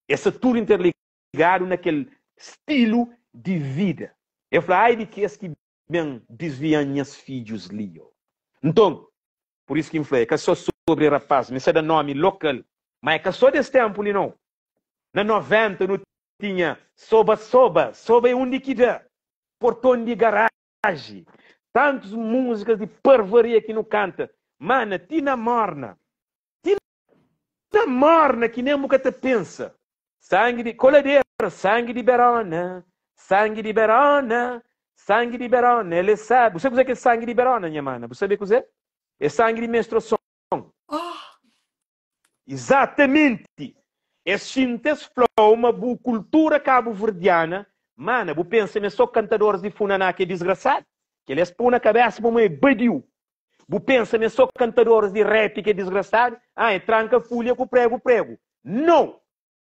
Es sta tudu interligadu na kel stilu di vida. El fla, Ai di kes ki ben disvia-m nhas fidjus li! Yo. Nton, pur isu ki N fla, é ka sô sobri rapás, mi sta da nómi lokal, má é ka sô des ténpu li nau. Na 90 nu tinha soba soba, soba é undi ki da, porton di garaji, tantus múzikas di parvaria ki nu kanta, mana, ti na mórna, ti Na morna ki nen bu ka ta pensa. Sangi di koladera, sangi di berona, sangi di berona, sangi di berona, el é sabi. Bu sabe kuzê ki é sangi di berona, nha mana? Bu sabe kuzê? É sangi di menstruason. Oh! Izatamenti! Es xinta es fla-u ma bu kultura kabuverdiana, mana, bu pensa ma é so kantadoris di funaná ki é disgrasadu? Kel-li es pô na kabésa pamodi é badiu. Bu pensa ma é só kantadoris di rap ki é disgrasadu? Ah, é tranka fulha ku pregu pregu. No!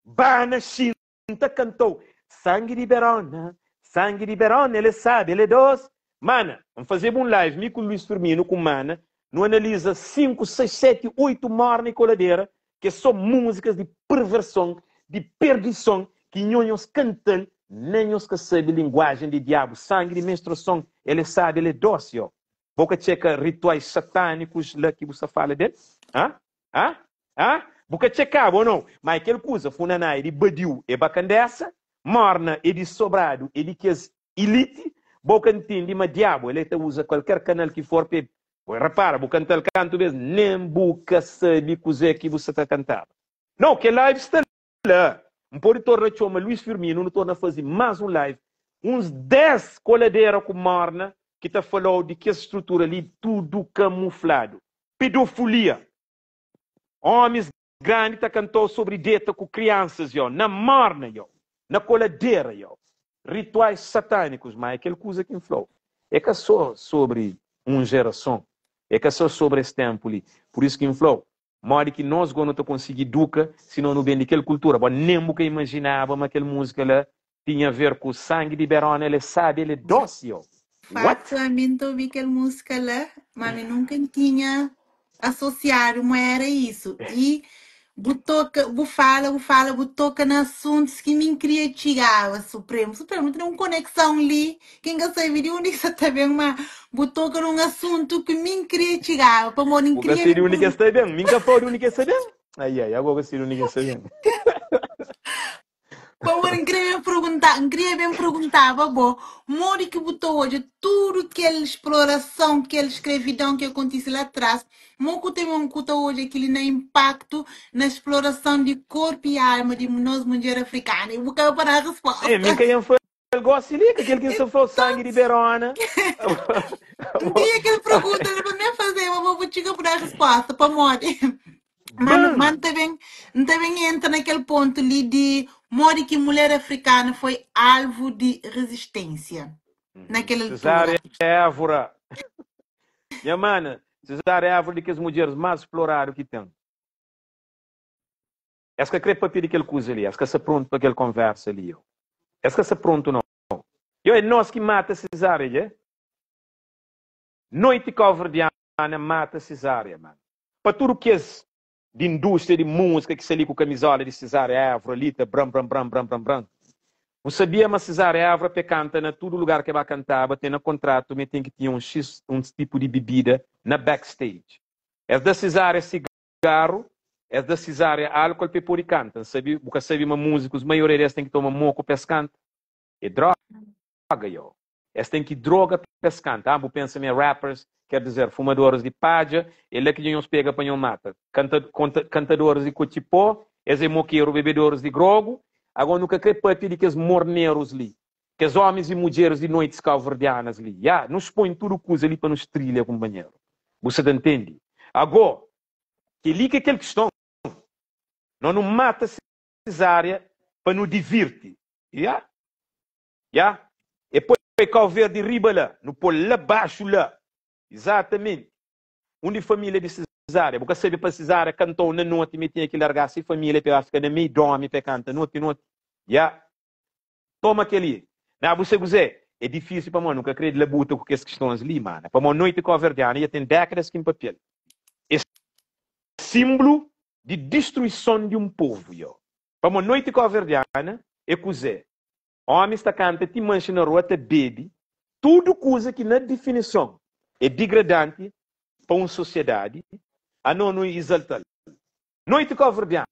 Bana xinta kantou Sangi di Berona, sangi di Berona, el é sabi, el é dos. Mana, N fazeba un live mi ku Luis Firmino ku Mana, nu analiza 5, 6, 7, 8 morna i koladera ki é só múzikas di perverson, di perdison ki nho nhos kanta-l, nen nhos ka sabe linguajen di diabu. Sangi di menstruason, el é sabi, el é dosi, ó. Bo ka txeka rituais satânikus la ki bu sta fala del? Hã? Hã? Hã? Bu ka txekaba ô nau? Ma é kel kuza, funaná é di badiu, é bakandesa, morna é di sobradu, é di kes iliti, bo ka ntende ma diabu el é ta uza kualker kanal ki for pa e Bo repara, bu kanta-l kantu bes, nen bu ka sabe kuzê ki bu sta ta kantaba. Nau, kel live sta La, N pode torna txoma Luís Firmino, nu torna faze más un live, uns 10 koladera ku morna ki ta fala-u di kes strutura li tudu kamufladu. Pedofolia! Omis grandi ta kanta-u sobri deta ku kriansas, yo, na morna, yo, na koladera, yo. Rituais satânikus, má é kel kuza ki N fla-u, é ka sô sobri un jerason, é ka sô sobri es ténpu li. Pur isu ki N fla-u, Modi ki nos go nu ta konsigi iduka si no nu ben di kel kultura? Bo nen bu ka imajinaba ma kel muzika la tinha a ver ku sangi di Berona, el é sabi, el é dosi, oh. What? Faktu, ami N ta obi kel múzika la, má mi nunka N tinha asosiadu ma éra isu. I bu toka, bu fala, bu fala, bu toka na asuntus ki mi N kria txigaba, Supremu. Supremu, nu ten un konekson li ki N ka sabe di undi ki sa ta ben, má bu toka nun asuntu ki mi N kria txigaba, pamodi N Bu ka kria sabe di ben undi ki es pergunta. ta ben. Mi N ka fla-u di undi ki es ta ben. Ai, ai, agora ka sabe di undi ki es ta ben. Pamodi N kria ben pergunta, N kria ben perguntaba bo, modi ki bu ta odja tudu kel splorason, kel skrevidon ki akontise la tras, mo ku ta ben ku ta odja kili na inpaktu na splorason di korpu i alma di nos mudjer afrikana? I bu kaba pa da É, mi resposta. ka ian fla-l gosi li, ka kel ki N sta fla-u, sangi di Berona. N tinha kel pergunta li pa mi fazeba, ma bu txiga bu da resposta, pamodi? Má, má Bam! N ta ben, N ta ben entra na kel pontu li di modi ki mulher afrikana foi alvu di rezisténsia na kel altura. Cesária Évora. Nha mana, Cesária Évora di kes mudjeris más sploradu ki ten. Es ka kre papia di kel kuza li, es ka sta prontu pa kel konversa li, yo. Es ka sta prontu no. Yo, é nos ki mata Cesária, dje? Noiti Kauverdiana mata Cesária, mana. Pa tudu kes di indústria di múzika ki sta li ku kamizola di Cesária Évora li ta bran bran bran bran bran bran. Bu sabia ma Cesária Évora pe kanta na tudu lugar ke ba kantaba ten na kontratu ma e ten ki tinha un xis un tipu di bibida na backstage. Es da Cesária sigaru, es da Cesária álcool pe podi kanta. N sabi, bu ka sabi ma múzikus maioria des ten ki toma moku pes kanta? É droga yo. Es ten ki droga pa es kanta. Ah, bu pensa ma é rappers, quer dizer, fumadores di padja, é la ki dja nhos pega pa nho mata. Kanta, konta, kantadores di kotxipó, es é mokeru, bebedores di grogu. Agora nu ka kre papia di kes mornerus li, kes omis i mudjeris di noitis kauverdianas li. Ya, nu spoi tudu kuza li pa nu strilha kunpanheru. Bu sa ta ntende? Ago, kel-li ki é kel kiston. No nu mata Cesária pa nu divirti. Ya. Ya. E poi Kau Verdi riba la, nu pol la baxu la. Izatamenti. Undi familia di Cesária. Bu ka sabe pa Cesária kantou na noti ma e tinha ki largá si familia pa e ba fika na mei d'omi pa e kanta noti noti. Ya. Toma keli. Na bu se kuzé? É difísil pamodi nu ka kre labuta ku kes kistons li, mana. Pamodi noiti kauverdiana ya ten dékadas ki N papia-l. É símbolu di distruison di un povu, yo. Pamodi noiti kauverdiana é kuzé? Ómis ta kanta ti manxe na rua ta bebe tudu kuza ki na difinison é digradanti pa un sosiedadi, ano nu izalta-l. Noiti kauverdiana,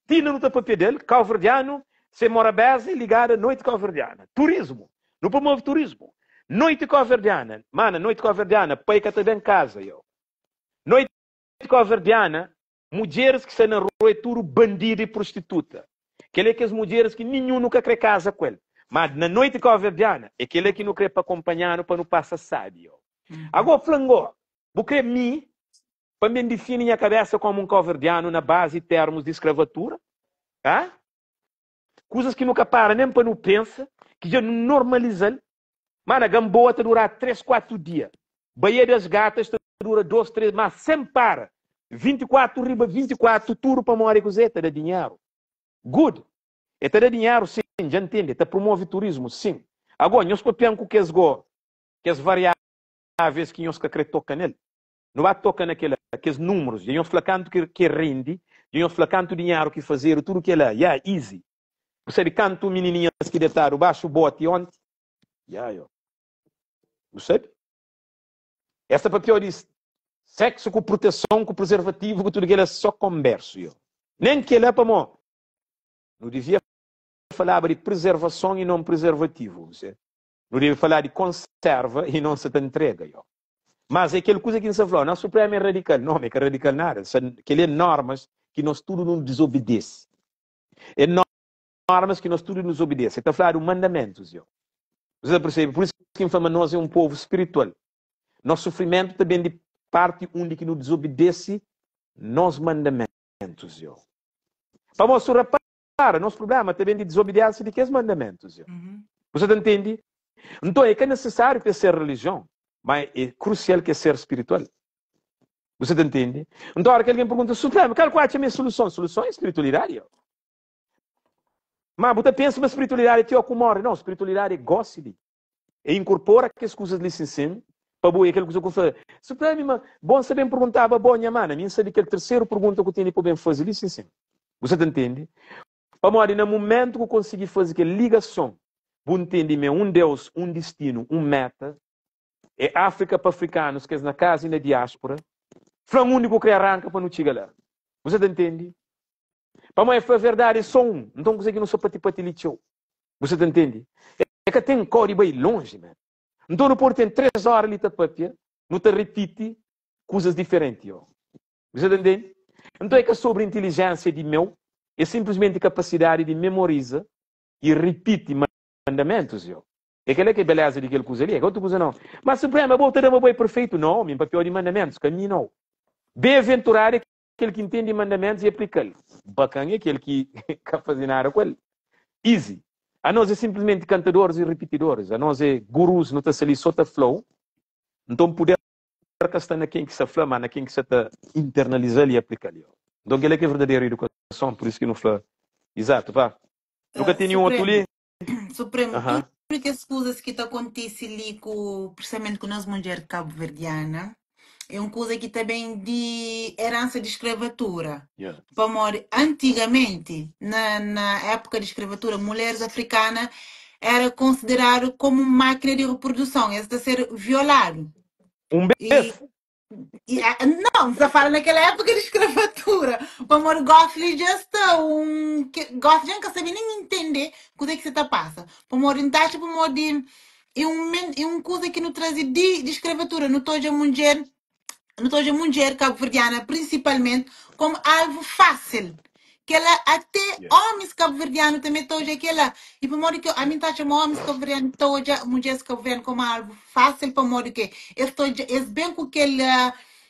ti na nu ta papia del, kauverdianu se morabeza é ligada noiti kauverdiana. Turismu, nu promove turismu. Noiti kauverdiana, mana noiti kauverdiana pai ka ta ben kaza yo. Noiti kauverdiana Mudjeris ki sta na rua é tudu bandidu i prostituta. Kel-li é kes mudjeris ki ninhun nu ka krê kaza ku el. Má, na noiti kauverdiana, é kel-la ki nu krê pa konpanha-nu pa nu pasa sábi. Agó, fla-m gó, bu krê mi pa N ben difini nha kabésa kómu un kauverdianu na bazi di térmus di skravatura? Hã? Kuzas ki nu ka para nen pa nu pensa, ki dja nu normaliza-l. Má na Gamboa ta durá 3, 4 dia. Baía das Gatas ta dura 2, 3, má sen para. 24 riba 24, tudu pamodi kuzê? Ta da dinheru. Good. E ta da dinheru, sin, dja N ntende. Ta promove turismu, sin. Agó, nhos papia-m ku kes go, kes variáveis ki nhos ka kre toka nel. Nu ba toka na kel-la, kes númerus. Dja nhos fla kantu ki ki rende, dja nhos fla kantu dinheru ki fazedu, tudu kel-la. Ya, easy. Bu sabe kantu minininhas ki detadu baxu boti onti? Ya, yo. Bu sabe? Es ta papiau di seksu ku proteson, ku prezervativu, ku tudu kel-la, so konbersu, yo. Nen kel-la, pamó nu divia falaba di prezervason i non prezervativu, bu sabe? Nu debe falá di konserva i non sa ta ntrega, yo. Mas é kel kuza ki N sa fla-u, nos Supremu é radikal. Non, é ka radikal nada. Kel-li é normas ki nos tudu nu dizobidese. É normas ki nos tudu nu dizobidese. É ta fladu mandamentus, yo. Bu ta persebe? Pur isu ki N fla ma nos é un povu spiritual. Nos sufrimentu ta ben di parti undi ki nu dizobidese nos mandamentus, yo. Pamodi si bu rapara, nos prubléma ta ben di dizobidiensia di kes mandamentus, yo. Bu sa ta ntende? Nton, é ka nisisáriu pa es ser relijion, má é krusial ki es ser spiritual. Bu sa ta ntende? Nton, óras ki algen pergunta, Supremu, kal ku atxa ma é soluson? Soluson é spiritualidadi. Yo. Má, bu ta pensa ma spiritualidadi é ti ó ku móre? Nau, spiritualidadi é gósi li. É inkorpora kes kuzas li sin sin pa bo. É kel kuza ku fla, Si fla mi ma bo N sa ben perguntaba bo, nha mana, mi N sabe kel terseru pergunta ku tene pa ben faze li sin sin. Bu sa ta ntende? Pamodi na mumentu ku konsigi faze kel ligason, bu ntende ma é un Deus, un distinu, un meta. É Afrika pa afrikanus, kes na kaza i na diaspora. Fla-m undi ku kre aranka pa nu txiga la. Bu sa ta ntende? Pamodi el fla verdadi é só un, nton kuzê ki nu sta pati-pati li txeu? Bu sta ta ntende? É ka ten kau di bai lonji, man. Nton nu pode ten 3 óra li ta papia, nu ta ripiti kuzas diferenti, yo. Bu sta ta ntende? Nton é ka sobri intilijénsia di meu, é sinplismenti kapasidadi di memoriza i ripiti mandamentus, yo. É kel-la ki é beléza di kel kuza li, é ka otu kuza nau. Má Supremu, abo bu ta da ma bo é perfeitu? Nau, mi N papiau di mandamentus, ka mi nau. Ben-aventuradu é Kel ki ntende mandamentus i aplika-l. Bakan é kel ki ka faze nada ku el. Easy. Anos é sinplismenti kantadoris i ripitidoris. Anos é gurus, nu ta sta li so ta fla-u. Nton puder ka sta na ken ki sta fla, ma na ken ki sta ta internaliza-l i aplika-l. Nton kel-la ki é verdaderu idukason. Pur isu ki nu fla izatu. Pa nu ka ten ninhun otu li. Supremo, tudu kes kuzas ki ta kontise li ku, prinsipalmenti ku nos mudjer kabuverdiana, é un kuza ki ta ben di eransa di skravatura. Pamodi antigamenti, na, na épuka di skravatura, mulheres afrikana era konsideradu komu mákina di reproduson, es ta ser violadu. Un bes E, ah, não, você fala naquela época de escravatura. Pamodi gosto li já está um. Que, gosto já nunca sabe nem entender coisa que você tá passa. Pamodi ntaxa, pamodi é um, men- é um coisa que não traz de, de escravatura. Não toja mulher, não toja mulher cabo-verdiana principalmente como alvo fácil. Que ela até Yeah. homens cabo-verdiano também toja aquela. E pamodi que a mim tá chama homens cabo-verdiano toja mulheres cabo-verdiano como alvo fácil pamodi que es toja es bem com aquele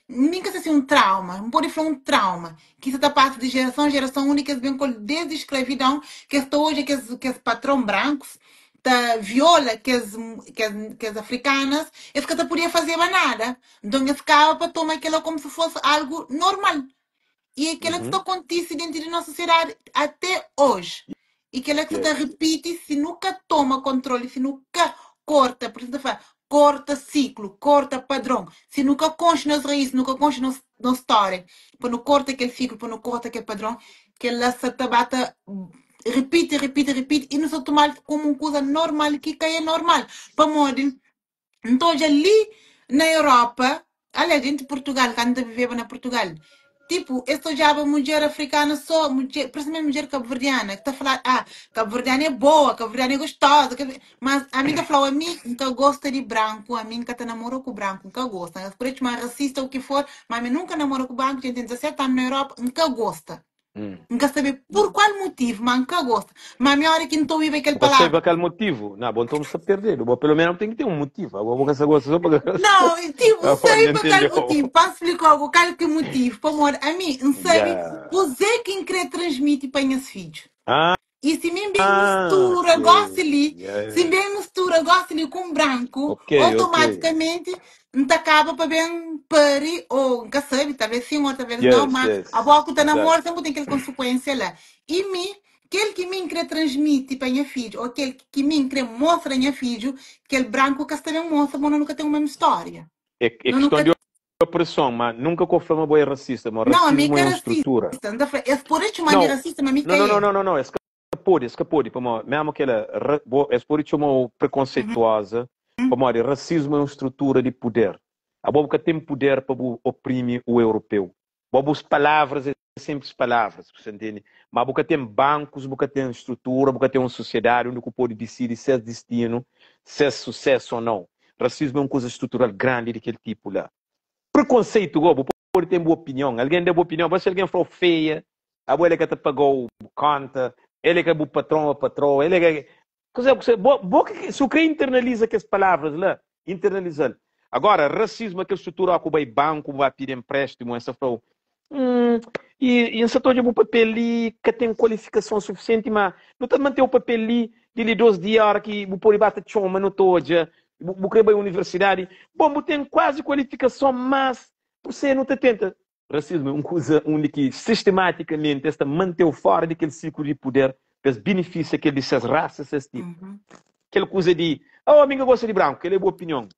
nem que seja um trauma, não pode falar um trauma, que isso tá passa de geração em geração única, eles vêm com desde a escravidão, que es hoje que es, que es patrão brancos tá viola que as, que as, que as africanas, eles que tá podia fazer nada. Então eles ficava para tomar aquilo como se fosse algo normal. E é aquilo que está Uhum. acontece dentro da nossa sociedade até hoje. E aquilo que está Yes. repite se nunca toma controle, se nunca corta, por isso eu falo, corta ciclo, corta padrão. Se nunca conche nas raízes, nunca conche na na história, para não corta aquele ciclo, para não corta aquele padrão, que ela se tabata repite, repite, repite, e não se tomar como uma coisa normal, que é normal. Para modo Nton, dja li na Europa, aliás, denti Portugal, kandu N ta viveba na Portugal, tipu, es ta odjaba mudjer afrikana so, mudjer, prinsipalmenti mudjer kabuverdiana, ki ta fla, ah, kabuverdiana é boa, kabuverdiana é gostoza, kabu-. Mas ami N ta fla-u, ami N ka gosta di branku, ami N ka ta namora ku branku, N ka gosta. Es pode txoma rasista o ki for, ma ami nunka namora ku branku, dja N ten 17 anu na Europa, N ka gosta. N ka sabe pur kual mutivu, ma N ka gosta. Ma mi óra ki N ta obiba kel Bu ka sabe palavra. pa kal motivu? Na, bo nton bu sta perdedu. Bo pelo menos ten ki ten un motivu. Abo bu ka sa gosta so pa ka gosta. Nau, tipu, N Abo sabe dja pa kal ntendeu. motivu. Pa N splika-u ku kal ki motivu. Pamodi ami N sabe Ya. kuzê ki N krê transmiti pa nhas fidju. Ah, I si mi ben mistura ok. gósi li, Ya, si ya. ben mistura gósi li ku un branku, Ok, ok. automatikamenti N ta kaba pa ben pari ô N ka sabe, talvês sin ô talvês nau, Yes, má yes. abo ku ta Exato. namora senpri ten kel konsekuénsia la. I mi, kel ki mi N kre transmiti pa nha fidju ô kel ki mi N kre mostra nha fidju, kel branku ka sta ben mostra, pamodi nu ka ten umesmu stória. É, é Nu nu kiston ka di opreson, má nunka ku fla ma bo é rasista, ma Não, ami rasismu ka é un strutura. rasista. N ta fla, es pode txoma-m di Não, rasista, ma mi não, ka não, não, é. não, não, não, es ka pode, es ka pode, pamodi mésmu kela, ra, bo, es pode txoma-u prekonseituoza, pamodi rasismu é un strutura di puder. Abo bu ka ten puder pa bu oprimi u europeu. Bo bus palavras é senplis palavras, bu sta ntende? Ma bu ka ten bankus, bu ka ten strutura, bu ka ten un susiedadi undi ku pode disidi ses distinu, ses susesu o nau. Rasismu é un kuza strutural grandi di kel tipu la. Prekonseitu go, bu pode ten bu opinion, algen da bu opinion, bo si algen fla-u feia, abo el é ka ta paga-u bu konta, el é ka bu patron o patroa, el é ka. Kuzê ku bo, bo ki si u krê internaliza kes palavras la, internaliza-l. Agora, rasismu é kel strutura ó ku bai banku, bu ba pidi empréstimu, es ta fla-u, Hum, i, i N sa ta odja bu papel li ka ten kualifikason sufisienti, ma nu ta mante-u papel li di li dos dia, óra ki bu pode ba ta txoma, nu ta odja, bu, bu krê bai universidadi, bon, bu ten kuazi kualifikason, mas pur-se nu ta tenta. Rasismu é un kuza undi ki sistematikamenti es ta mante-u fora di kel siklu di puder pa es benefisia kel di ses rasa, ses tipu. Kel kuza di, Oh, ami N ka gosta di branku. Kel-la é bu opinion.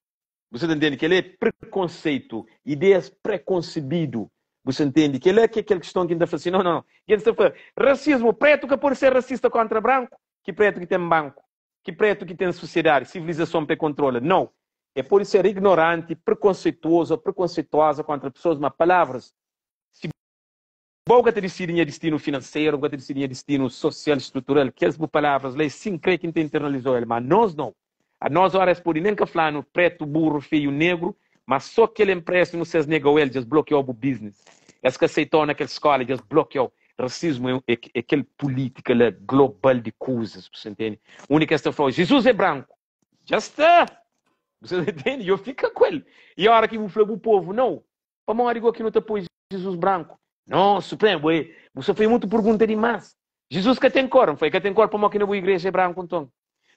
Bu sa ta ntende? Kel-la é prekonseitu, ideias prekonsebidu. Bu sa ntende? Kel-la ki é kel kiston ki N ta fla si, no, no, no. Gentis ta fla, rasismu, pretu ka pode ser rasista kóntra branku. Ki pretu ki ten banku? Ki pretu ki ten susiedadi, sivilizason pa e kontrola? No. E pode ser ignoranti, prekonseituozu ô prekonseituoza kóntra pesoas, ma palavras, si Bo ka ta disidi nha distinu finanseru, bu ka ta disidi nha distinu sosial, strutural, kes bu palavras la é sin kre ki N ta internalizau el, ma nos nau. Anos ora es pode nen ka fla-nu pretu, burru, feiu, negru, ma so kel empréstimu si es nega-u el, dja es blokiau bu biznis. Es ka aseitau na kel skola, dja es blokiau. Rasismu é é kel pulítika la global di kuzas, bu sa ntende? Undi ki es ta fla-u, Jizus é branku. Dja sta! Bu sa ntende? Dja fika ku el. I ora ki bu fla bu povu nau, Pamodi go ki nu ta poi Jizus branku? No, Supremu, bo é, bu sta faze mutu purgunta dimás. Jizus ka ten kor. N fla, E ka ten kor pamodi ki na bu igreja é branku nton?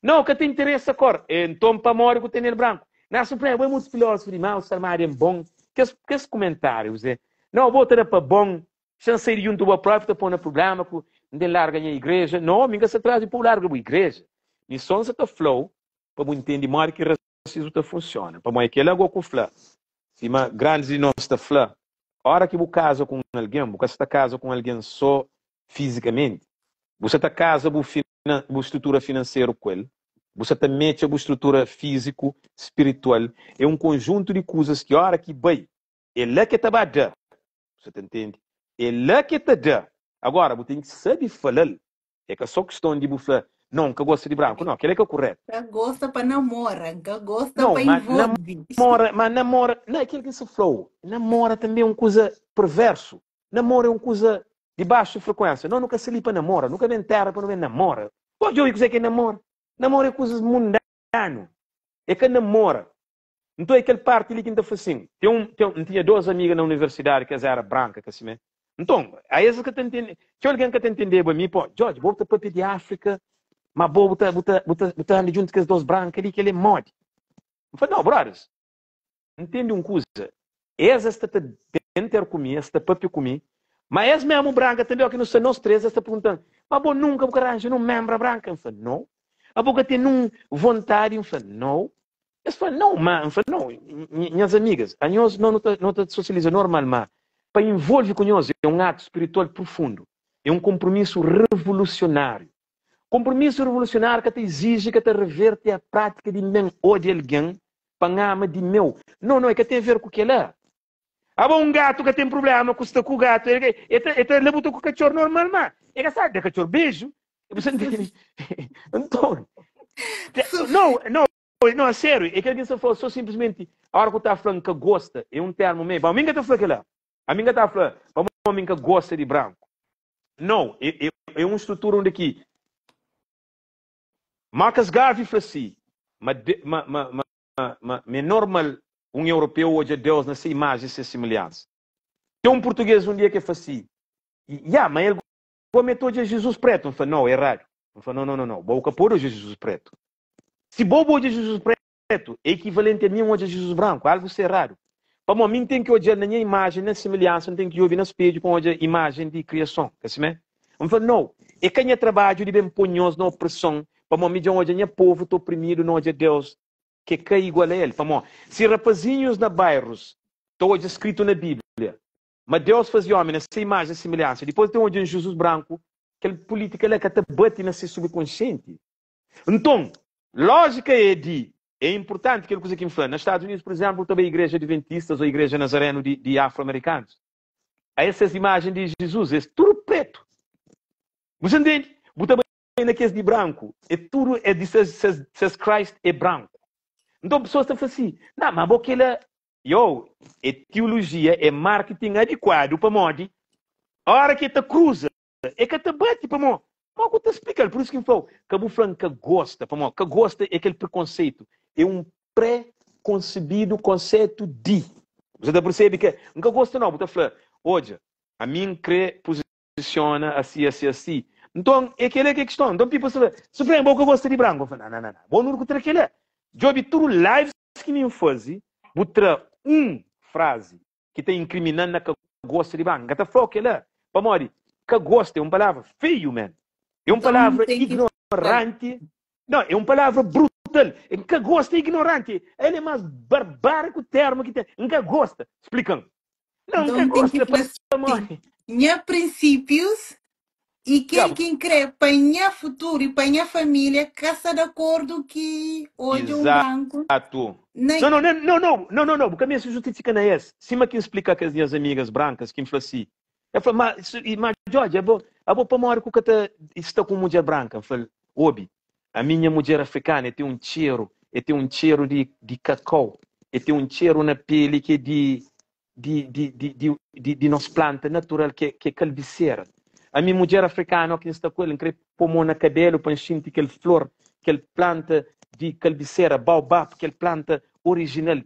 No, ka ta interesa kor. E, nton pamodi ku tene el branku? Na, Supremu, bo é mutu filósofu dimás, bu sta armadu en bon. Kes, kes kumentárius é, No, bo ta da pa bon, xa N sai di djuntu bo própi ta pô na prubléma ku N ten larga nha igreja. No, mi N ka sta tras di pô-u larga bu igreja. Mi sô N sa ta fla-u pa bu ntende modi ki rasismu ta funsiona. Pamodi kel-la go ku fla, Sima grandis di nos ta fla, óra ki bu kaza ku un algen, bu ka sta ta kaza ku un algen sô fizikamenti. Bu sta ta kaza bu bu strutura finanseru ku el, bu sta ta metxa bu strutura fíziku, spiritual. É un konjuntu di kuzas ki óra ki bai, é la ki el ta ba da. Bu sta ta ntende? É la ki el ta da. Agora, bu ten ki sabe fala-l. É ka só kiston di bu fla, Não, N ka gosta di branku. Não, kel-la é ka kuretu. Ka gosta pa namora, N ka gosta Não, pa ma envolve. namora, ma namora, não, é kel ki N sta fla-u, namora tanbê é un kuza perversu. Namora é un kuza di baxu frekuénsia. Nós nu ka sta li pa namora, nu ka ben téra pa nu ben namora. Bo djobe kuzê ki é namora. Namora é kuzas mundanu, é ka namora. Nton é kel parti li ki N ta fla sin, ten un, ten, N tinha dos amiga na universidadi ki es éra branka, ka simé? Nton, a es ka ta ntende, txeu algen ka ta ntendeba mi, pô, George, bo bu ta papia di Áfrika, ma bo bu ta, bu ta, bu ta, bu ta anda djuntu ku es dos branka li, kel-li é modi? N fla, nau, brothers, ntende un kuza, es es sta ta ben ter ku mi, es sta papia ku mi, ma es mesmu branka tanbe, óki nu sta nos tres, es ta pergunta-m, ma bo nunka bu ka ranja nun menbra branka? N fla, nau. Abo ka ten nun vontadi? N fla, nau. Es fla, Nau, má, N fla, Nau, nhas amigas, anhos no ta, no ta sosializa normal, má pa involve ku nhos é un atu spiritual prufundu, é un konpromisu revolusionáriu. Konpromisu revolusionáriu ka ta iziji, ka ta reverte a prátika di N ben odia algen pa N ama di meu. Nau, nau, e ka ten a ver ku kela. Abo un gatu ka ten prublema ku sta ku gatu, e ta, e ta labuta ku katxor normal, má e ka sabe da katxor beju. Bu sa ntende? Nton, nau, nau, nau, a sériu, é kel ki N sta fla, sô sinplismenti, óra ku ta fla N ka gosta, é un termu meiu, ami N ka ta fla kel-la, ami N ka ta fla pamodi mi N ka gosta di branku. Nau, é, é, é un strutura undi ki Marcus Garvey fla si, ma, ma, ma, ma, ma, ma é normal un europeu odja Deus na se imaji i se similhansa. Ten un purtugês un dia ki el fla si, Ya, ma el Bo mete odja Jizus pretu? N fla, No, eradu. N fla, No, no, no, no, bo ka pode odja Jizus pretu. Si bo bu odja Jizus pretu, é ekivalenti a mi N odja Jizus branku. Algu sta eradu. Pamodi mi N ten ki odja-l na nha imajen, na similhansa, N ten ki djobe na spedju pa N odja imajen di kriason. Ka simé? N fla, No, é ka nha trabadju di ben poi nhos na opreson, pamodi mi dja N odja nha povu ta oprimidu, N odja Deus ki ka igual a el. Pamodi si rapazinhus na bairus ta odja skritu na Bíblia, Ma Deus faze ómi na se imajen i similhansa. Dipôs el ten odja un Jizus branku, kel pulítika la ka ta bate na se subkonsienti. Nton, lójika é di, é inpurtanti kel kuza ki N fla. Na Stadus Unidus, pur izénplu, ta bai igreja adventistas ô igreja nazarenu di, di afro-amerikanus. A es ses imajen di Jizus é tudu pretu. Bu sa ntende? Bu ta bai na kes di branku, é tudu é di ses, ses, ses Christ é branku. Nton, pesoas ta fla si, Na, ma bo kel-la Yo, é teologia, é marketing adikuadu pamodi ora ki e ta kruza e ka ta bati pamo mo ku ta splikal por isu ki N flau ka bu fla N ka gosta pamo ka gosta é kel prekonseitu é un pre konsebidu konsetu di bu sa ta persebe ke N ka gosta nau bu ta fla odja ami N kre posisiona asi asi asi nton é kela ki é kiston nton people sta fla Supremo bo ka gosta di branku N fla na na na bo nunka ku tra kela djobi tudu lives ki mi N faze, bu tra un frazi ki ta inkrimina-m na ka gosta di banka. N ka ta fla-u kel-la, pamodi ka gosta é un palavra feiu, man. É un Nton, palavra ten ki fla. ignoranti. Nau, é un palavra brutu. Brutal. N ka gosta, ignorante. El é más barbárico termo ki ten. N ka gosta. Splika-m. Não, N Então ka N ten ki gosta fla si, pamodi. nha prinsípius i Ya, kel ki N kre pa nha futuru i pa nha família ka sta di akordu ki odja un branku Exato. na Não, não, não, não, não, não, não, não, bu ka meste justifika na es. Sima ki N splika kes nhas amigas brankas ki N fla si. El fla, ma, ma George, abo, abo pamodi ku ka ta sta ku un mudjer branka? N fla-l, obi, ami nha mudjer afrikana, e ten un txeru, e ten un txeru di, di kakau, e ten un txeru na peli ki é di, di, di, di, di, di, di nos planta natural ki é, ki é kalbisera. Ami mudjer afrikana, o ki N sta ku el, N kre pô mon na kabelu pa N xinti kel flor, kel planta di kalbisera, baobab, kel planta orijinal.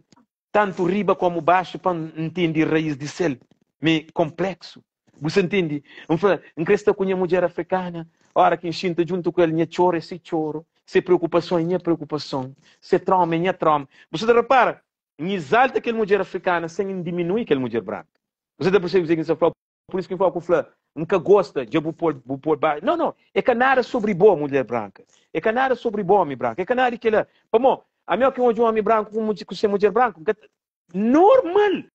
Tantu riba komu baxu pa N ntende raiz di sel mi konpleksu. Bu sa ntende? N fla, N kre sta ku nha mudjer afrikana, ora ki N xinta djuntu ku el, nha txoru é se txoru, se preokupason é nha preokupason, se trauma é nha trauma. Bu sa ta repara? N izalta kel mudjer afrikana sen N diminui kel mudjer branka. Bu sa ta persebe kuzê ki N sa fla? Pur isu ki N fla ku fla, N ka gosta dja bu pol bu pol ba. Não, não, é ka nada sobri bo, mulher branka. É ka nada sobri bo, omi branku. É ka nada di kila. Pamo, ami o ki N odja un omi branku ku mudjer ku se mudjer branku, N ka ta. Normal,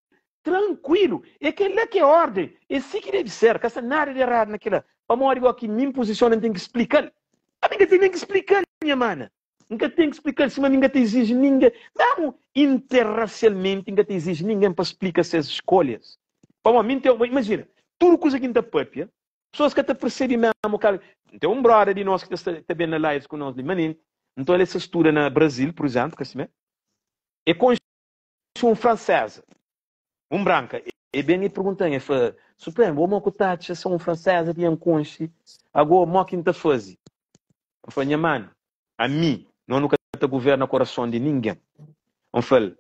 trankuilu. É kela ki é orden. É si ki debe ser. Ka sta nada di eradu na kila. Pamodi go ki mi N puzisiona N ten ki splika-l. Ami N ka ten nen ki splika-l, nha mana. N ka ten ki splika-l sima mi N ka ta iziji ningen, mésmu interrasialmenti N ka ta iziji ningen pa splika ses skolhas. Pamodi mi N ten, imajina, tudu kuza ki N ta pâpia, pesoas ka ta persebe mésmu kal. N ten un brother di nos ki ta sta ta ben na lives ku nos li manenti, nton el sta studa na Brazil, pur izénplu, ka simé? E konxe un franseza. Un branka, e ben e pergunta-m, e fla, Supremo, bo mo ku ta atxa se un franseza di N konxe, ago mo ki N ta faze? N fla, nha manu, ami, no nu ka ta guverna korason di ningen. N fla-l,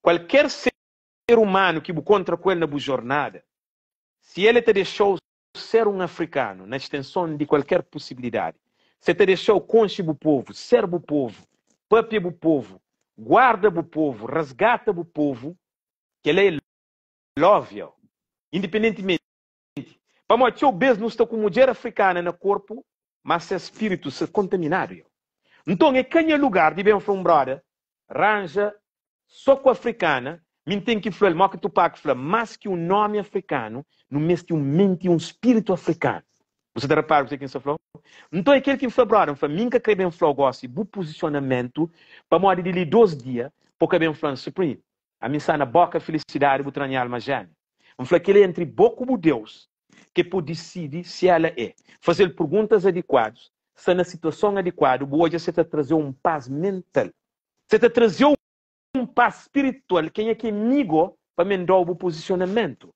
kualker ser umanu ki bu kontra ku el na bu jornada, si el e ta dexa-u ser un afrikanu na stenson di kualker pusibilidadi, se ta dexa-u konxe bu povu, ser bu povu, papia bu povu, guarda bu povu, rasgata bu povu, kel-la é love yo, indipendentimenti, pamodi txeu bes nu sta ku mudjer afrikana na korpu, mas ses spiritu sta kontaminadu yo. Nton é ka nha lugar di ben fla un broda ranja So ku afrikana, mi N ten ki fla-l, mo ki Tupac fla, más ki un nómi afrikanu, nu meste un menti i un spiritu afrikanu. Bu sa ta repara kuzê ki N sta fla-u? Nton é kel ki N fla, brother, N fla, mi N ka krê ben fla-u gósi bu puzisionamentu, pamodi di li dos dia, po ka ben fla-m, Supreme, ami N sta na bóka filisidadi, bu tra nha alma jémia. N fla, kel-li é entri bo ku bu Deus, ke po disidi si ela é. Faze-l perguntas adikuadus, sta na situason adikuadu, bu odja si el ta traze-u un pas mental. Se ta traze-u un pas spiritual kenha ki é mi go pa men da-u bu pozisionamentu.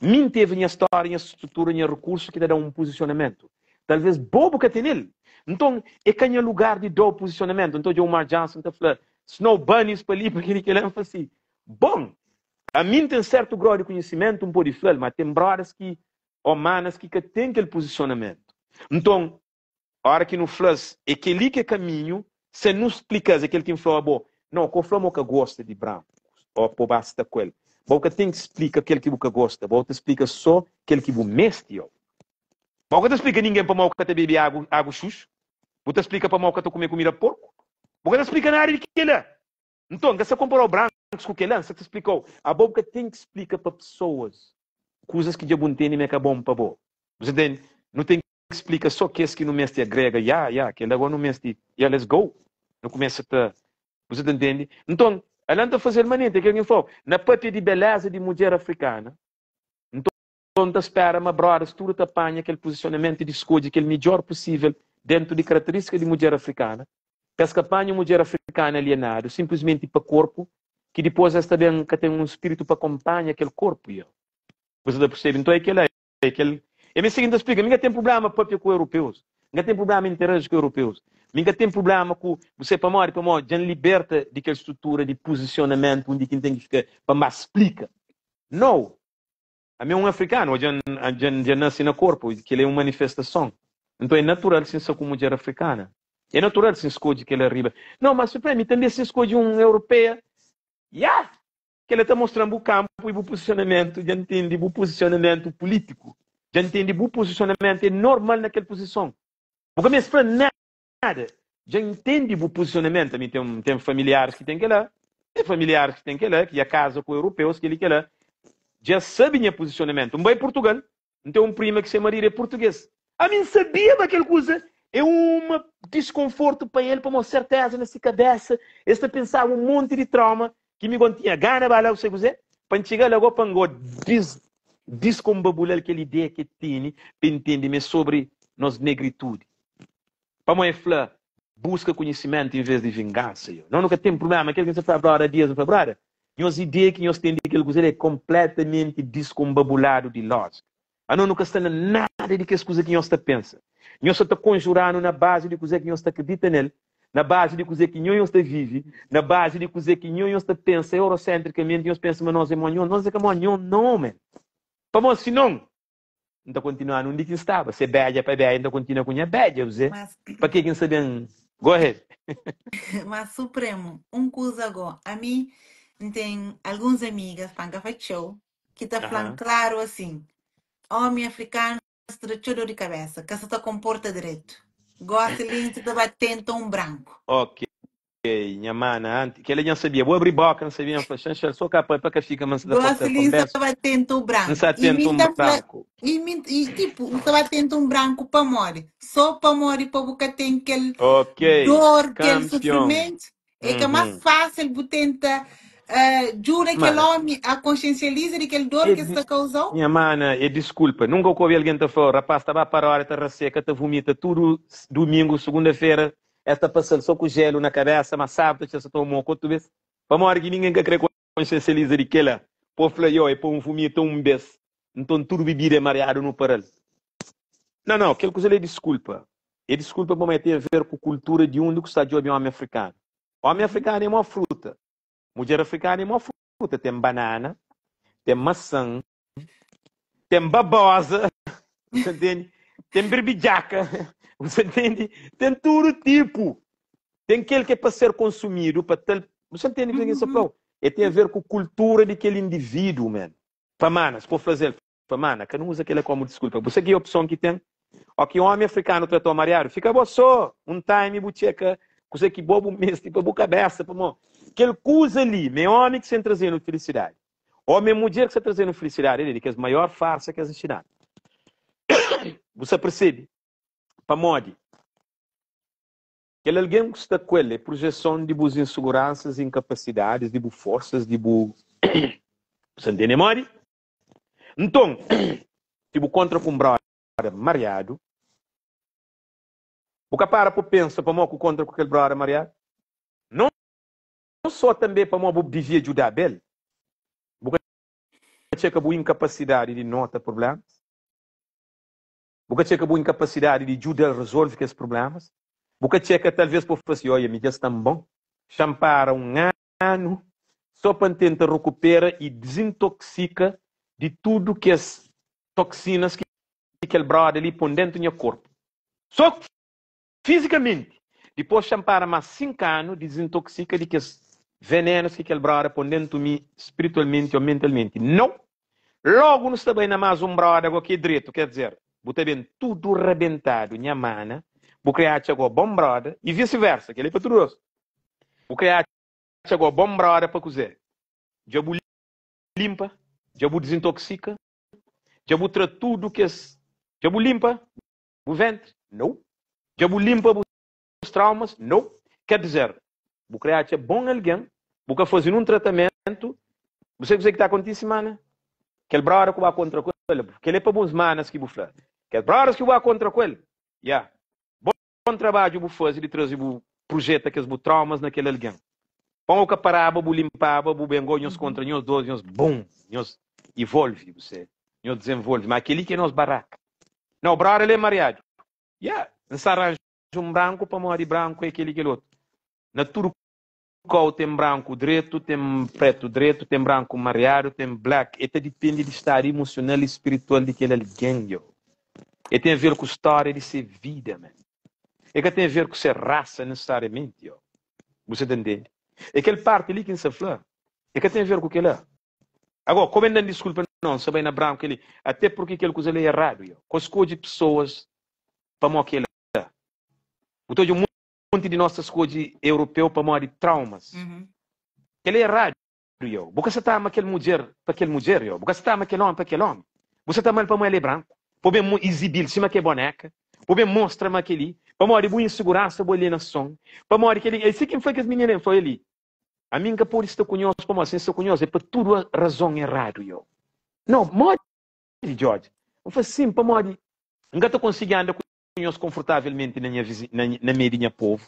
Mi N teve nha stória, nha strutura, nha rekursu ki ta da-m un pozisionamentu. Talvês bo bu ka tene-l. Nton, é ka nha lugar di da-u pozisionamentu. N ta odja Umar Johnson ta fla, Snow bunnies pa li, pa kel-li, kel-la. N fla si, Bon, ami N ten sértu grau di konhisimentu, N pode fla-l, má ten brodas ki, ô manas ki ka ten kel pozisionamentu. Nton, Ora ki nu fla-s é kel-li ki é kaminhu, sen nu splika-s é kel ki N fla-u abo. Nau, ka bu fla ma bu ka gosta di brankus ô pa bu ba sta ku el. Bo ka ten ki splika kel ki bu ka gosta, bo ta splika sô kel ki bu meste. Ô bo ka ta splika ningen pamodi bu ka ta bebe agu agu xuxu, bu ta splika pamodi bu ka ta kume kumida porku. Bu ka ta splika nada di kel-la. Nton, N ka sta konpara-u brankus ku kel-la, N sta ta splika-u. Abo bu ka ten ki splika pa pesoas kuzas ki dja bu ntende ma é ka bon pa bo. Bu ta ntende? Nu ten splika so kes ki nu mesti agrega, ya, ya, kel-la go nu mesti, ya, let's go! Nu kumesa ta, bu sa ta ntende? Nton, ala N ta faze-l manenti, é kel ki N fla-u, na papia di beleza di mudjer afrikana, nton N ta spera ma brodas tudu ta panha kel puzisionamentu di skodje kel midjor pusivel dentu di karateristika di mudjer afrikana, pa es ka panha un mudjer afrikana alienadu sinplismenti pa korpu, ki dipos es ta ben ka ten un spiritu pa konpanha kel korpu, ya. Bu sa ta persebe? Nton é kel-la. É kel É mi si ki N ta splika. Mi ka ten prubléma papia ku europeus. N ka ten prubléma interaji ku europeus. Mi ka ten prubléma ku Bu sai pamodi? Pamodi dja N liberta di kel strutura di puzisionamentu undi ki N ten ki fika pa N ba splika. No! Ami é un afrikanu, ô dja N dja N dja N nase na korpu, kel-li é un manifestason. Nton é natural si N sta ku un mudjer afrikana. É natural si N skodje kel-la riba. No, mas Supreme, mi tanbe si N skodje un europeia, ya! Kel-la ta mostra-m bu kanpu i bu puzisionamentu. Dja N ntende bu puzisionamentu pulítiku. Dja N ntende bu puzisionamentu. É normal na kel puzison. Bu ka meste fla nada. Dja N ntende bu pozisionamentu. Ami ten, ten familiaris ki ten kela, ten familiaris ki ten kela, ki dja kaza ku europeus, keli kela. Dja sabe nha pozisionamentu. N bai Purtugal, N ten un prima ki se maridu é purtugês. Ami N sabia ma kel kuza é uma diskonfortu pa el, pamodi serteza na se kabesa el sta pensaba un monti di trauma ki mi go N tinha gana ba la, bu sabe kuzê? Pa N txiga la go pa N go dis diskonbabula-l kel ideia ki el tene pa el ntende ma é sobri nos negritudi. Pamodi el fla, Buska konhisimentu envês di vingansa. Yo, no nu ka ten prubléma. Kel ki N sta fla broda Dias, N fla, Broda, nhos ideia ki nhos ten di kel kuza li é konpletamenti diskonbabuladu di lójika. Ano nu ka sta na nada di kes kuza ki nhos ta pensa. Nhos sa ta konjura-nu na bazi di kuzê ki nhos ta kridita nel, na bazi di kuzê ki nho nhos ta vive, na bazi di kuzê ki nho nhos ta pensa eurosentrikamenti. Nhos pensa ma nos é mó nho. Nos é ka mó nho, no, man. Pamodi sinon, N ta kontinua na undi ki N staba. Se bedja pa bedja, N ta kontinua ku nha bedja, José. Mas, Pa ke ki N sta ben? Go ahead. mas Supremo, un kuza go, ami N ten alguns amigas, pa N ka fla txeu, ki ta fla-m Aham. klaru asin, Omi afrikanu sta da txeu dor di kabesa, ka sa ta konporta dretu. Gosi li N sa ta ba tenta un branku. Ok. Ei, nha mana, anti, kela dja N sabia. Bu abri boka, N sabia, N fla, Xanxel, so ka pa, pa ka fika ma N sa ta Gosi forsa li N sa konbensu. ba tenta un N branku. sa I mi tenta N un ta fla, branku. i mi, i tipu, N sa ba tenta un branku pamodi? So pamodi pa bu ka ten kel Ok, dor, kel kanpion. sufrimentu? É ka más Uhum. fásil bu tenta eh, djuda kel Mana, omi a konsiensializa di kel dor é ki di, sta kauzau? nha mana, é diskulpa. Nunka ku obi algen ta fla, rapaz ta ba para ora ta raseka, ta vumita tudu dumingu, sugunda-fera, Es ta pasa-l so ku jelu na kabesa, ma sábadu ta txeu sa toma moku otu bes. Pamodi ki ningen ka kre konsiensializa di kela? Po fla, Yo, e pa un vumita un bes, nton tudu bibida e mariadu nu para-l. Nau, nau, kel kuza li e diskulpa. E diskulpa pamodi e ten a ver ku kultura di undi ku sta djobe omi afrikanu. Omi afrikanu e mo fruta, mudjer afrikanu e mo fruta, ten banana, ten masan, Ten babosa, você entende? Ten birbidjaka, você entende? Ten tudu tipu. Ten kel ki é pa ser konsumidu pa tal. Você entende kuzê ki N sta fla-u? É ten a ver ku kultura di kel indivíduo, man. Pa mana, si for faze-l, pa mana, ka nu uza kel-la komu diskulpa. Bu sa ki opson ki ten? Ó ki omi afrikanu tratou mariadu, fika bo so un time bu txeka kuzê ki bo bu meste pa bu kabesa, pamó kel kuza li, ma é omi ki sen traze-nu filisidadi. Omi é mudjer ki sta traze-nu filisidadi li, di kes maior farsa ki es inxina-nu. Bu sta persebe? Pamodi? Kel algen ku sta ku el é projeson di bus insuguransas, inkapasidadis, di bu forsas, di bu. Bu sta ntende modi? Nton, si bu kontra ku un broda mariadu, bu ka para pa bu pensa pamodi ku kontra ku kel broda mariadu? Non só tanbê pamodi bu devia djudaba el, bu ka txeka bu inkapasidadi di nota prublémas, bu ka txeka bu inkapasidadi di djuda-l rezolve kes prublémas, bu ka txeka talvês pa bu fla si, Oia, mi dja sta-m bon, xa-m para un anu só pa N tenta rekupera i dizintoksika di tudu kes toksinas ki kel broda li pô-m déntu nha korpu. Só Fizikamenti, dipôs xa N para más 5 anu di dizintoksika di kes venenus ki kel broda pô dentu mi spiritualmenti ô mentalmenti. Nau! Logu nu sta bai na más un broda go ki é dretu, ker dizer, bu ta ben tudu rabentadu nha mana, bu kre atxa go bon broda i visi-versa, kel-li é pa tudu dôs. Bu kre atxa go bon broda pa kuzê? Dja bu linpa? Dja bu dizintoksika? Dja bu tra tudu kes. Dja bu linpa? Bu ventri? Nau. Dja bu linpa bus traumas? Nau. Ker dizer, bu kre atxa bon algen, bu ka faze nun tratamentu, bu sabe kuzê ki ta kontise, mana? Kel broda ku ba kontra ku el, kel é pa bus manas ki bu fla. Kel brodas ki bu ba kontra ku el, ya. Bon trabadju bu faze di traze bu projeta kes bu traumas na kel algen. Pon u ka paraba, bu limpaba, bu ben go nhos kontra nhos dos, nhos bum, nhos ivolve, bu se, nhos dizenvolve. Ma keli ki é nos baraka. Nau, brother el é mariadu. Ya, N sa ranja un branku pamodi branku é keli kel otu. Na tudu kau ten branku dretu, ten pretu dretu, ten branku mariadu, ten black. E ta dipende di stadu imusional i spiritual di kel algen, yo. E ten a ver ku stória di se vida, man. E ka ten a ver ku se rasa nesesariamenti, yo. Bu sa ta ntende? E kel parti li ki N sa fla, e ka ten a ver ku kela. Agora, ko ben dan diskulpa não, N sa bai na branku kel li. Até porque kel kuza li é erradu, yo. Ko skodje pesoas pamo kela. Bu ta odja un. Monti di nos ta skodje europeu pamodi traumas. Kel-li é eradu, yo. Bu ka sa ta ama kel mudjer pa kel mudjer, yo. Bu ka sa ta ama kel ómi pa kel ómi. Bu sa ta ama-l pamodi el é branku. Pa bu ben izibi-l sima ki é boneka. Pa bu ben mostra ma kel-li. Pamodi bu inseguransa, bu alienason. Pamodi kel-li. É si ki N fla kes minina. N fla, Oja li, ami N ka pode sta ku nhos pamodi si N sta ku nhos é pa tudu razon eradu, yo. No, modi, George? N fla, Sin, pamodi N ka ta konsigi anda ku nhos konfortavelmenti na nha na mei di nha povu.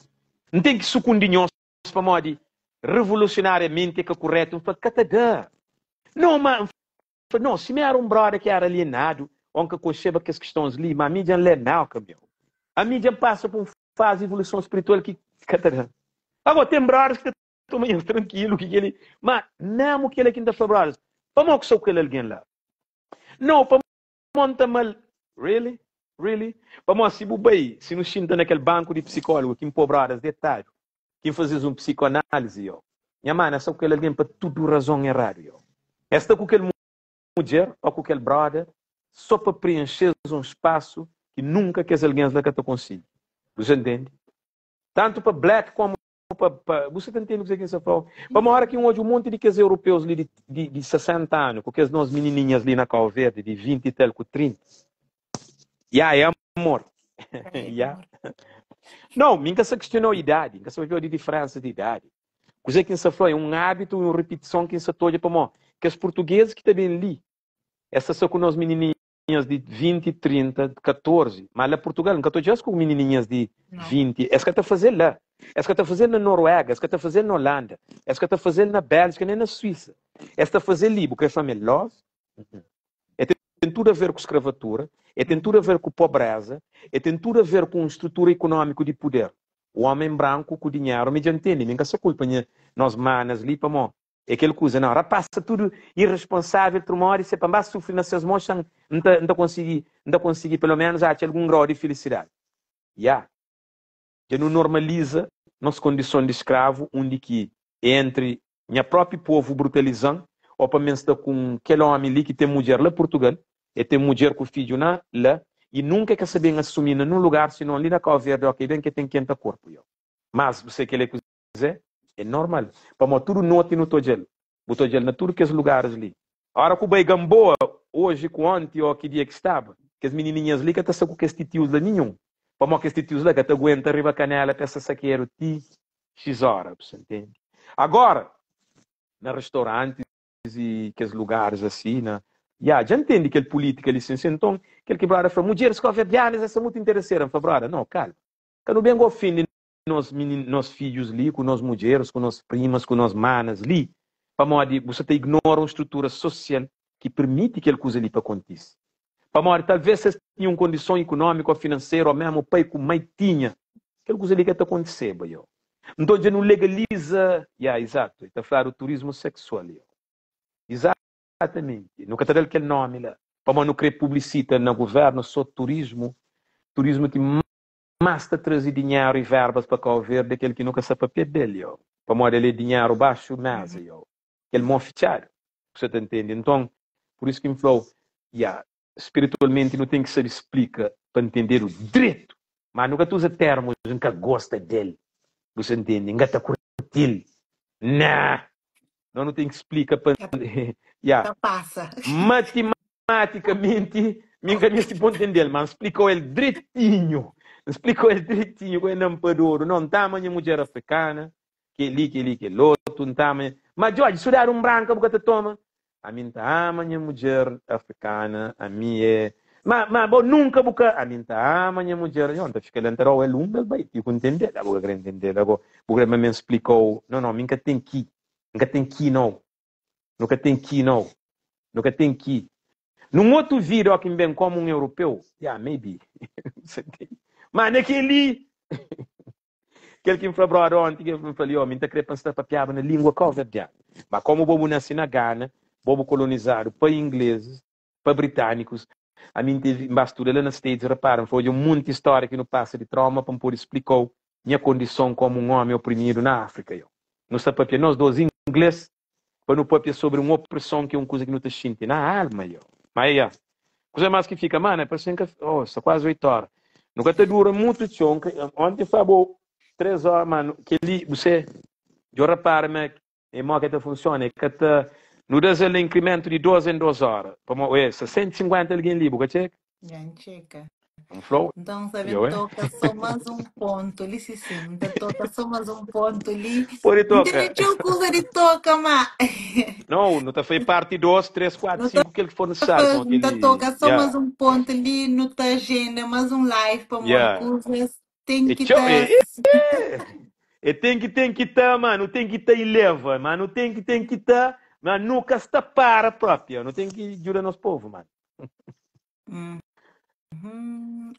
N ten ki sukundi nhos pamodi revolusionariamenti é ka kuretu. N fla, Ka ta da. No, ma N fla, no, si mi era un broda ki era alienadu ô N ka konxeba kes kistons li, ma ami dja N lé Malcolm, meu. Ami dja N pasa pa un fazi di evoluson spiritual ki ka ta da. Agora, ten brodas ki ta toma nhos trankilu ki kel-li, ma memu kel-la ki N ta fla brodas, pamodi ku sta ku kel algen la? No, pamodi N ta ama-l. Really? Really? Pamodi si bu bai, si nu xinta na kel banku di psikólogu ki N pô brodas detadu, ki N faze-s un psikoanálise, yo, nha mana sta ku kel algen pa tudu razon eradu, yo. Es sta ku kel mudjer ô ku kel broda sô pa prienxe-s un spasu ki nunka kes algens la ka ta konsigi. Bu sa ntende? Tantu pa black komu pa, pa, bu sa ta ntende kuzê ki N sta fla-u? Pamodi óra ki N odja un monti di kes europeus li di, di, di 60 anu ku kes nos minininhas li na Kau Verdi di 20 i tal ku 30, ya, é amor. Ya. Nau, mi N ka sta kistionau idadi, N ka sta papia-u di diferensa di idadi. Kuzê ki N sta fla-u é un ábitu i un ripitison ki N sta ta odja pamodi kes purtugezis ki ta ben li, es ta sta ku nos minininhas di 20, 30, 14, má la Purtugal N ka ta odja-s ku minininhas di 20, es ka ta faze-l la, es ka ta faze-l na Noruega, es ka ta faze-l na Olanda, es ka ta faze-l na Béljika nen na Suísa, es ta faze-l li. Bu krê fla-m é love? E ten tudu a ver ku skravatura, e ten tudu a ver ku pobreza, e ten tudu a ver ku un strutura ikunómiku di puder. O omen branku ku dinheru, mi dja ntende, mi N ka sa kulpa nha nos manas li pamó É kel kuza na rapaz sta tudu irresponsável trumodi se pa N ba sufri na ses mô xa N ta N ta konsigi N ta konsigi pelo menos atxa algun grau di filisidadi. Ya, dja nu normaliza nos kondison di skravu undi ki é entri nha propi povu brutaliza-m ô pa mi N sta ku un kel omi li ki ten mudjer la Purtugal, e ten mudjer ku fidju na la i nunka e ka sa ben asumi na nun lugar sinon li na Kau Verdi ó ke ben ke ten kenta korpu yo. Mas bu se kel é Zé, É normal. Pamodi tudu noti nu ta odja-l. Bu ta odja-l na tudu kes lugaris li. Ora ku bai Gamboa, oji ku onti o ki dia ki staba, kes minininhas li ka ta sta ku kes titius la ninhun. Pamodi kes titius la ka ta aguenta riba kanela pa es sta sakedu ti xis ora. Bu sta ntende? Agora, na restaurantis i kes lugaris asi, na. Ya, dja ntende kel pulitika li sin. Nton, kel ki brother fla, mudjeris koverdianas es sta mutu interesera. N fla, brother, no, kalma. Ka nu ben ofende nos nos fidjus li, ku nos mudjeris, ku nos primas, ku nos manas li, pamodi bu sa ta ignora un strutura sosial ki pirmiti kel kuza li pa kontise. Pamodi talvês si es tinha un kondison ikunómiku ô finanseru ô mésmu pai ku mai tinha, kel kuza li ka ta kontiseba. Yo. Nton dja nu legaliza, ya, izatu, e ta fladu turismu seksual. Yo. Izatamenti. Nu ka ta da-l kel nómi la, pamodi nu krê publisita na guvérnu sô turismu, turismu ki Más ta traze dinheru i verbas pa Kau Verdi é kel ki nu ka sa papia del, yo. Pamodi el é dinheru baxu mesa, yo. Kel mo fitxadu. Bu sa ta ntende? Nton, pur isu ki N fla-u, ya, spiritualmenti nu ten ki sabe splika pa ntendedu dretu. Má nu ka ta uza termus N ka gosta del, bu sa ntende, N ka ta kurti-l. Nah! Nós nu ten ki splika pa ya. Ta pasa. Matimaticamenti mi N ka meste pô ntende-l, ma N splika-u el dretinhu. N splika-u el dretinhu ku e na npadodu. Não, N ta ama nha mudjer afrikana, kel-li, kel-li, kel-otu, N ta ama nha. Ma Djodje, si bu dadu un branka bu ka ta toma? Ami N ta ama nha mudjer afrikana, ami é. Ma, ma bo nunka bu ka. Ami N ta ama nha mudjer. Yo, N ta fika la, N ta da-u el un, el bai. Ti ku ntende-l, bu ka kre ntende-l. Ago, bu kre ma mi N splika-u? Não, não, mi N ka ten ki. N ka ten ki, nau. Nu ka ten ki, nau. Nu ka ten ki. Nun otu vida, ó ki N ben komu un europeu, yeah, maybe. Ma na kel-li, kel ki N fla brother onti, ki N fla-l, yo, mi N ta kre pa N sta papiaba na lingua kauverdianu. Ma komu bo bu nase na Gana, bo bu kolonizadu pa inglezis, pa britanikus, ami N tevi, N ba studa la na States, repara, N fla, odja un monti stória ki nu pasa di trauma pa N pode splika-u nha kondison komu un omi oprimidu na Afrika. Yo, nu sta papia nos dos ingles pa nu papia sobri un opreson ki é un kuza ki nu ta xinti na alma. Yo, ma ya, kuza mas ki fika, mana, parse-m ka, oh, sta kuazi 8 ora. Nu ka ta dura mutu txeu. Onti N fla bo. 3 óra, mano, kel-li, você, djo rapara ma é mo ke ta funciona, é ka ta, nu da-s el na inkrimentu di 2 en 2 óra, pamo, ué, sta 150 algen li, bu ka txeka? Dja N txeka. N fla-u, Nton, sabe, djo, N é? toka só más un pontu li, si sin, N ta toka só más un pontu li. Pode N tene toka. txeu kuza di toka, má Não, nu ta fai parti 2, 3, 4, nu ta 5, kel ki for nisisáriu, faz, pamo N ta kel-li, toka só ya, más un pontu li, nu ta ajenda más un live pamodi ya. kuzas ten É ki txeu, ta é, é, é ten ki ten ki ta, ma nu ten ki ta ileva, ma nu ten ki ten ki ta, ma nu ka sta para propi, nu ten ki djuda nos povu, mano. Uhum.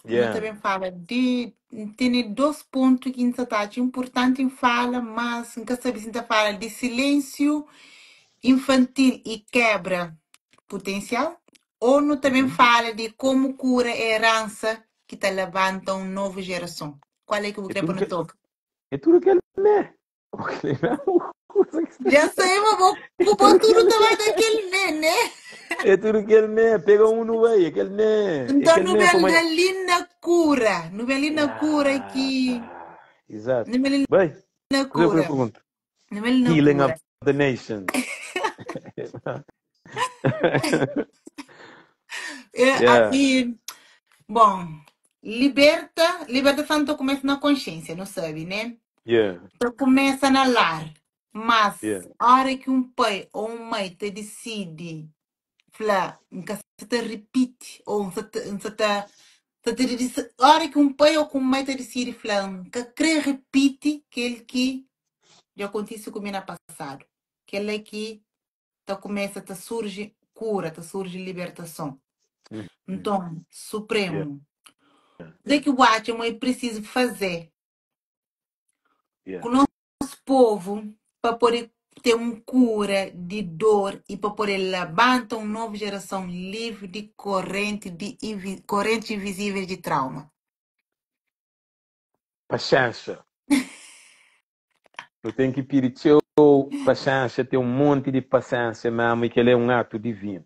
Nu Yeah. ta ben fala di N tene dos pontu ki N sa ta atxa inpurtanti N fala, mas N ka sabe si N ta fala di silensiu infantil i kebra putensial ô nu ta ben Uhum. fala di komu kura eransa ki ta labanta un novu jerason. Kual é ki bu É kre pa tudu nu kel, toka? é tudu kel mé. O kel mé kuza ki sta. Dja sai ma bo É ku bo tudu tudu kel ta mé. bai dakel mé, né? É tudu kel mé. Pega um nu bai, é kel mé. É Nton kel nu mé ben pamodi. da li na kura, nu ben li na kura ki Ah, exato. nu ben li Bai, na kuzê ku kura, pergunta? nu ben li na Healing kura. of the nation. É, a- Yeah. e, bom, liberta, libertação ta começa na consciência, não sabe, né? Yeah. Ta começa na lar, mas Yeah. hora que um pai ou uma mãe te decide fla, N ka sa ta ripiti ou N sa ta, N sa ta, sa ta disi- hora que um pai ou que uma mãe ta decide fla, N ka kre ripiti kel ki dja kontise ku mi na pasadu. Kel-la ki ta kumesa ta surji kura, ta surji libertason. Uhum. Nton, Yeah. Supremu, kuzê ki bu atxa ma é prisizu fazê Yeah. ku nos povu pa pode ten un kura di dor i pa pode labanta un novu jerason livri di korenti di invi korenti invisíveis di trauma? Paxénxa. Nu ten ki pidi txeu paxénxa, ten un monti di pasénsia mésmu, i kel-la é un atu divinu.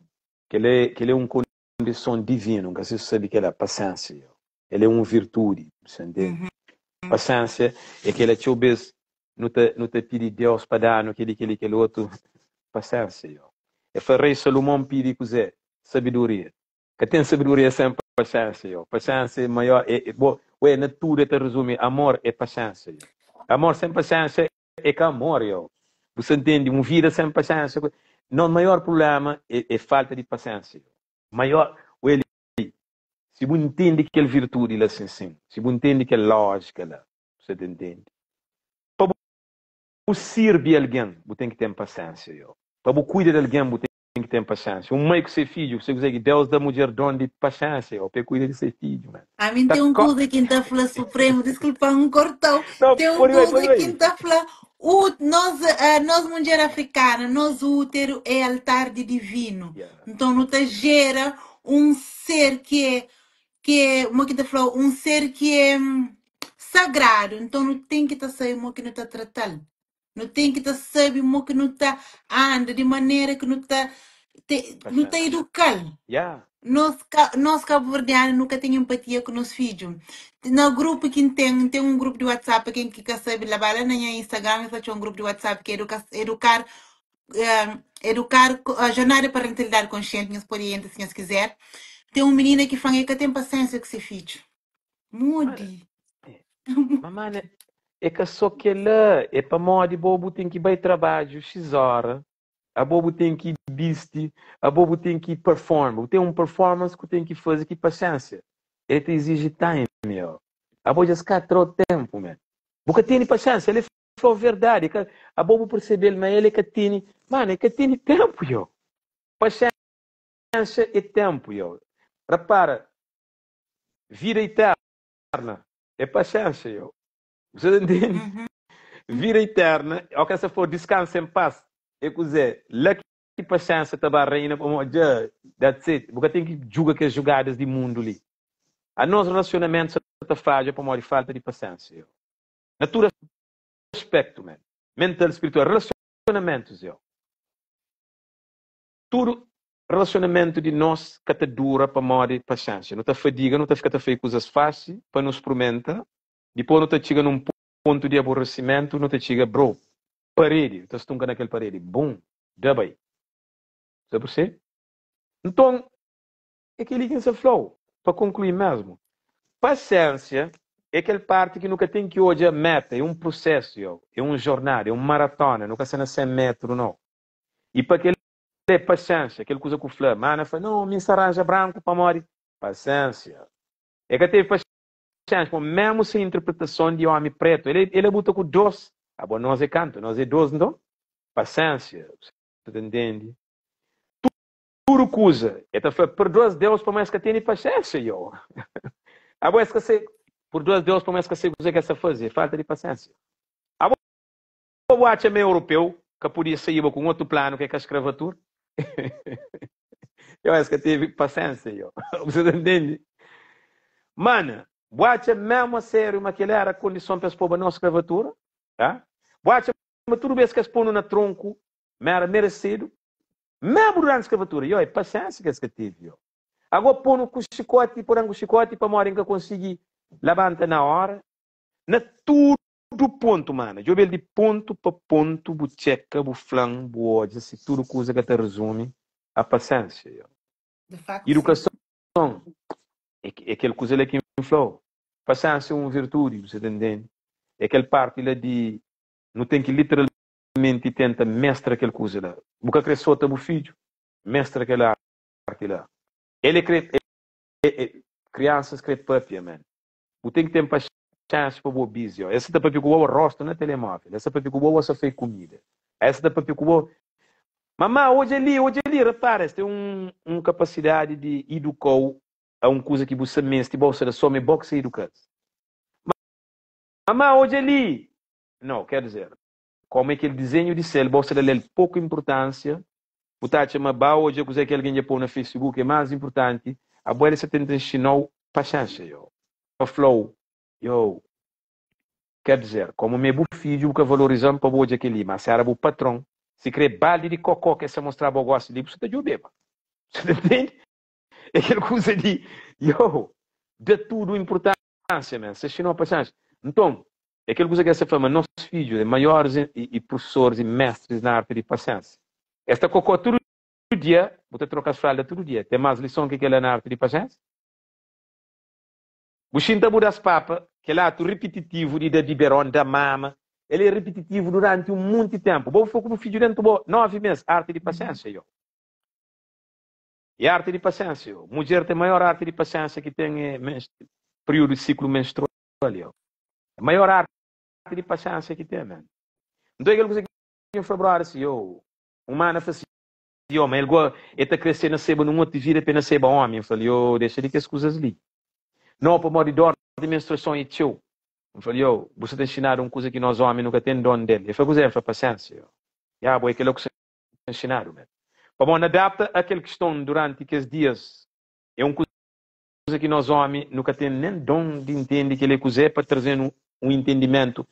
Kel-la é, kel-la é un kondison divinu. N ka se si bu sabe kel-la, pasénsia. El é un virtudi, bu sa ntende? Pasénsia é kel-la txeu bês nu ta, nu ta pidi Deus pa da-nu kel-li, kel-li, kel otu. Pasénsia. É fla rei Salumon pidi kuzê? Sabedoria. Ka ten sabedoria sen paxénxa, yo. Paxénxa é maior, é, é, bo, ué, na tudu é ta rezumi, amor é paxénxa, yo. Amor sen paxénxa é ka amor, yo. Bu sa ntende? Un vida sen paxénxa, nos maior prubléma é, é falta di paxénxa, yo. Maior, ué, li, si bu ntende kel virtudi la sin sin, si bu ntende kel lójika la, bu sa ta ntende? Pa bu sirbi algen, bu ten ki ten paxénxa, yo. Pa bu kuida di algen, bu ten ki ten paxénxa. Un mai ku se fidju, se kuzê ki Deus da mudjer don di paxénxa, ô pa e kuida di se fidju, man. Ami N Ta ten un ko. kuza ki N ta fla Supremu, diskulpa-m, N korta-u. Não, Ten un pode bai, kuza pode ki bai. N ta fla, u, nos, ah, nos mudjer afrikana, nos úteru é altar di divinu. Yeah. Nton nu ta jera un ser ki é, ki é, mo ki N ta fla, un ser ki é hum, sagradu. Nton nu ten ki ta sabe mo ki nu ta trata-l. Nu ten ki ta sabe mo ki nu ta anda, di manera ki nu ta te, nu ta Paxénxa. eduka-l. Yeah. Nos, ka, nos kabuverdianu nu ka ten empatia ku nos fidju. Na grupu ki N ten, N ten un grupu di WhatsApp, pa ken ki ka sabe, la ba la na nha Instagram, es atxa un grupu di WhatsApp ki é eduka, edukar, eh, edukar, eh, jornada pa parentalidade konsienti, nhos pode entra si nhos kizer. Ten un minina ki fla-m el ka ten pasiénsia ku se fidju. Mana, Modi? ma mana, é ka só kel-la, é pamodi bo bu ten ki bai trabadju xis óra, abo bu ten ki bisti, abo bu ten ki perform, bu ten un performance ku ten ki faze ki paxénsia. El ta iziji time, yo. Abo dja ska tra-u ténpu, man. Bu ka tene paxénsia, el é fla-u verdadi, ka, abo bu persebe-l ma el é ka tene, mano, el ka tene ténpu, yo. Paxénsia é ténpu, yo. Rapara, vida iterna é paxénxa, yo. Bu ta ntende? Uhum. Vida iterna, ó ke sa for diskansa en pas, é kuzé? La ki paxénxa ta ba reina, pamodi dja, that's it. Bu ka ten ki djuga kes jugadas di mundu li. A nos relasionamentu sa ta fadja pamodi falta di paxénxa, yo. Na tudu aspektu, man. Mental, spiritual, relasionamentus, yo. Tudu relasionamentu di nos ka ta dura pamodi paxénxa. Nu ta fadiga, nu ta fika ta fai kuzas faxi pa nu sprumenta, dipôs nu ta txiga nun. pontu di aborresimentu, nu ta txiga, bro, paredi, nu ta stunka na kel paredi, bum, da bai. Sa persebi? Nton, é kel-li ki N sa fla-u, pa konklui mesmu. Pasiénsia é kel párti ki nu ka ten ki odja méta, é un prusésu, yo, é un jornada, é un maratona, nu ka sta na 100 métru, nau. I pa kel-la é pasiénsia, kel kuza ku fla, mana fla, nau, mi N sta ranja branku pamodi pasiénsia. E ka tevi pasiénsia, pamodi mésmu sen interpretason di ómi prétu, el el abuta ku dôs, abo nos é kantu? Nos é dôs nton? Pasiénsia, bu ta ntende? Tudu kuza. E ta fla, Perdoa-s Deus pamodi es ka tene paxénxa. Yo. Abo es ka se Perdoa-s Deus pamodi es ka sabe kuzê ki es ta faze. É falta di paxénxa. Abo bu atxa ma europeu ka podia saíba ku un otu planu ki é ka skravatura? Yo, es ka teve paxénxa. Yo. Bu sa ta ntende? Mana, bu atxa mésmu a sériu ma kel-la éra kondison pa es poba nos skravatura? Ha? Bu atxa ma tudu bês ki es pô-nu na tronku ma éra meresidu? Mesmu duranti skravatura, yo, é pasiénsia ki es ka tevi, yo. Agó pô-nu ku xikóti, pô-dan ku xikóti pamodi N ka konsigi labanta na óra. Na tudu pontu, mana, djobe-l di pontu pa pontu, bu txeka, bu fla-m, bu odja si tudu kuza ka ta rezumi a pasiénsia, yo. Di faktu, si. Idukason é kel kuza la ki N fla-u. Pasiénsia é un virtudi, bu sa ta ntende? É kel parti la di nu ten ki literalmenti. Menti tenta mestra kel kuza la. Bu ka kre sota bu fidju? Mestra kel arti la. El e kre Kriansas kre papia man. Bu ten ki ten paxenxa pa bu obiz yo. Es sa ta papia ku bo rostu na telemovel. Es sa papia ku bo bo sa fai kumida. Es sa ta papia ku bo Mama odja li, odja li. Repara es ten un kapasidadi di idukau a un kuza ki bu sa mesti bo sa da so ma e bo ki sa iduka-s. Mama odja li. Nau, ker dizer, Komu é kel dizenhu di sel, bo sta da-l el poku inpurtánsia, bu ta atxa ma ba odja kuzê ki algen dja pô na Facebook é más inpurtanti. Abo el sta tenta nxina-u paxénxa, yo. Pa fla-u, yo, ker dizer, komu mi é bu fidju, bu ka valoriza-m pa bu odja kel-li, má si éra bu patron, sikrê baldi di kokó ki el sta mostra-bu gósi li, bu sta ta djobeba. Bu sta ta ntende? É kel kuza di, yo, da tudu inpurtánsia, man. Sta nxina-u paxénxa. Nton, É kel kuza ki es ta fla ma nos fidjus é maioris i prufisoris i mestris na arti di pasiénsia. Es ta kokó tudu dia, bu ta troka-s fralda tudu dia. Ten más lison ki kel-la na arti di pasiénsia? Bu xinta bu da-s papa, kel atu ripititivu di da biberon, da mama, el é ripititivu duranti un monti ténpu. Bo bu fika ku bu fidju déntu bo nóvi mês, arti di pasiénsia, yo. É arti di pasiénsia, yo. Mudjer ten maior arti di pasiénsia ki ten é períodu di siklu menstrual, yo. É maior arte di paxénsia ki ten, man. Nton é kel kuza ki N fla brother si, yo, un mana fla si, yo, ma el go, el ta kre se naseba nun otu vida pa el naseba omi. N fla-l, yo, dexa di kes kuzas li. No, pamodi dor di menstruason é txeu. N fla-l, yo, bu sa ta nxinadu un kuza ki nos omi nu ka ten don del. El fla, kuzê? N fla, paxénsia, yo. Ya, bo é kel-la ku sa nxinadu, man. Pamodi N adapta a kel kiston duranti kes dias é un kuza. Kuza ki nos omi nu ka ten nen don di intendi kel é kuzé pa traze-nu un intendimentu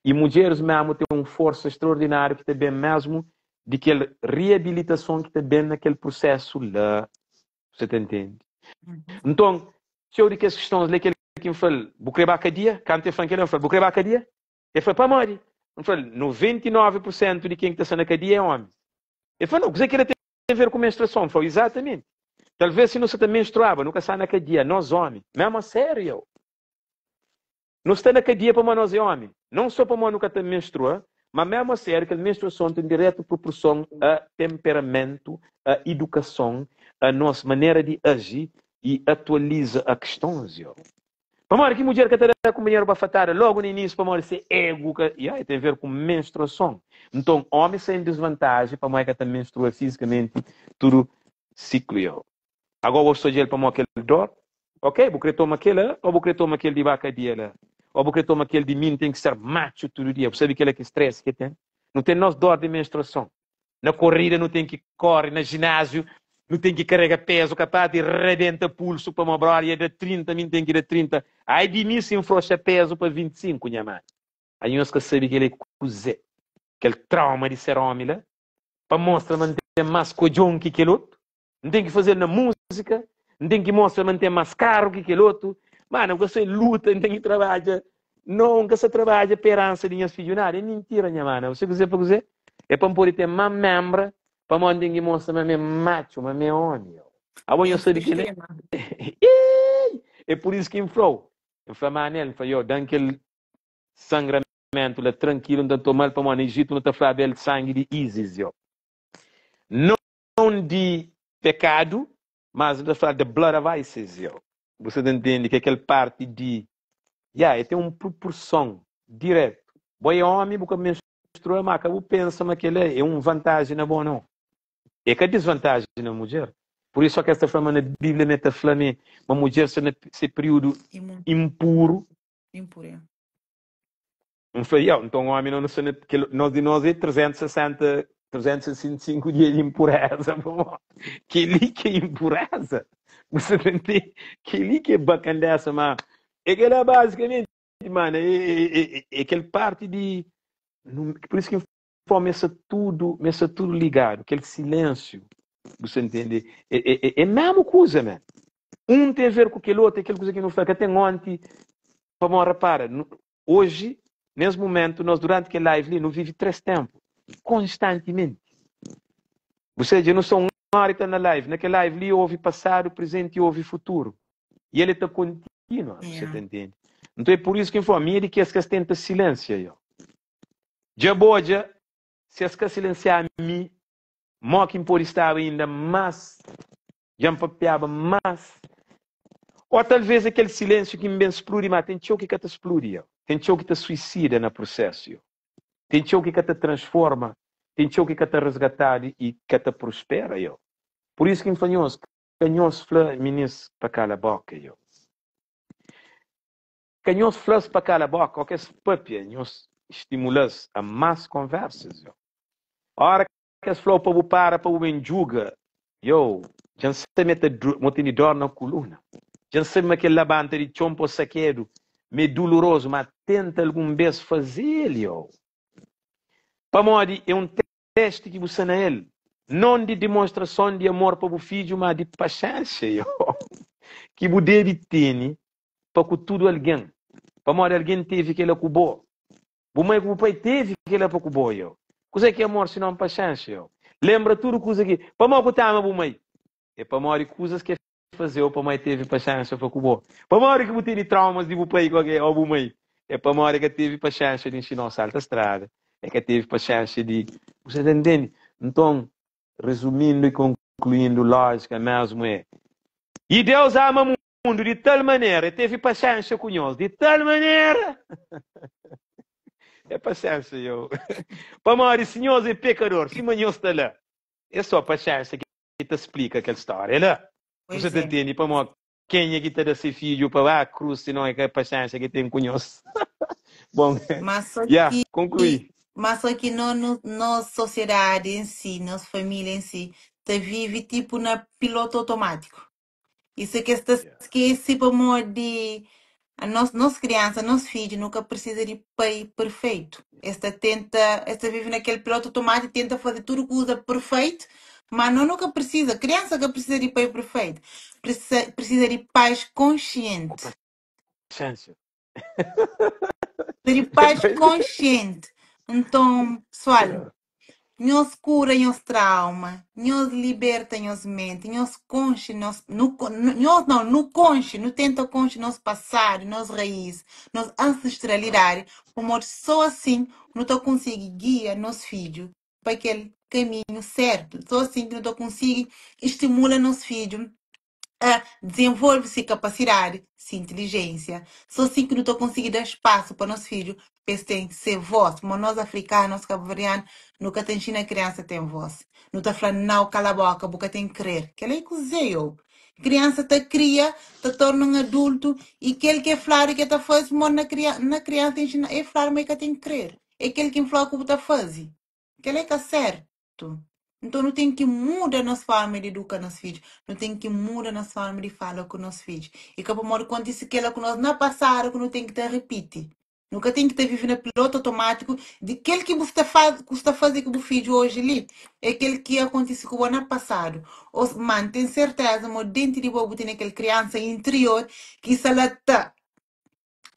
i mudjeris memu ten un forsa straordinariu ki ta ben mesmu di kel riabilitason ki ta ben na kel prusesu la bu sa ta intendi nton txeu di kes kistons la é kel ki N fla-l bu kre ba kadia kantu el fla-m kel-la N fla-l bu kre ba kadia el fla pamodi N fla-l 99 pur sentu di ken ki ta sta na kadia é omis el fla no kuzé ki el ten Ten ver ku menstruason? N fla-u, Izatamenti. Talvês si nu sa ta menstruaba, nu ka sta na kadia, nos ómi. Mésmu a sériu, eu. Nu sta na kadia pamodi nos é ómi. Non sô pamodi nu ka ta menstrua, má mésmu a sériu, kel menstruason ten diretu proporson a tenperamentu, a idukason, a nos manera di aji i atualiza a kistons, eu. Pamodi ki mudjer ka ta da kunpanheru bafatada lógu na inísiu? Pamodi se egu ka. Ya, ten ver ku menstruason. Nton, ómi sta en disvantaji pamodi el ka ta menstrua fizikamenti tudu siklu. Yo. Agó bo sta odja-l pamodi kel dor? Ok, bu kre toma kel-la ô bu kre toma kel di ba kadia la? Ô bu kre toma kel di mi N ten ki ser matxu tudu dia? Bu sabe kel-la ki stress ki ten? Nu ten nos dor di menstruason. Na korida nu ten ki kore, na jináziu nu ten ki karega pezu kapaz di rabenta pulsu pamo brother ia da 30 mi N ten ki da 30 ai di mi si N froxa pezu pa 25 nha mani anhos ka sabe kel é kuze kel trauma di ser omi la pa mostra ma N ten mas kodjon ki kel otu N ten ki fazel na múzika N ten ki mostra ma N ten mas karu ki kel otu mana bu ka sai luta N ten ki trabadja. No, N ka sta trabadja pa eransa di nhas fidju nada. É mintira, nha mana. Você kuzê pa kuzê? É pa N pode ten má menbra, pamodi N ten ki mostra ma mi é matxu, ma mi é ómi. Abo É nhos sabe kel-li? sistema. Ih! É pur isu ki N fla-u. N fla Manel, N fla, yo, da-m kel sangramentu la trankilu, N ta toma-l, pamodi na Ijitu nu ta flaba el sangi di Ízis, yo. Non di pekadu, mas nu ta fla the blood of Isis, yo. Bu sa ta ntende ki é kel parti di, ya, e ten un prupurson diretu. Bo é omi, bu ka menstrua, ma ka bu pensa ma kel-la é un vantaji na bo, nau. É ka disvantaji na mudjer. Pur isu ki es ta fla ma na Bíblia ma e ta fla ma ma mudjer sta na se períodu inpuru. Inpuru, ya. N fla, ya, nton omi no sta na kel, nos di nos é 360, 365 dia di inpureza, pamodi kel-li ki é inpureza. Bu sta ta ntende? Kel-li ki é bakandesa, ma é kel-la bazikamenti, mana, é, é, é, é kel parti di, pur isu ki N Pó me sta tudo, me sta tudo ligado, kel silêncio, bu sta entende? É, é, é, é mesmo kuza, man. Um tem a ver ku kel outro, é kel kuza ki nu fla, ka ten onti, pamó repara, nu, hoje, nes momento, nós durante kel live li, nu vive 3 tempo, constantemente. Bu seja, nu sta um hora e ta na live, na kel live li ouve passado, presente e ouve futuro. E ele ta continua, bu sta Yeah. ta entende? Então é por isso que eu falo, mi é di kes que tenta silêncio, yo. Dja bo odja si es ka silensiaba mi, mo ki N pode staba inda más, dja N papiaba más. Ô talvês é kel silénsiu ki N ben spludi, má ten txeu ki ka ta spludi, yo. Ten txeu ki ta suisida na prusésu, yo. Ten txeu ki ka ta transforma, ten txeu ki ka ta resgatadu i ka ta pruspera, yo. Pur isu ki N fla nhos, ka nhos fla minis pa kala bóka, yo. Ka nhos fla-s pa kala boka, o kes papia, nhos stimula-s a más konversas, yo. Ora ki es fla-u pa bu para pa bu ben djuga, yo, dja N sabe ma e ta ma bu tene dor na kuluna. Dja N sabe ma kel labanta di txon pa bu sakedu ma é dulurozu, ma tenta algun bes faze-l, yo. Pamodi é un testi ki bu sta na el, non di dimonstrason di amor pa bu fidju, ma di paxénxa, yo, ki bu debe tene pa ku tudu algen, pamodi algen tevi kela ku bo. Bu mai ku bu pai tevi kela pa ku bo, yo. Kuzê ki é amor sinon paxénxa, yo? Lenbra tudu kuza ki. Pamodi ku ta ama bu mai? É pamodi kuzas ki el fazeu, pamodi el tevi paxénxa pa ku bo. Pamodi ki bu tene traumas di bu pai ô bu mai? É pamodi el ka tevi paxénxa di inxina-u salta strada, el ka tevi paxénxa di. Bu sta ta ntende? Nton, Resumindo e concluindo, lógica mesmo é, E Deus ama mundo di tal manera, E teve paxénxa ku nhos di tal manera, é paxénxa yo, pamodi si nhos é pekador sima nhos sta la, é só paxénxa ki ta splika kel stória la. Bu sa Pois ta é. ntende pamodi Kenha ki ta da se fidju pa ba krus si non é ka paxénxa ki ten ku nhos? Bon, Mas só ya, ki, konklui. mas só ki no, no, nos sosiedadi en si, nos família en si, ta vive tipu na pilotu otomátiku. Isu é ki es ta Yeah. skese pamodi a nos, nos kriansa, nos fidju nu ka precisa di pai perfeitu. Es ta tenta, es ta vive na kel pilotu otomátiku, tenta faze tudu kuza perfeitu, ma no nu ka precisa, kriansa ka precisa di pai perfeitu, precisa, precisa di pais Ku konsienti. paxénxa. Precisa di pais konsienti. Nton, pessoal, Yeah. Nhos kura nhos trauma, nhos liberta nhos menti, nhos konxe nos, nu, nhos não, nu konxe, nu tenta konxe nos pasadu, nos raiz, nos ancestralidadi, pamodi só asin nu ta konsigi gia nos fidju pa kel kaminhu sertu, só asin ki nu ta konsigi estimula nos fidju a dizenvolve se kapasidadi, se intelijênsia. Sô sin ki nu ta konsigi da spasu pa nos fidju pa es ten se vós. Pamodi nos afrikanu, nos kabuverdianu, nu ka ta inxina kriansa ten vós. Nu ta fla, nau, kala boka, bu ka ten krer. Kel-la é kuzê, ô? Kriansa ta kria, ta torna un adultu i kel ki é fladu ki el ta faze, pamodi na kria, na kriansa inxina, é fladu ma el ka ten krer. É kel ki N fla ku bu ta faze. Kel-la é ka sértu. Nton nu ten ki muda nos forma di eduka nos fidju, nu ten ki muda nos forma di fala ku nos fidju. I ka pamodi kontise kela ku nos na pasadu ku nu ten ki ta ripiti. Nu ka ten ki ta vive na pilotu otomátiku di kel ki bu sta fa ku sta faze ku bu fidju oji li é kel ki akontise ku bo na pasadu. Ô ma N ten serteza ma denti di bo bu tene kel kriansa interior ki sta la ta.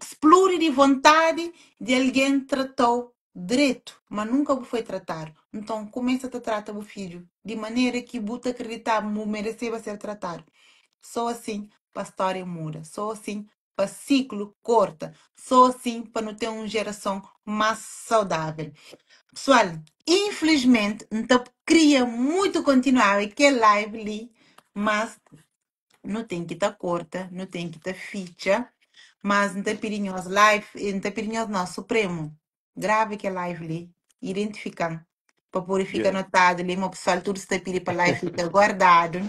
Spludi di vontadi di algen trata-u dretu, ma nunka bu foi tratadu. Nton, kumesa ta trata bu fidju di manera ki bu ta kriditaba ma bu mereseba ser tratadu. Sô asin pa stória muda, sô asin pa siklu korta, sô asin pa nu ten un jerason más saudável. Pesoal, infilismenti N ta kria mutu kontinuaba kel live li, mas nu ten ki ta korta, nu ten ki ta fitxa, mas N ta pidi nhos live, N ta pidi nhos no, Supremu, grava kel live li, identifika-m, pa pode fika Yeah. notadu li, ma pessoal tudu sta pidi pa live fika guardadu.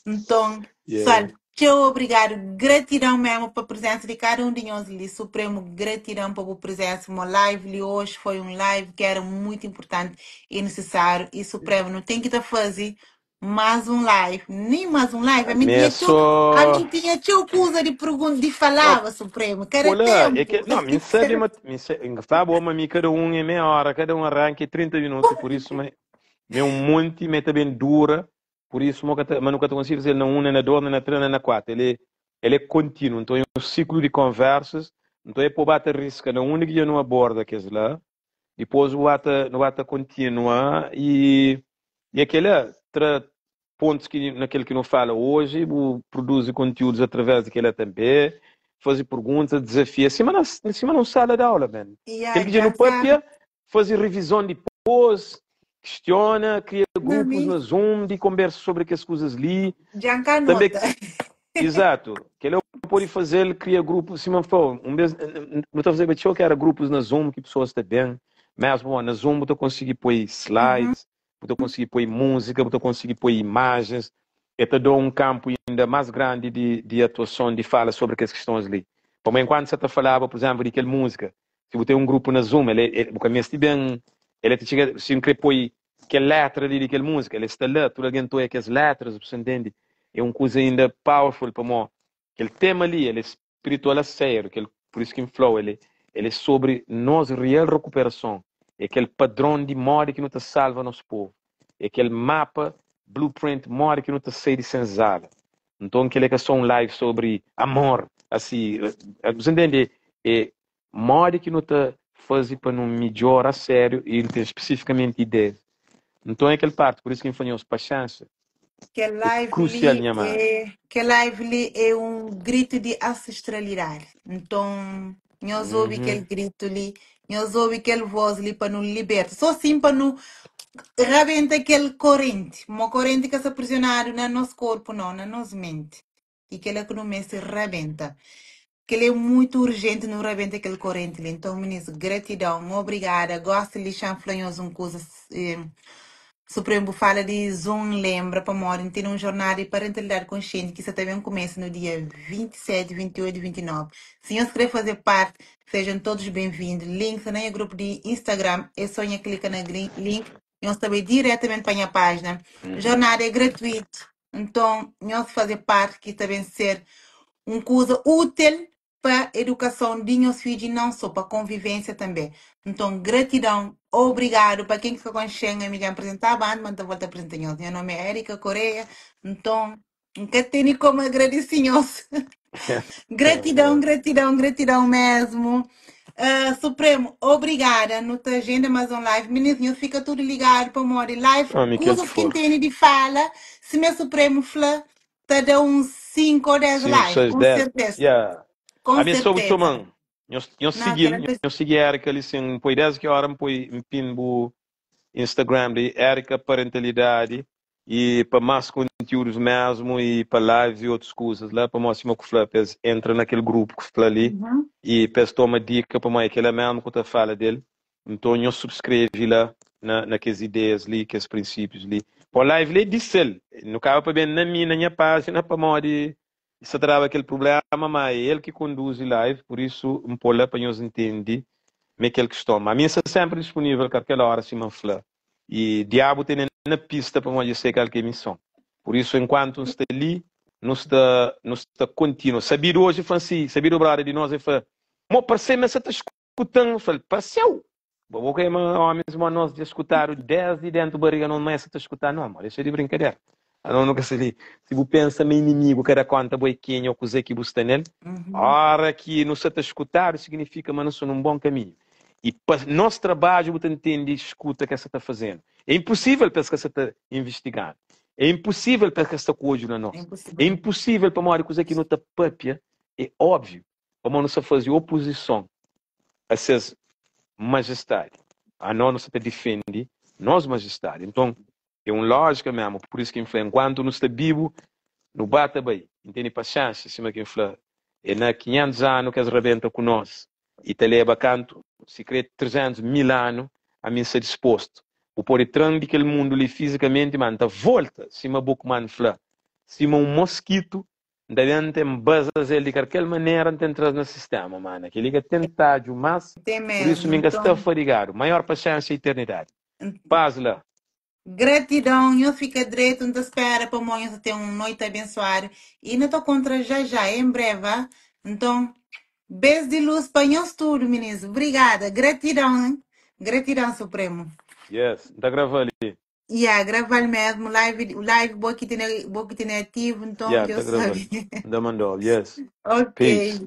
Nton, pessoal, Yeah. txeu obrigadu, gratidão mesmo pa presença di kada um di nhos li. Supremo, gratidão pa bu presença. Mo live li hoje foi um live que era muito importante e necessário. E Supremo, nu ten ki ta faze más um live, nem mais um live. A mim Mi é tinha txeu, a só. mim tinha txeu kuza di pergunta, di Não, falaba, Supremo, que era Olá, é que tempo. não, mi sabe, ma mi sabe, sabe, mas mi cada um é meia hora, cada um arranca é 30 minutos, por isso me, me um monte, me também dura, por isso mo mas nunca consigo fazer na um, nem na dois, nem na três, nem na quatro. Ele, ele é contínuo, então é um ciclo de conversas, então é para bata risca na única que não aborda que é lá, depois o bata, no bata continua e e aquele tra pontos ki na kel ki nu fala oji, bu produzi konteúdus através di kela tanbê, faze perguntas, dizafia, sima na sima na un sala di aula, man. Ya, Kel ki dja dja nu ka. papia, faze revizon dipôs, kistiona, kria Na grupus mi, na Zoom di konbersa sobri kes kuzas li. dja ka Tanbê, nota. izatu, kela bu pode faze-l, kria grupus, sima N fla-u, un bês nu ta fazeba txeu ki era grupus na Zoom ki pesoas ta ben, mésmu, ó, na Zoom bu ta konsigi poi Uhum. slides, bu ta konsigi poi múzika, bu ta konsigi poi imajens, e ta da un kanpu inda más grandi di, di atuason, di fala sobri kes kistons li. Pamodi enkuantu sa ta falaba, pur izénplu, di kel múzika, si bu ten un grupu na Zoom, el é, bu ka meste ben, el é ta txiga, si N kre poi kel letra li di kel múzika, el sta la, tudu algen ta oia kes letras, bu sa ntende? É un kuza inda powerful, pamodi kel tema li, el é spiritual a sério, kel, por isso ki N fla-u, el é, el é sobri nos real recuperason, é kel padron di modi ki nu ta salva nos povu, é kel mapa, blueprint, modi ki nu ta sai di senzala. Nton, kel é ka só un live sobri amor, asi, bu ntende? É modi ki nu ta faze pa nu midjora a sério i nu ten spesifikamenti ideias. Nton, é kel parti, por isso ki N fla nhos, paxénxa Kel é live krusial, li nha mano. é, kel live li é um grito di ancestralidade. Nton, nhos obi kel Uhum. grito li, nhos obi kel voz li pa nu liberta. Só sin pa nu rabenta kel korenti. Mo korenti ka sta prisionadu na nos korpu, não, na nos mente. E kel que nu meste rabenta. Kel é muito urgente nu rabenta kel korenti li. Então, ministro, gratidão, obrigada. Gosto de lixar fla nhos um coisa. Eh, Supremo fala de Zoom, lembra, pa mori, tem uma jornada de parentalidade consciente que isso também começa no dia 27, 28 e 29. Se nhos querer fazer parte, sejam todos bem-vindos. Link está no grupo de Instagram, é só nha clica na link, nhos também diretamente para a minha página. Uhum. Jornada é gratuito, então nhos fazer parte que também ser um coisa útil para a educação de nhos filhos e não só para a convivência também. Então, gratidão, obrigado para quem fica com a me apresentar a banda, mas volta a apresentar nhos. Meu nome é Erika Correia, então, nunca tenho como agradecer nhos. Gratidão, gratidão, gratidão mesmo. Ah, Supremo, obrigada. No tua agenda mais um live. Meninos, fica tudo ligado para morrer. Live, Homem, aquele que coisas que for. entende de fala. Se meu Supremo fala, te dá uns 5 ou 10 5, live, 6, com 10. certeza. Yeah. Com A mim soube certeza. txoman. Nhos, nhos Não, seguir, quero nhos seguir Erika ali sim, põe 10 que hora, põe pin bu Instagram de Erika Parentalidade e para mais conteúdos mesmo e para lives e outras coisas lá, para mostrar que fla, pes entra naquele grupo que fla ali Uhum. e pes toma dica para mais aquele mesmo que eu fala dele. Então, nhos subscreve lá na, naquelas ideias ali, aqueles princípios ali. Pô, live ali é de sel. No caso, para bem na minha, na minha página, para modo se trava aquele problema, mas é ele que conduz o live, por isso, um pô lá para nós entender me aquele questão. Mas a minha está sempre disponível a qualquer hora, se me fala. E diabo tem na pista para nós sei qual que é a missão. Por isso, enquanto não está ali, não está, não está contínuo. Sabido hoje, Francis, sabido brother de nós, ele fala, mo parceiro, mas você está escutando? Eu falei, parceiro, Bom, que homens, mas nós de escutar desde dentro da barriga, não é você está escutando, não, amor, isso é de brincadeira. Anos nu ka sta li. Si bu pensa ma inimigu ka da konta bo é kenha ô kuzê ki bu sta nel, óra ki nu sta ta skutadu siginifika ma nu sta nun bon kaminhu. I pa nos trabadju bu ta ntende skuta ki es sta ta faze-nu. É inpusível pa es ka sta ta invistiga-nu. É inpusível pa es ka sta ku odju na nos. É inpusível pamodi kuzê ki nu ta pâpia é óbviu pamodi nu sta faze opozison a ses majestadi. Anos nu sta ta difende nos majestadi. Nton, é un lójika mésmu. Pur isu ki N fla, enkuantu nu sta bibu, nu ba ta bai. N tene paxénxa, sima ki N fla, é na 500 anu ki es rabenta ku nos i ta leba kantu, sikrê 300, 1000 anu, ami N sta dispostu. Bu pode tra-m di kel mundu li fizikamenti, má N ta volta, sima Bookman fla, sima un moskitu N ta ben ten bazazel di karkel manera N ten tra-s na sistema mana kel-li ka ten tadju más Tem pur isu mesmo. mi N ka sta Nton, fadigadu maior paxénsia iternidadi Paz la. gratidão. Nhos fika dretu. N ta spera pa mo nhos ta ten un noiti abensuadu. I nu ta kontra já já, em breve. Ah? Nton, bes di luz pa nhos tudu, minis. Obrigada. Gratidão, hein? Gratidão supremo. Yes, N ta grava li. Yeah, graval mesmo, live, live bo ki tene, bo ki tene ativo, então Yeah, N ta Deus graval. sabe. N ta mandau. Yes. Ok. Peace.